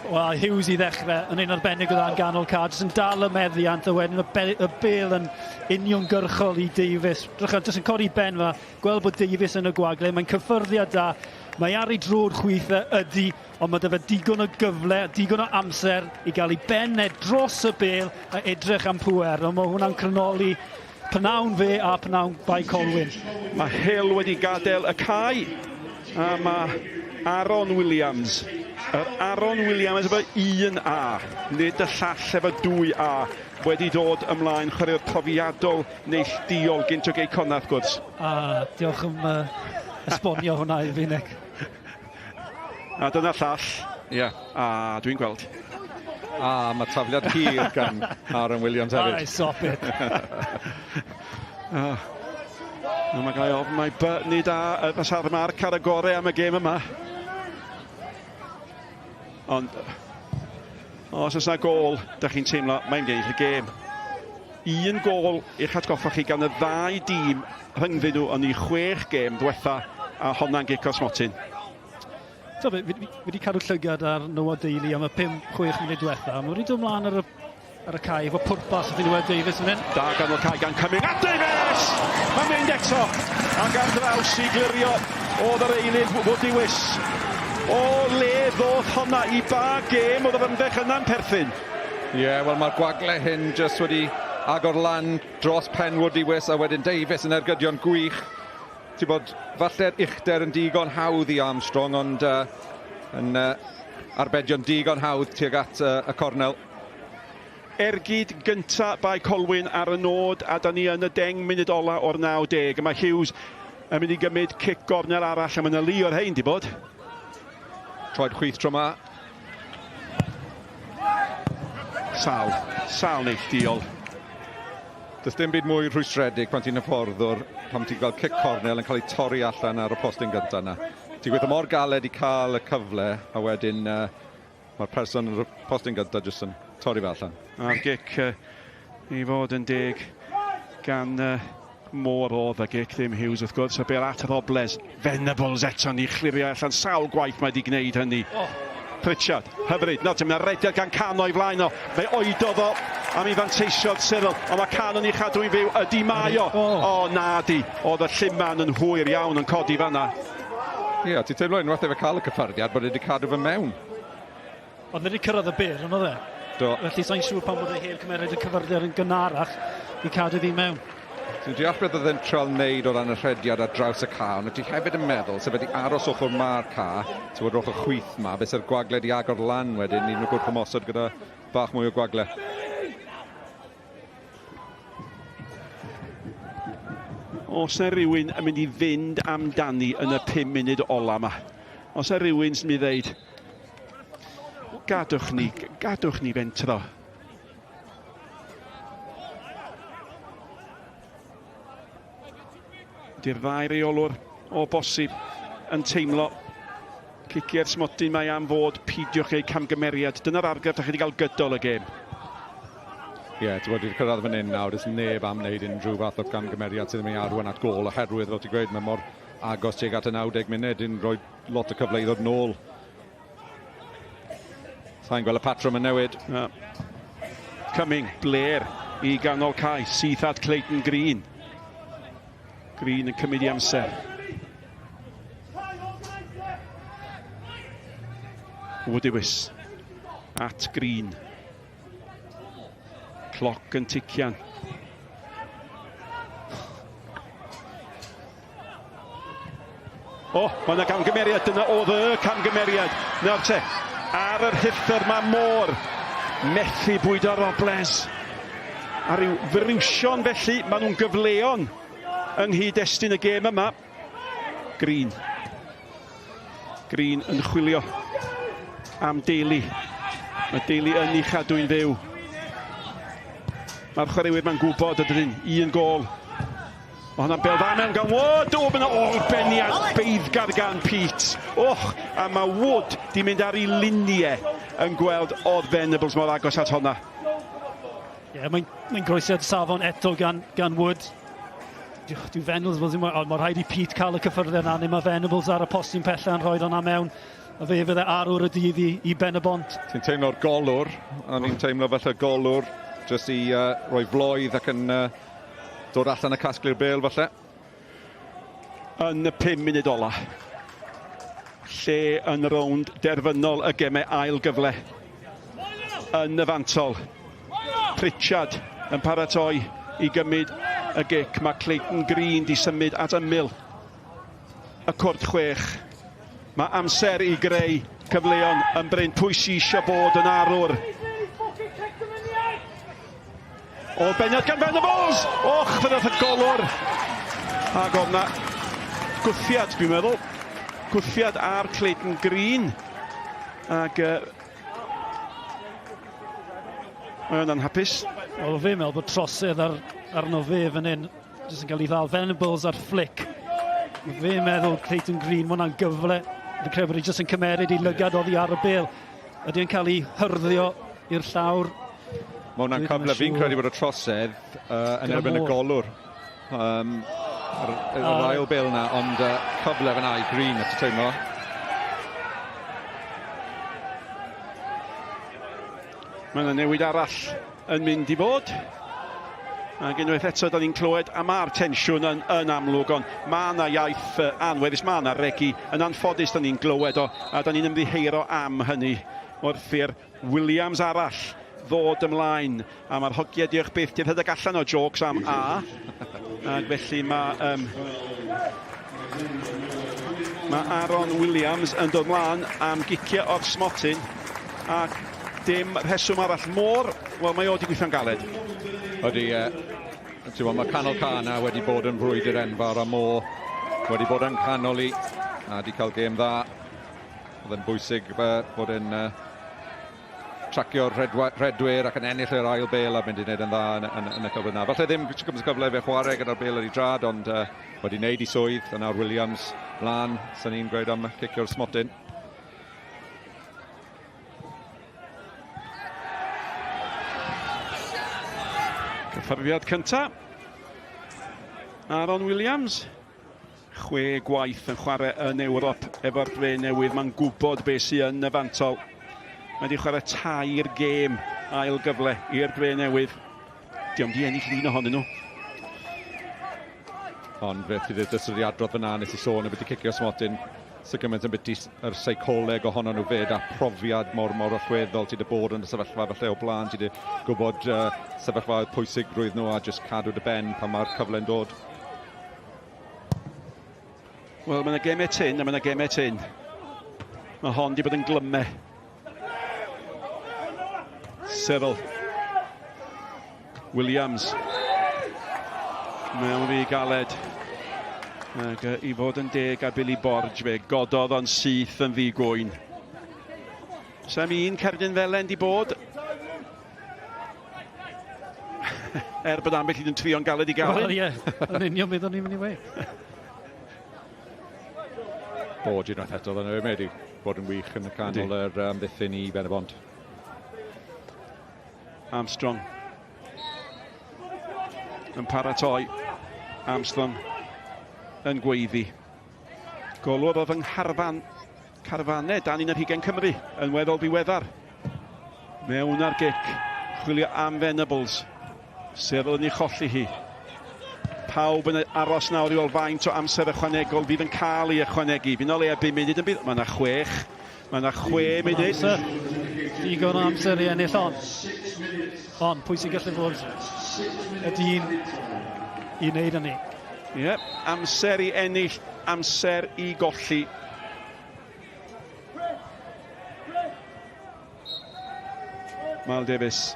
Wel, Hughes i ddechrau yn un arbennig o dda'n ganol car, jyst yn dal y meddiant a wedyn y, be y bel yn uniongyrchol i Davies. Drycha, jyst yn codi ben fa, gweld bod Davies yn y gwagle, mae'n cyffyrddiad da, mae ar ei drod chwith e ydy, ond mae dyfa digon o gyfle, digon o amser i gael ei ben e dros y bel a edrych am pwer. Ond mae hwnna'n crynoli pnawn fe a pnawn Bae Colwyn. Mae Hill wedi gadael y cae a mae Aaron Williams, yr Aaron Williams efo un A, nid y llall efo dwy A, wedi dod ymlaen chwaraewr profiadol neillduol gynt o Gei Connah wrth gwrs. A diolch am uh, esbonio hwnna i fi, Nick. A dyna llall. Ie. Yeah. A dwi'n gweld. A mae tafliad hir gan Aaron Williams hefyd. Alright, stop it. ah. Mae gai ofn mae nid a fysa'r marc ar y gorau am y gêm yma. Ond os oes yna gôl, da chi'n teimlo, mae'n ennill y gêm. Un gôl i'ch atgoffa chi gan y ddau dîm rhyngddyn nhw yn eu chwech gêm ddiwetha a honna'n gic o'r smotyn. So, fi, fi, fi wedi cadw llygad ar Noah Daly am y 5-6 munud diwetha. Mae wedi dod mlaen ar y, ar y cae efo pwrpas wrth i Noah Davies yn hyn. Da gan o'r cae gan Cumming a Davies! Mae'n mynd eto ac ar draws i glirio oedd yr eilydd Woody Wys. O le ddoth honna i ba gêm oedd yr ymdrech yna'n perthyn? Ie, yeah, wel mae'r gwagle hyn jyst wedi agor lan dros pen Woody Wys a wedyn Davies yn ergydion gwych. Ti'n bod, falle'r uchder yn digon hawdd i Armstrong, ond uh, yn uh, arbedion digon hawdd tuag at uh, y cornel. Ergyd gynta Bae Colwyn ar y nod, a da ni yn y 10 munud ola o'r 90. Mae Hughes yn mynd i gymryd cic gornel arall, a mae yna lu o'r hein di bod. Troed chwith tro ma. Sal, sal neillduol. Does dim byd mwy rhwystredig pan ti'n hyfforddwr, pan ti'n gweld cic cornel yn cael ei torri allan ar y postyn gyntaf yna. Ti'n gweithio mor galed i cael y cyfle, a wedyn uh, mae'r person yn y postyn gyntaf jyst yn torri fe allan. A'r gic uh, i fod yn deg gan uh, Moore oedd y gic, ddim Hughes wrth gwrs, a bel at Robles. Venables eto ni chlirio allan sawl gwaith mae wedi gwneud hynny. Oh. Pritchard, hyfryd, nawr ti'n mynd rediad gan Can o'i flaen o. Fe oedodd o am ei fanteisiodd Cyril, ond mae Can yn ei chadw i fyw, ydy mae o. O, oh, na di, oedd y lluman yn hwyr iawn yn codi fanna. Ie, yeah, ti'n teimlo unwaith efo cael y cyffyrddiad bod e wedi cadw fe mewn. Oedd wedi cyrraedd y bel, ond oedd e? Do. Felly sa'n siŵr pan bod e heb cymeryd y cyffyrddiad yn gynharach i cadw ddi mewn. Dwi'n deall beth oedd e'n trial wneud o ran y rhediad ar draws y ca, ond ti hefyd yn meddwl, sef wedi aros ochr ma'r ca, ti'n bod ochr chwith ma, beth sy'r gwagle di agor lan wedyn, ni'n gwrth ymosod gyda bach mwy o gwagle. Os yna rhywun yn mynd i fynd amdani yn y 5 munud ola yma. Os yna rhywun sy'n mynd i ddeud, gadwch ni, gadwch ni fentro. Di'r ddau reolwr o bosib yn teimlo ciciau'r smotyn mae am fod pidiwch eu camgymeriad. Dyna'r argraff da chi wedi cael gydol y gêm. Ie, yeah, ti'n bod, wedi cyrraedd fan hyn nawr, does neb am wneud unrhyw fath o gamgymeriad sydd ddim yn arwain at gol, oherwydd, fel ti'n gweud, mae mor agos tuag at y 90 munud, yn rhoi lot o cyfle i ddod nôl. Sa'n gweld y patrwm yn newid. No. Cumming, Blair i ganol cae, syth at Clayton Green. Green yn cymryd i amser. Woodewis at Green. Cloc yn tician. O, mae yna gamgymeriad. Dyna oedd y camgymeriad. Nawr te, ar yr rhuthr mae Moore. Methu bwydo Robles. A rhyw friwsion felly, maen nhw'n gyfleon yng nghyd-destun y gêm yma. Green. Green yn chwilio am Daly. Mae Daly yn ei chadw'n fyw. Mae'r chwaraewyr ma'n gwybod ydyn, un gol. Mae hwnna'n bel dda mewn gan Wood. O, mae yna ôl-beniad beiddgar gan Pete. Och, a mae Wood di mynd ar ei luniau yn gweld oedd Venables mor agos at honna. Ie, yeah, mae'n mae groesiad safon eto gan, gan Wood. Dwi Venables, ond mae rhaid i Pete cael y cyffyrddiad yna, neu mae Venables ar y postyn pellaf yn rhoi hwnna mewn. A fe fydde arwr y dydd i, i Ben y Bont. Ti'n teimlo'r golwr, o'n i'n teimlo falle golwr, jyst i roi floedd ac yn dod allan y casglu'r bêl falle. Yn y 5 munud ola. Lle yn rownd derfynol y gemau ail gyfle. Yn y fantol. Pritchard yn paratoi i gymryd y gic. Mae Clayton Green di symud at ymyl y cwrt chwech. Mae amser i greu cyfleon yn brin. Pwy sy eisiau bod yn arwr? O, beniad gan Venables! Och, fe ddaeth y golwr. Ac oedd na gwthiad, dwi'n meddwl. Gwthiad ar Clayton Green. Ac mae o'n anhapus. Wel, fi'n meddwl bod trosedd ar, arno fe fan hyn. Jyst yn cael ei ddal. Venables ar flick. Fi'n meddwl Clayton Green, mae hwnna'n gyfle. Fi'n credu bod e jyst yn cymeryd i lygad oddi ar y bêl. Ydy e'n cael ei hyrddio i'r llawr. Mae hwnna'n cyfle, fi'n credu bod y trosedd yn erbyn y golwr. Yr ail bêl yna, ond cyfle fyna i Green, at y teimlo. Mae yna newid arall yn mynd i fod. Ac unwaith eto, da ni'n clywed, a mae'r tensiwn yn, yn amlwg, ond mae yna iaith anweddus, mae yna regi. Yn anffodus, da ni'n glywed o, a da ni'n ymddiheuro am hynny wrth i'r Williams arall ddod ymlaen. A mae'r hogiau, diolch byth, di rhedeg allan o jokes am A. Ac felly mae, mae Aaron Williams yn dod mlaen am giciau o'r smotyn. Ac dim rheswm arall mor, wel mae o wedi gweithio'n galed. Ydy, ti'n gwbod, mae canol ca yna wedi bod yn frwydr enfawr a Mo wedi bod yn canol i a wedi cael gêm dda. Oedd yn bwysig bod e'n tracio'r rhedwyr ac yn ennill yr ail bêl a mynd i wneud yn dda yn, yn, yn y cyfle yna. Falle ddim gymaint o cyfle fe chwarae gyda'r bêl ar ei drad, ond wedi wneud i swydd. A nawr Williams mlaen, sy'n ni'n gweud am cicio'r smotyn. Cyffyrddiad cynta. Aaron Williams. 6 gwaith yn chwarae yn Ewrop efo'r Dre Newydd. Mae'n gwybod beth sydd yn y fantol. Mae wedi chwarae 3 gêm ail gyfle i'r Dre Newydd. Diolch di ennill un ohonyn nhw. Ond fe ti wedi adrodd fyna, nes i sôn am beth i cicio smotyn. So gymaint yn beth yr seicoleg ohono nhw fyd a profiad mor mor allweddol. Ti wedi bod yn y sefyllfa falle o blaen, ti wedi gwybod sefyllfa pwysigrwydd nhw a jyst cadw dy ben pan mae'r cyfle'n dod. Wel, mae yna gemau tyn a mae yna gemau tyn. Mae hon wedi bod yn glymau. Cyril Williams. Mewn rhy galed. Ac i fod yn deg â Billy Borge, fe gododd o'n syth yn ddi-gŵyn. Sam un cerdyn felen di bod. Er bod ambell un yn trio'n galed i gael. Wel ie, yn union beth o'n i'n mynd i weud. Borge unwaith eto, dda nhw wedi bod yn wych yn y canol yr amddiffyn i Ben-y-bont. Armstrong yn paratoi. Armstrong yn gweiddi. Golwr oedd yng ngharfan carfanau dan 21 Cymru yn weddol ddiweddar. Mewn ar gic, chwilio am Venables. Cyril yn ei cholli hi. Pawb yn aros nawr i weld faint o amser ychwanegol fydd yn cael ei ychwanegu. Fydd o leia 5 munud yn bydd. Mae yna chwech. Mae yna chwe munud. Amser. Digon o amser i ennill on. Ond pwy sy'n gallu fod y dyn i wneud hynny? Ie, yep. Amser i ennill, amser i golli. Mal Davies.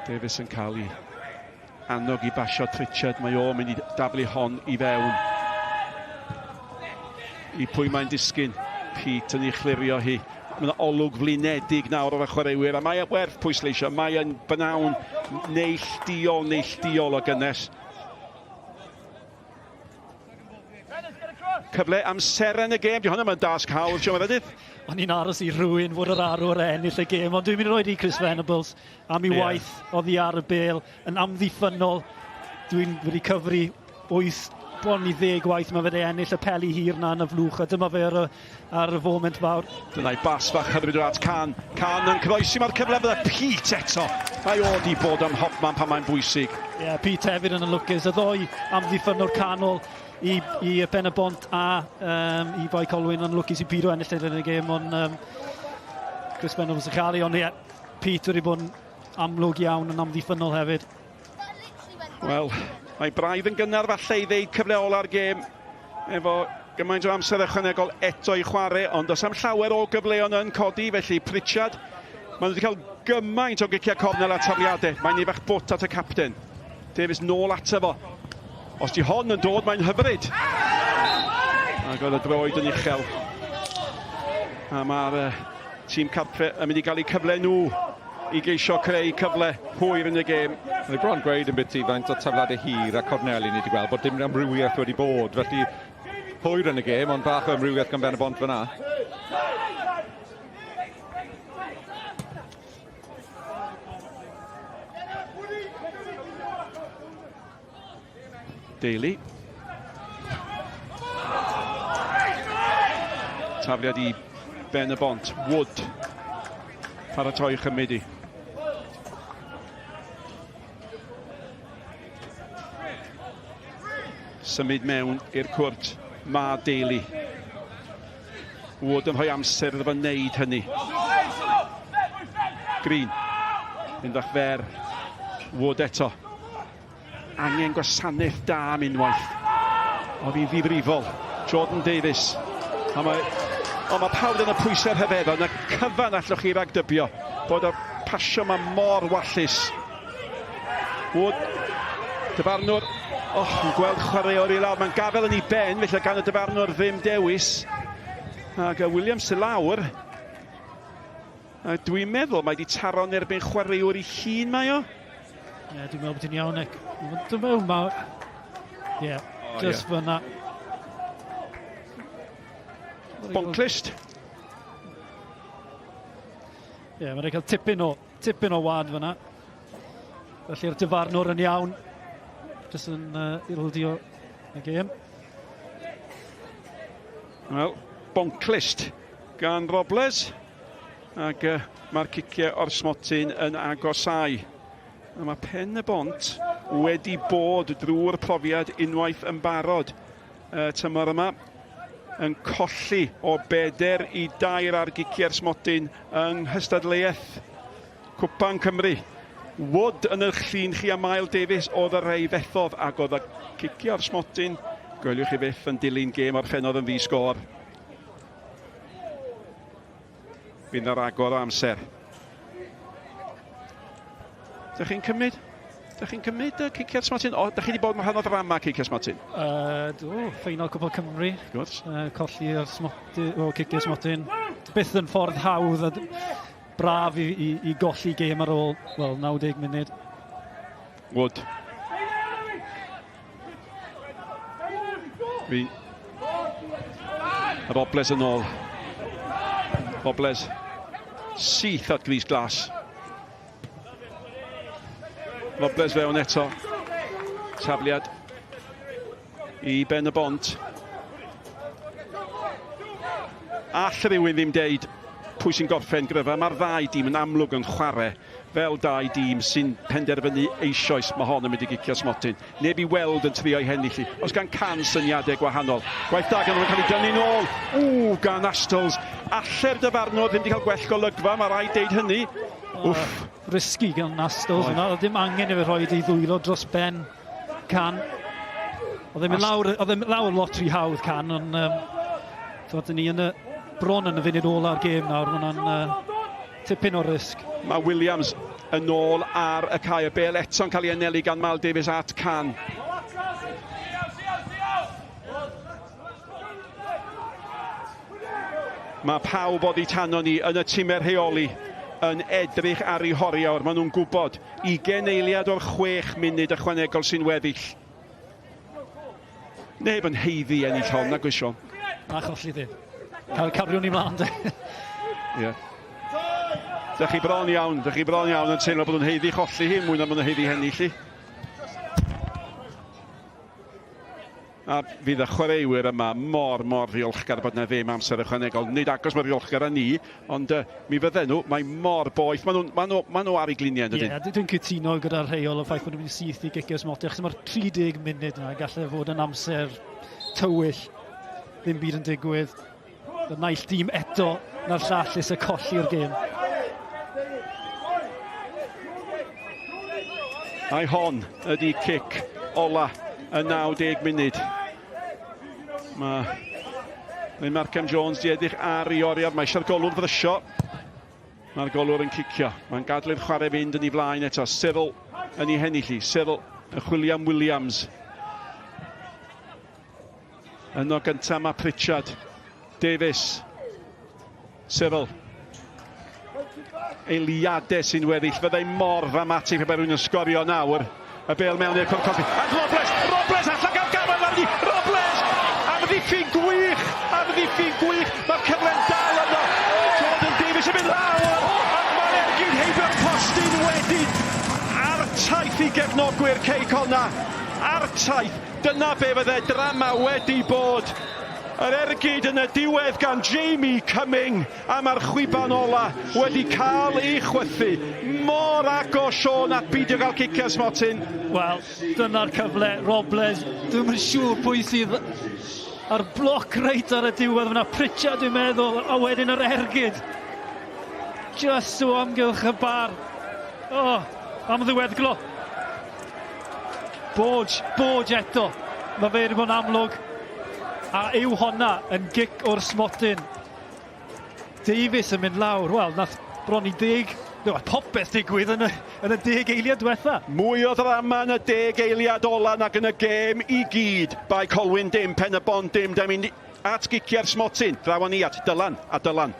Davies yn cael ei annog i basio Pritchard. Mae o'n mynd i daflu hon i fewn. I pwy mae'n disgyn? Pete yn ei chlirio hi. Mae yna olwg flinedig nawr o'r chwaraewyr, a mae e werth pwysleisio, mae yn bynawn neillduol, neillduol o gynnes. Cyfle am seren y gêm. Di hwnna mae'n dasg hawdd, Siôn Meredydd. O'n i'n aros i rhywun fod yr arwr a ennill y gêm, ond dwi'n mynd i roed i Chris Venables am ei yeah. waith oddi ar y bêl yn amddiffynnol. Dwi'n wedi cyfri 8, bron i ddeg waith mae fe wedi ennill y peli hir na yn y flwch, a dyma fe ar y, ar y foment fawr. Dyna'i bas fach hyfryd o at Can. Can yn croesi, mae'r cyfle fydde Pete eto. Mae o di bod ym mhobman pan mae'n bwysig. Ie, yeah, Pete hefyd yn lwcus. Y ddoi amddiffynnwr canol i, i Ben y Bont a um, i Bae Colwyn yn lwcus i pido ennill yn y gêm, ond um, Chris Venables yn cael ei, ond ie, yeah, Pete wedi bod yn amlwg iawn yn amddiffynnol hefyd. Wel, mae braidd yn gynnar falle i ddeud cyfle ola'r gêm efo gymaint o amser ychwanegol eto i chwarae, ond does am llawer o gyfleon yn codi, felly Pritchard, maen nhw wedi cael gymaint o giciau cornel a tafliadau. Mae'n ei fach bwt at y capten. Davies nôl ato fo. Os di hon yn dod, mae'n hyfryd. Ac oedd y droed yn uchel. A mae'r uh, tîm cartre yn mynd i gael eu cyfle nhw i geisio creu cyfle hwyr yn y gêm. Mae bron gweud yn biti faint o tafladau hir a corneli ni wedi gweld bod dim amrywiaeth wedi bod, felly hwyr yn y gêm, ond bach o amrywiaeth gan Ben y Bont fyna. Daly. Tafliad i Ben y Bont. Wood. Paratoi chymryd i. Symud mewn i'r cwrt. Mae Daly. Wood yn rhoi amser iddo fo wneud hynny. Green. Mynd fach fer. Wood eto. Angen gwasanaeth da am unwaith. Oedd hi'n ddifrifol. Jordan Davies. A mae, o, mae pawb yn y pwysau rhyfeddol. Na cyfan allwch chi ragdybio bod y pasio yma mor wallus. Wood, dyfarnwr, oh, yn gweld chwaraewr i lawr. Mae'n gafel yn ei ben, felly gan y dyfarnwr ddim dewis. Ac Williams i lawr. A dwi'n meddwl mae wedi taro'n erbyn chwaraewr i hun mae o. Ie, yeah, dwi'n meddwl bod ti'n iawn, Nick. Dwi'n meddwl mae... Ie, yeah, oh, just yeah. fyna. Bonclist. Ie, yeah, mae'n cael tipyn o, tipyn o wad fyna. Felly'r dyfarnwr yn iawn. Jyst yn uh, ildio y gêm. Wel, bonclist gan Robles. Ac uh, mae'r ciciau o'r smotyn yn agosau. A mae Pen y Bont wedi bod drwy'r profiad unwaith yn barod uh, tymor yma yn colli o beder i dair ar giciau'r smotyn yng nghystadleuaeth Cwpan Cymru. Wood yn eich llun chi a Mael Davies oedd y rhai fethodd ac oedd y cicio'r smotyn. Gweliwch chi fyth yn dilyn gêm orffennodd yn ddi-sgôr. Fydd yna ragor o amser. Ydych chi'n cymryd? Dych chi'n cymryd y ciciau'r smotyn? O, dych chi wedi bod yn rhan o ddrama ciciau smotyn? Uh, do, ffeinal Cwpan Cymru. Wrth gwrs. Uh, colli ar smotyn, o, ciciau smotyn. Byth yn ffordd hawdd a braf i, i, i golli gêm ar ôl, wel, 90 munud. Wood. Fi. Robles yn ôl. Robles. Syth at Gris Glas. Robles fewn eto. Tafliad i Ben y Bont. All rhywun ddim deud pwy sy'n gorffen gryfa. Mae'r ddau dîm yn amlwg yn chwarae fel dau dîm sy'n penderfynu eisoes mae hon yn mynd i gicio smotyn. Neb i weld yn trio ei hennill hi. Os gan Can syniadau gwahanol. Gwaith da gan nhw'n cael ei dynnu nôl. Ww, gan Astles. Alle'r dyfarnwr ddim wedi cael gwell golygfa, mae rhaid deud hynny. Wff. Risky gan Astles yna. Oedd dim angen i fe rhoi ei ddwylo dros ben Can. Oedd e'n mynd lawr, oedd e'n lawr lot rhy hawdd Can, ond um, twod, ni yn y bron yn y funud ola'r gêm nawr, mae hwnna'n uh, tipyn o risg. Mae Williams yn ôl ar y cae. Y bel eto'n cael ei anelu gan Mal Davies at Can. Mae pawb oddi tano ni yn y timau rheoli yn edrych ar eu horiawr. Maen nhw'n gwybod 20 eiliad o'r 6 munud ychwanegol sy'n weddill. Neb yn haeddu ennill hon, nag oes Siôn? Na cholli ddim. Cael cario ni mlaen, de. Ie. Yeah. Dych chi bron iawn, dych chi bron iawn yn teimlo bod nhw'n haeddu cholli hi, mwy na bod nhw'n haeddu hennill hi. A fydd y chwaraewyr yma mor, mor ddiolchgar bod yna ddim amser ychwanegol. Nid agos mor ddiolchgar â ni, ond uh, mi fydden nhw, mae mor boeth. Maen nhw, ma nhw, ma nhw ar eu gliniau, yn dydyn? Ie, yeah, dwi'n cytuno gyda'r rheol y ffaith bod nhw'n mynd syth i gicio smotio, achos mae'r 30 munud yna gallai fod yn amser tywyll. Ddim byd yn digwydd. Y naill dîm eto na'r llall eisiau colli'r gêm. Ai hon ydy cic ola y 90 munud. Mae Mae Markham Jones di edrych ar ei oriad. Mae eisiau'r golwr frysio. Mae'r golwr yn cicio. Mae'n gadw i'r chwarae fynd yn ei flaen eto. Cyril yn ei hennill hi. Cyril yn chwilio am Williams. Yno gyntaf mae Pritchard. Davies. Cyril. Eiliadau sy'n weddill. Fyddai mor ddramatig pe bai rhywun yn sgorio nawr. Y bel mewn i'r cwrt cosbi. A Robles! Robles allan gael gafael arni! Robles! Amddiffyn gwych! Amddiffyn gwych! Mae'r cyfle'n dal yno! Jordan Davies yn mynd lawr! Ac mae'r ergyd heibio'r postyn wedyn! Artaith i gefnogwyr Cei Connah! Artaith! Dyna be fydde drama wedi bod. Yr ergyd yn y diwedd gan Jamie Cumming a mae'r chwiban ola wedi cael ei chwythu. Mor agos Siôn at beidio gael ciciau smotyn. Wel, dyna'r cyfle, Robles. Dwi'm yn siŵr pwy sydd ar bloc reit ar y diwedd fyna. Pritchard dwi'n meddwl, a wedyn yr ergyd. Just o amgylch y bar. Oh, am ddiweddglo. Borge, Borge eto. Mae fe wedi bod yn amlwg. A yw honna yn gic o'r smotyn. Davies yn mynd lawr. Wel, nath bron i deg... No, popeth digwydd yn y, yn y deg eiliad diwetha. Mwy o ddrama yn y deg eiliad ola nag yn y gêm i gyd. Bae Colwyn dim, Pen y Bont dim. Da mynd at giciau'r smotyn. Draw ni at Dylan a Dylan.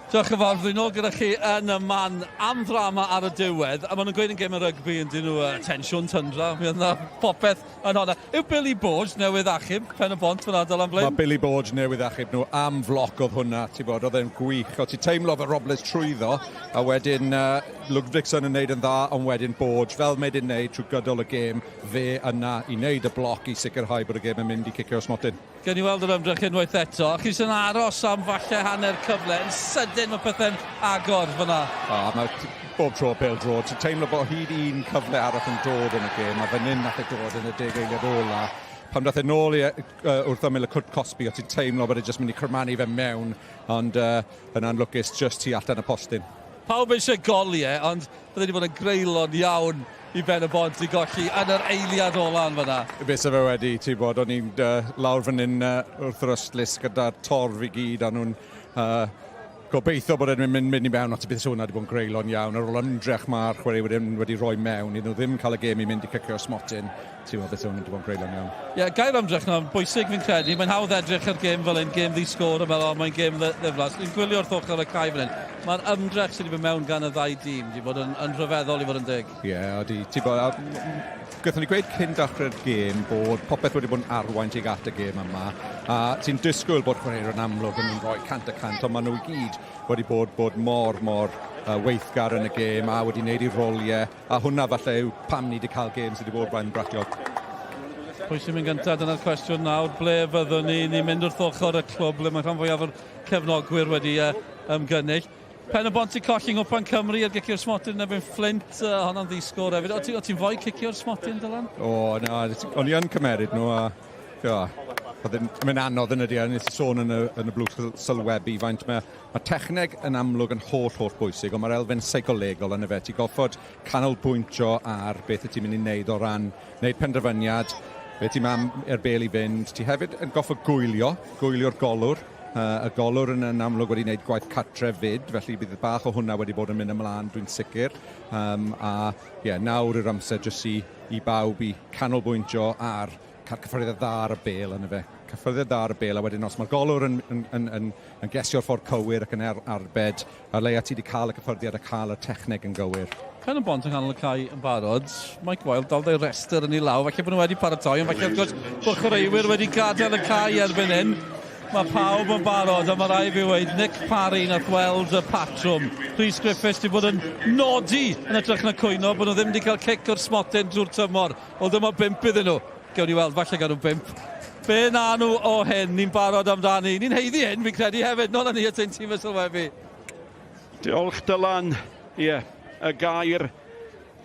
Diolch yn fawr, dwi'n ôl gyda chi yn y man am ddrama ar y diwedd, a maen nhw'n gweud yn gêm y rygbi yn dyn nhw, uh, tensiwn tyndra, mi oedd yna popeth yn honna. Yw Billy Borge newydd achub pen y bont fyna Dylan Blaine? Mae Billy Borge newydd achub nhw am floc oedd hwnna, ti'n bod, oedd e'n gwych. Oedd ti'n teimlo fe Robles trwyddo, a wedyn uh, Ludwigson yn neud yn dda, ond wedyn Borge, fel mae wedi'n neud trwy gydol y gêm, fe yna i wneud y bloc i sicrhau bod y gêm yn mynd i cicio'r smotyn. Gewn ni weld yr ymdrech unwaith eto. Chi sy'n aros am falle hanner cyfle. Yn sydyn mae pethau'n agor fyna. A mae bob tro pêl dro, ti'n teimlo bod hyd un cyfle arall yn dod yn y gêm, a fan hyn nath e dod yn y deg eiliad ola. Pan dath e nôl i, uh, wrth ymyl y cwrt cosbi, o ti'n teimlo bod e jyst mynd i crymanu fe mewn, ond uh, yn anlwcus jyst tu allan y postyn. Pawb eisiau goliau, ond bydde wedi bod yn greulon iawn i Ben y Bont i golli yn yr eiliad ola yn fyna. Be sa fe wedi, ti'n bod, o'n i'n uh, lawr fan hyn uh, wrth yr ystlys gyda'r torf i gyd, a nhw'n uh, Gobeithio bod e'n mynd, mynd i mewn, ond bydd hwnna wedi bod yn greulon iawn. Ar ôl ymdrech mae'r chwaraewyr wedi, wedi rhoi mewn, iddyn nhw ddim cael y gêm i mynd i cicio smotyn. Ti'n meddwl beth hwnna wedi bod yn greulon iawn. Ie, yeah, gair ymdrech na'n bwysig fi'n credu. Mae'n hawdd edrych ar gêm fel un, gêm ddi-sgôr a meddwl, oh, mae'n gêm ddiflas. Fi'n gwylio wrth ochr y cae fan hyn. Mae'r ymdrech sydd wedi bod mewn gan y ddau dîm wedi bod yn, yn rhyfeddol i fod yn deg. Ie, yeah, odi. Ti'n bod, Gaethon ni gweud cyn dechrau'r gêm bod popeth wedi bod yn arwain tuag at y gêm yma, a ti'n disgwyl bod chwaraewyr yn amlwg yn rhoi 100%, ond maen nhw i gyd wedi bod, bod mor, mor uh, weithgar yn y gêm a wedi wneud eu roliau, a hwnna falle yw pam ni wedi cael gêm sydd wedi bod rhaid yn bratiog. Pwy sy'n mynd gyntaf? Dyna'r cwestiwn nawr. Ble fyddwn ni? Ni'n mynd wrth ochr y clwb ble mae rhan fwyaf o'r cefnogwyr wedi uh, ymgynnull. Pen-y-bont 'di colli yng Nghwpan Cymru ar gicio'r smotyn yn erbyn Fflint, uh, honna'n ddi-sgôr hefyd. O, ti'n ti fwy cicio'r smotyn, Dylan? O, na, o'n i yn cymeryd nhw a... Ia, oedd yn mynd anodd yn ydi, a nes i sôn yn y, yn y blwch sylwebu faint mae, mae techneg yn amlwg yn holl, holl bwysig, ond mae'r elfen seicolegol yn y fe. Ti'n goffod canolbwyntio ar beth y ti'n mynd i wneud o ran wneud penderfyniad, beth ti'n am i'r bel i fynd. Ti hefyd yn goffod gwylio, gwylio'r golwr, Y golwr yn yn amlwg wedi gwneud gwaith cartref 'fyd, felly bydd bach o hwnna wedi bod yn mynd ymlaen, dwi'n sicr. Um, a ie, yeah, nawr yw'r amser jyst i, i bawb i canolbwyntio ar cael cyffyrddiad dda ar y bel yna fe. Cyffyrddiad dda ar y bel, a wedyn os mae'r golwr yn, yn, yn, yn, yn gesio'r ffordd cywir ac yn er, arbed, a leia ti wedi cael y cyffyrddiad a cael y techneg yn gywir. Pen y bont yng nghanol y cae yn barod. Mike Wilde dal ei restr yn ei law, falle bod nhw wedi paratoi, ond falle wrth gwrs bod chwaraewyr wedi gadael y cae erbyn hyn. Mae pawb yn barod, a mae rhaid fi weud, Nick Parry nath weld y patrwm. Rhys Griffiths wedi bod yn nodi yn hytrach na cwyno bod nhw ddim wedi cael cic o'r smotyn drwy'r tymor. Wel, dyma bump iddyn nhw. Gewn ni weld, falle gawn nhw bump. Be na nhw o hyn, ni'n barod amdani. Ni'n haeddu hyn, fi'n credu hefyd. Nôl â ni at ein tîm y sylwebu. Diolch Dylan. Ie, y gair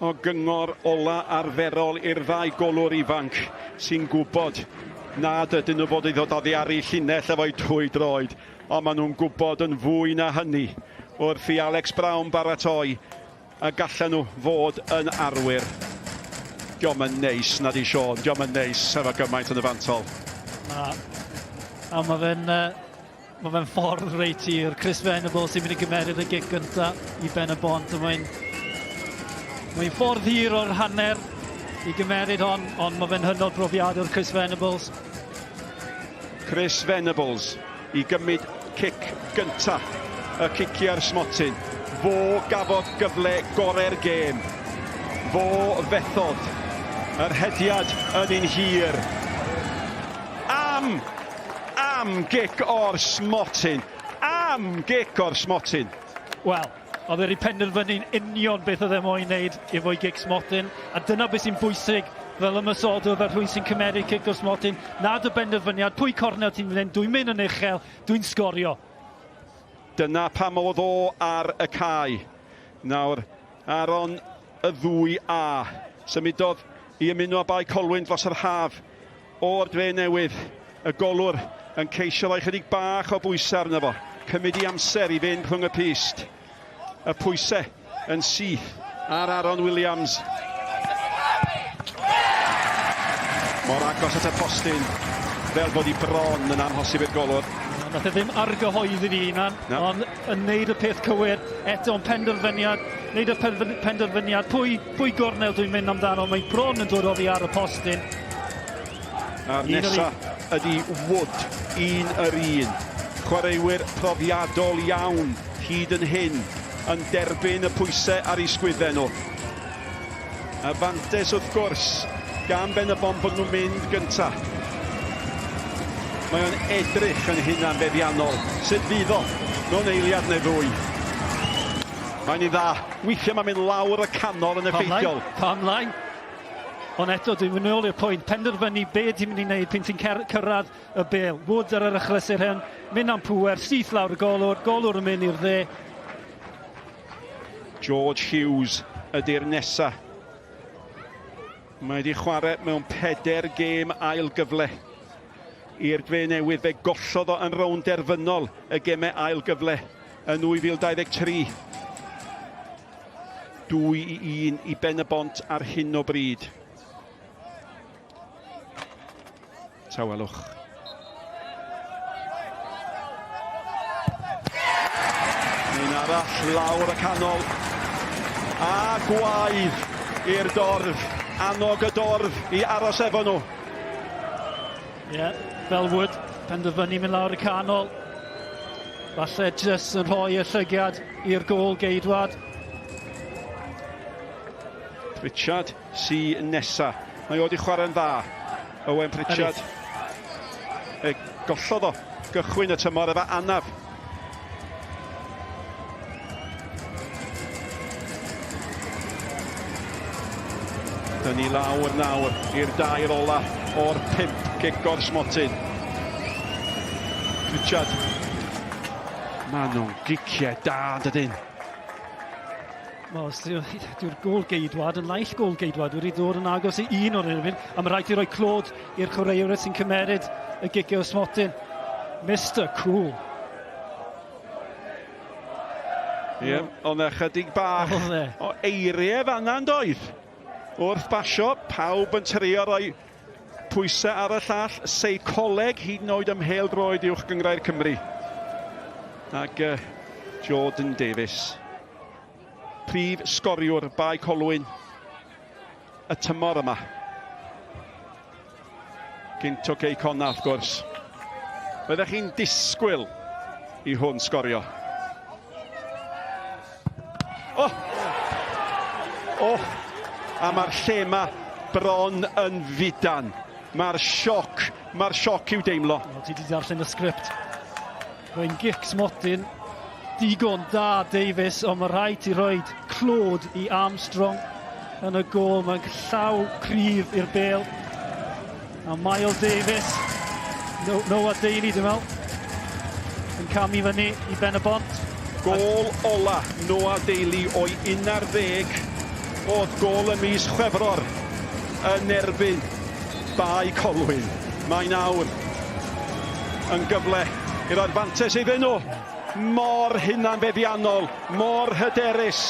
o gyngor ola arferol i'r ddau golwr ifanc sy'n gwybod nad ydyn nhw fod i ddod oddi ar eu llinell efo'u dwy droed, ond maen nhw'n gwybod yn fwy na hynny wrth i Alex Brown baratoi y gallan nhw fod yn arwyr. Diolch yn neis, na di Sean, diolch yn neis efo gymaint yn y fantol. Na, a mae fe'n uh, Mae fe'n ffordd reit hir. Chris Venables sy'n mynd i gymeryd y gic gynta i Ben y Bont. Mae'n mae ffordd hir o'r hanner i gymeryd hon, ond mae fe'n hynod brofiadol Chris Venables. Chris Venables i gymryd cic gynta y ciciau'r smotyn. Fo gafodd gyfle gorau'r gêm. Fo fethodd yr hediad yn un hir. Am Am gic o'r smotyn! Am gic o'r smotyn! Wel, oedd e wedi penderfynu'n union beth oedd e moyn wneud efo'i gic smotyn, a dyna beth sy'n bwysig fel ymosodwr, fel rhywun sy'n cymeryd cic o'r smotyn, nad y benderfyniad, pwy cornel ti'n mynd, dwi'n mynd yn uchel, dwi'n sgorio. Dyna pam oedd o ar y cae. Nawr, Aaron y ddwy A. Symudodd i ymuno â Bae Colwyn dros yr haf. O'r dre newydd, y golwr yn ceisio rhoi chydig bach o bwysau arno fo. Cymryd i amser i fynd rhwng y pyst. Y pwysau yn syth ar Aaron Williams. Mor agos at y postyn, fel bod i bron yn amhosib i'r golwr. Nath e ddim argyhoeddi fi hunan, no. ond yn neud y peth cywir, eto yn penderfyniad, neud y penderfyniad, pwy, pwy gornel dwi'n mynd amdano, mae bron yn dod oddi ar y postyn. A'r nesa ydy Wood, un yr un. Chwaraewyr profiadol iawn hyd yn hyn yn derbyn y pwysau ar eu sgwyddau nhw. Y fantes wrth gwrs gan Ben y Bont bod nhw'n mynd gynta. Mae o'n edrych yn hunan feddiannol. Sut fydd o mewn eiliad neu ddwy? Mae'n un dda. Weithiau mae'n mynd lawr y canol yn effeithiol. Pam lai? Ond eto, dwi'n mynd nôl i'r pwynt, penderfynu be ti'n mynd i wneud pan ti'n cyrraedd y bel. Woods ar yr achlysur hyn, mynd am pŵer, syth lawr y golwr, golwr yn mynd i'r dde. George Hughes ydy'r nesa. Mae wedi chwarae mewn peder gêm ail gyfle i'r Dre Newydd. Fe gollodd o yn rownd derfynol y gemau ail gyfle yn 2023. 2 i 1 i Ben y Bont ar hyn o bryd. Tawelwch. arall lawr y canol. A gwaedd i'r dorf. Annog y dorf i aros efo nhw. Ie, yeah, Bellwood penderfynu mynd lawr y canol. Falle jyst yn rhoi y llygiad i'r gôl geidwad. Pritchard sy nesa. Mae o wedi chwarae'n dda. Owen Pritchard. E, gollodd o gychwyn y tymor efo anaf. Dyn ni lawr nawr i'r dair ola o'r pump gic o'r smotyn. Pritchard. Maen nhw'n giciau da, dydyn? Wel, dyw'r gôl geidwad yn naill gôl geidwad wedi dod yn agos i un o'r erfyn, a mae rhaid i roi clod i'r chwaraewr sy'n cymeryd y gicio smotyn. Mr Cool. Ie, yeah, ond ychydig bach o eiriau fanna yn doedd. Wrth basio, pawb yn trio roi pwysau ar y llall, seicoleg hyd yn oed ym mhêl-droed uwch gynghrair Cymru. Ac uh, Jordan Davies, prif sgoriwr Bae Colwyn y tymor yma. Gynt o Gei Connah, wrth gwrs. Byddech chi'n disgwyl i hwn sgorio. Oh! Oh! A mae'r lle yma bron yn fudan. Mae'r sioc, mae'r sioc i'w deimlo. Wel, ti wedi darllen y sgript. Mae'n gic smotyn digon da Davies, ond mae rhaid ti roed clod i Armstrong yn y gôl. Mae'n llaw cryf i'r bêl. A Miles Davies, no, Noah Daly dwi'n meddwl, yn camu fyny i ben y bont. Gôl ola Noah Daly o'i 11 oedd gôl y mis Chwefror yn erbyn Bae Colwyn. Mae nawr yn gyfle i roi'r fantes iddyn nhw. Mor hunanfeddiannol, mor hyderus.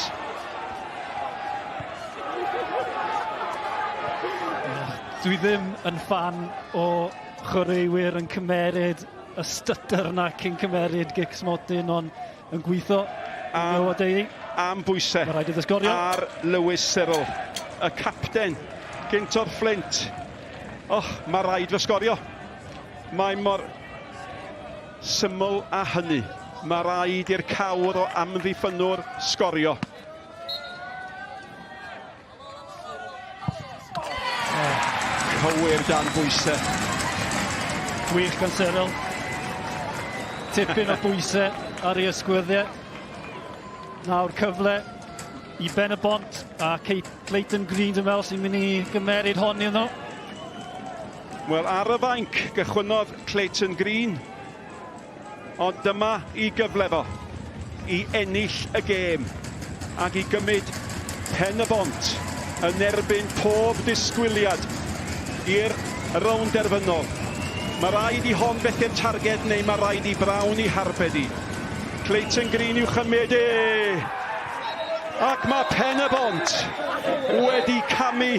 Dwi ddim yn ffan o chwaraewyr yn cymeryd y stutter yna cyn cymeryd gic smotyn, ond yn gweithio am, am bwysau. Mae rhaid iddo sgorio. Ar Lewis Cyril, y capten gynt o'r Fflint. Oh, mae rhaid fy sgorio. Mae mor syml â hynny. Mae rhaid i'r cawr o amddiffynnwr sgorio. Cywir dan bwysau. Gwych gan Cyril. Tipyn o bwysau ar ei ysgwyddiau. Nawr cyfle i Ben y Bont a Clayton Green dwi'n meddwl sy'n mynd i gymeryd hon iddyn nhw. Wel, ar y fainc gychwynnodd Clayton Green, ond dyma i gyfle fo i ennill y gêm ac i gymryd Pen y Bont yn erbyn pob disgwyliad i'r rownd derfynol. Mae rhaid i hon fethu'r targed neu mae rhaid i Brown i harbed i. Clayton Green i'w chymryd e! Ac mae Pen y Bont wedi camu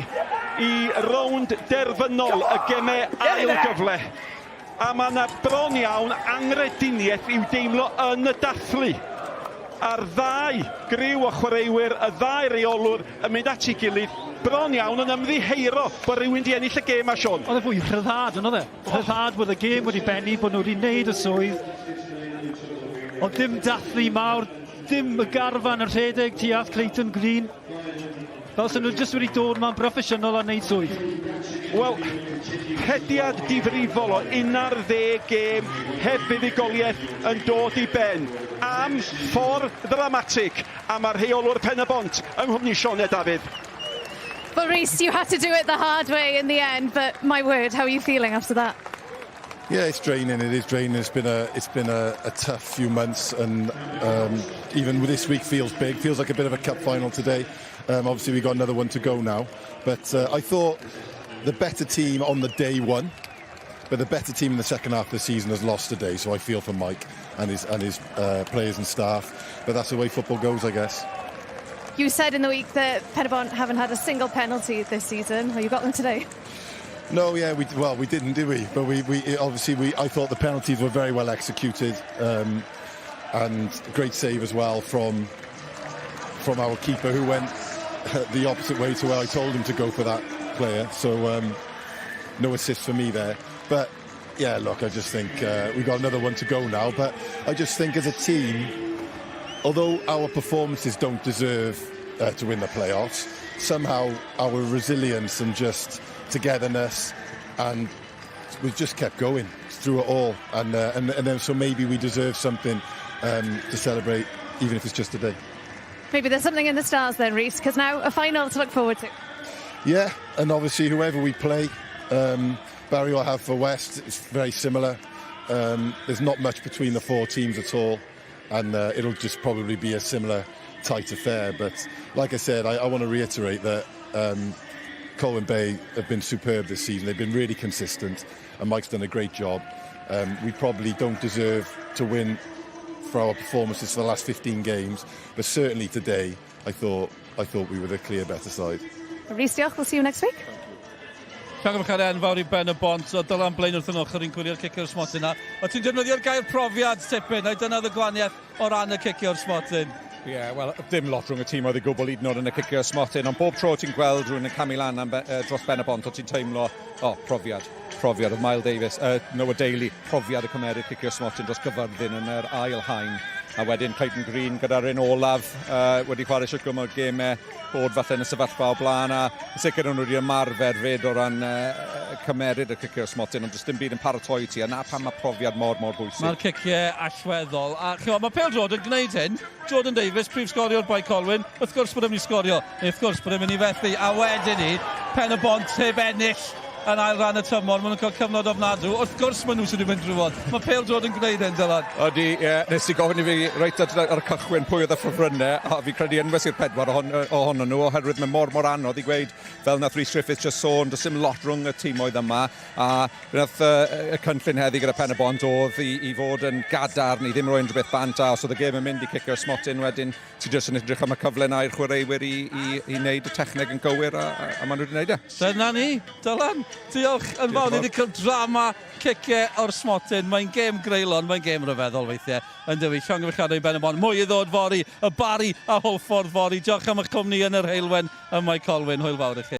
i rownd derfynol y gemau ail gyfle. A mae yna bron iawn anghrediniaeth i'w deimlo yn y dathlu. A'r ddau griw o chwaraewyr, y ddau reolwr yn mynd at ei gilydd, bron iawn yn ymddiheuro bod rhywun di ennill y gêm a Siôn. Oedd e fwy rhyddhad, yn oedd e? Rhyddhad bod y gêm wedi bennu, bod nhw wedi wneud y swydd. Ond dim dathlu mawr, dim y garfan yn rhedeg tu at Clayton Green. Fel sy'n nhw jyst wedi dod ma'n broffesiynol a wneud swydd. Wel, rhediad difrifol o 11 gêm heb fuddugoliaeth yn dod i ben am ffordd ddramatig a mae'r rheolwr Pen y Bont yng nghwmni Sioned Dafydd. Well, Rhys, you had to do it the hard way in the end, but my word, how are you feeling after that? Yeah, it's draining. It is draining. It's been a it's been a, a tough few months, and even with this week feels big. Feels like a bit of a cup final today. Obviously, we got another one to go now, but I thought the better team on the day won, but the better team in the second half of the season has lost today. So I feel for Mike and his players and staff. But that's the way football goes, I guess. You said in the week that Penybont haven't had a single penalty this season. Well, you got them today. No, yeah, we well we didn't, did we? But we obviously we I thought the penalties were very well executed. And great save as well from our keeper, who went the opposite way to where I told him to go for that player. So no assist for me there. But yeah, look, I just think we got another one to go now. But I just think as a team, although our performances don't deserve to win the playoffs, somehow our resilience and just togetherness and we've just kept going through it all. And then so maybe we deserve something to celebrate, even if it's just a day. Maybe there's something in the stars then, Rhys, because now a final to look forward to. Yeah, and obviously whoever we play, Barry or Haverfordwest, it's very similar. There's not much between the four teams at all, and it'll just probably be a similar tight affair. But like I said, I want to reiterate that Colwyn Bay have been superb this season. They've been really consistent, and Mike's done a great job. We probably don't deserve to win for our performances for the last 15 games, but certainly today, I thought we were the clear better side. Rhys, diolch. We'll see you next week. Llongyfarchiadau enfawr i Ben y Bont, o Dylan Blaen wrth yn ochr i'n gwylio'r cicio'r smotyn 'na. O ti'n defnyddio'r gair profiad tipyn, ai dyna y gwahaniaeth o ran y cicio'r smotyn? Ie, yeah, wel, dim lot rhwng y tîm oedd i gwbl hyd yn oed yn y cicio smotyn, ond bob tro ti'n gweld rhywun yn camu lan dros Ben y Bont, o ti'n teimlo, o, oh, profiad, profiad. Oedd Miles Davis, Noah Daly, profiad y cymerid cicio smotyn dros Gaerfyrddin yn yr ail haen. A wedyn Clayton Green gyda'r un olaf wedi chwarae siwt gymaint o gemau bod falle yn y sefyllfa o blaen a sicr nhw wedi ymarfer fyd o ran cymeryd y cicio smotyn, ond does dim byd yn paratoi ti, a na pam mae profiad mor, mor bwysig. Mae'r ciciau allweddol. A ch'mo, mae pêl-droed yn gwneud hyn. Jordan Davies, prif sgoriwr Bae Colwyn. Wrth gwrs bod e'n mynd i sgorio, neu wrth gwrs bod e'n mynd i fethu. A wedyn ni, Pen y Bont heb ennill yn ail ran y tymor, maen nhw'n cael cyfnod ofnadw. Wrth gwrs maen nhw sydd wedi mynd drwodd. Mae pêl-droed yn gwneud hyn, Dylan. Ydy, ie, yeah, nes i gofyn i fi reit ar y cychwyn pwy oedd y ffefrynnau, a fi credu enwes i'r pedwar ohonyn nhw, oherwydd mae mor mor anodd i gweud, fel nath Rhys Griffiths just sôn, does dim lot rhwng y tîmoedd yma, a nath y cynllun heddi gyda Pen y Bont oedd i fod yn gadarn, i ddim rhoi unrhyw beth bant, a os oedd y gêm yn mynd i cicio'r smotyn wedyn, ti jyst yn edrych am y cyfle na i'r chwaraewyr i wneud y techneg yn gywir, a maen nhw wedi gwneud e. Dyna ni, Dylan. Diolch yn fawr. Ni wedi cael drama ciciau o'r smotyn. Mae'n gêm greulon, mae'n gêm ryfeddol weithiau. Yn dywi, llongyfarchiadau i Ben y Bont. Mwy i ddod fory, y Barri a Hwlffordd fory. Diolch am eich cwmni yn yr heulwen ym Mae Colwyn. Hwyl fawr i chi.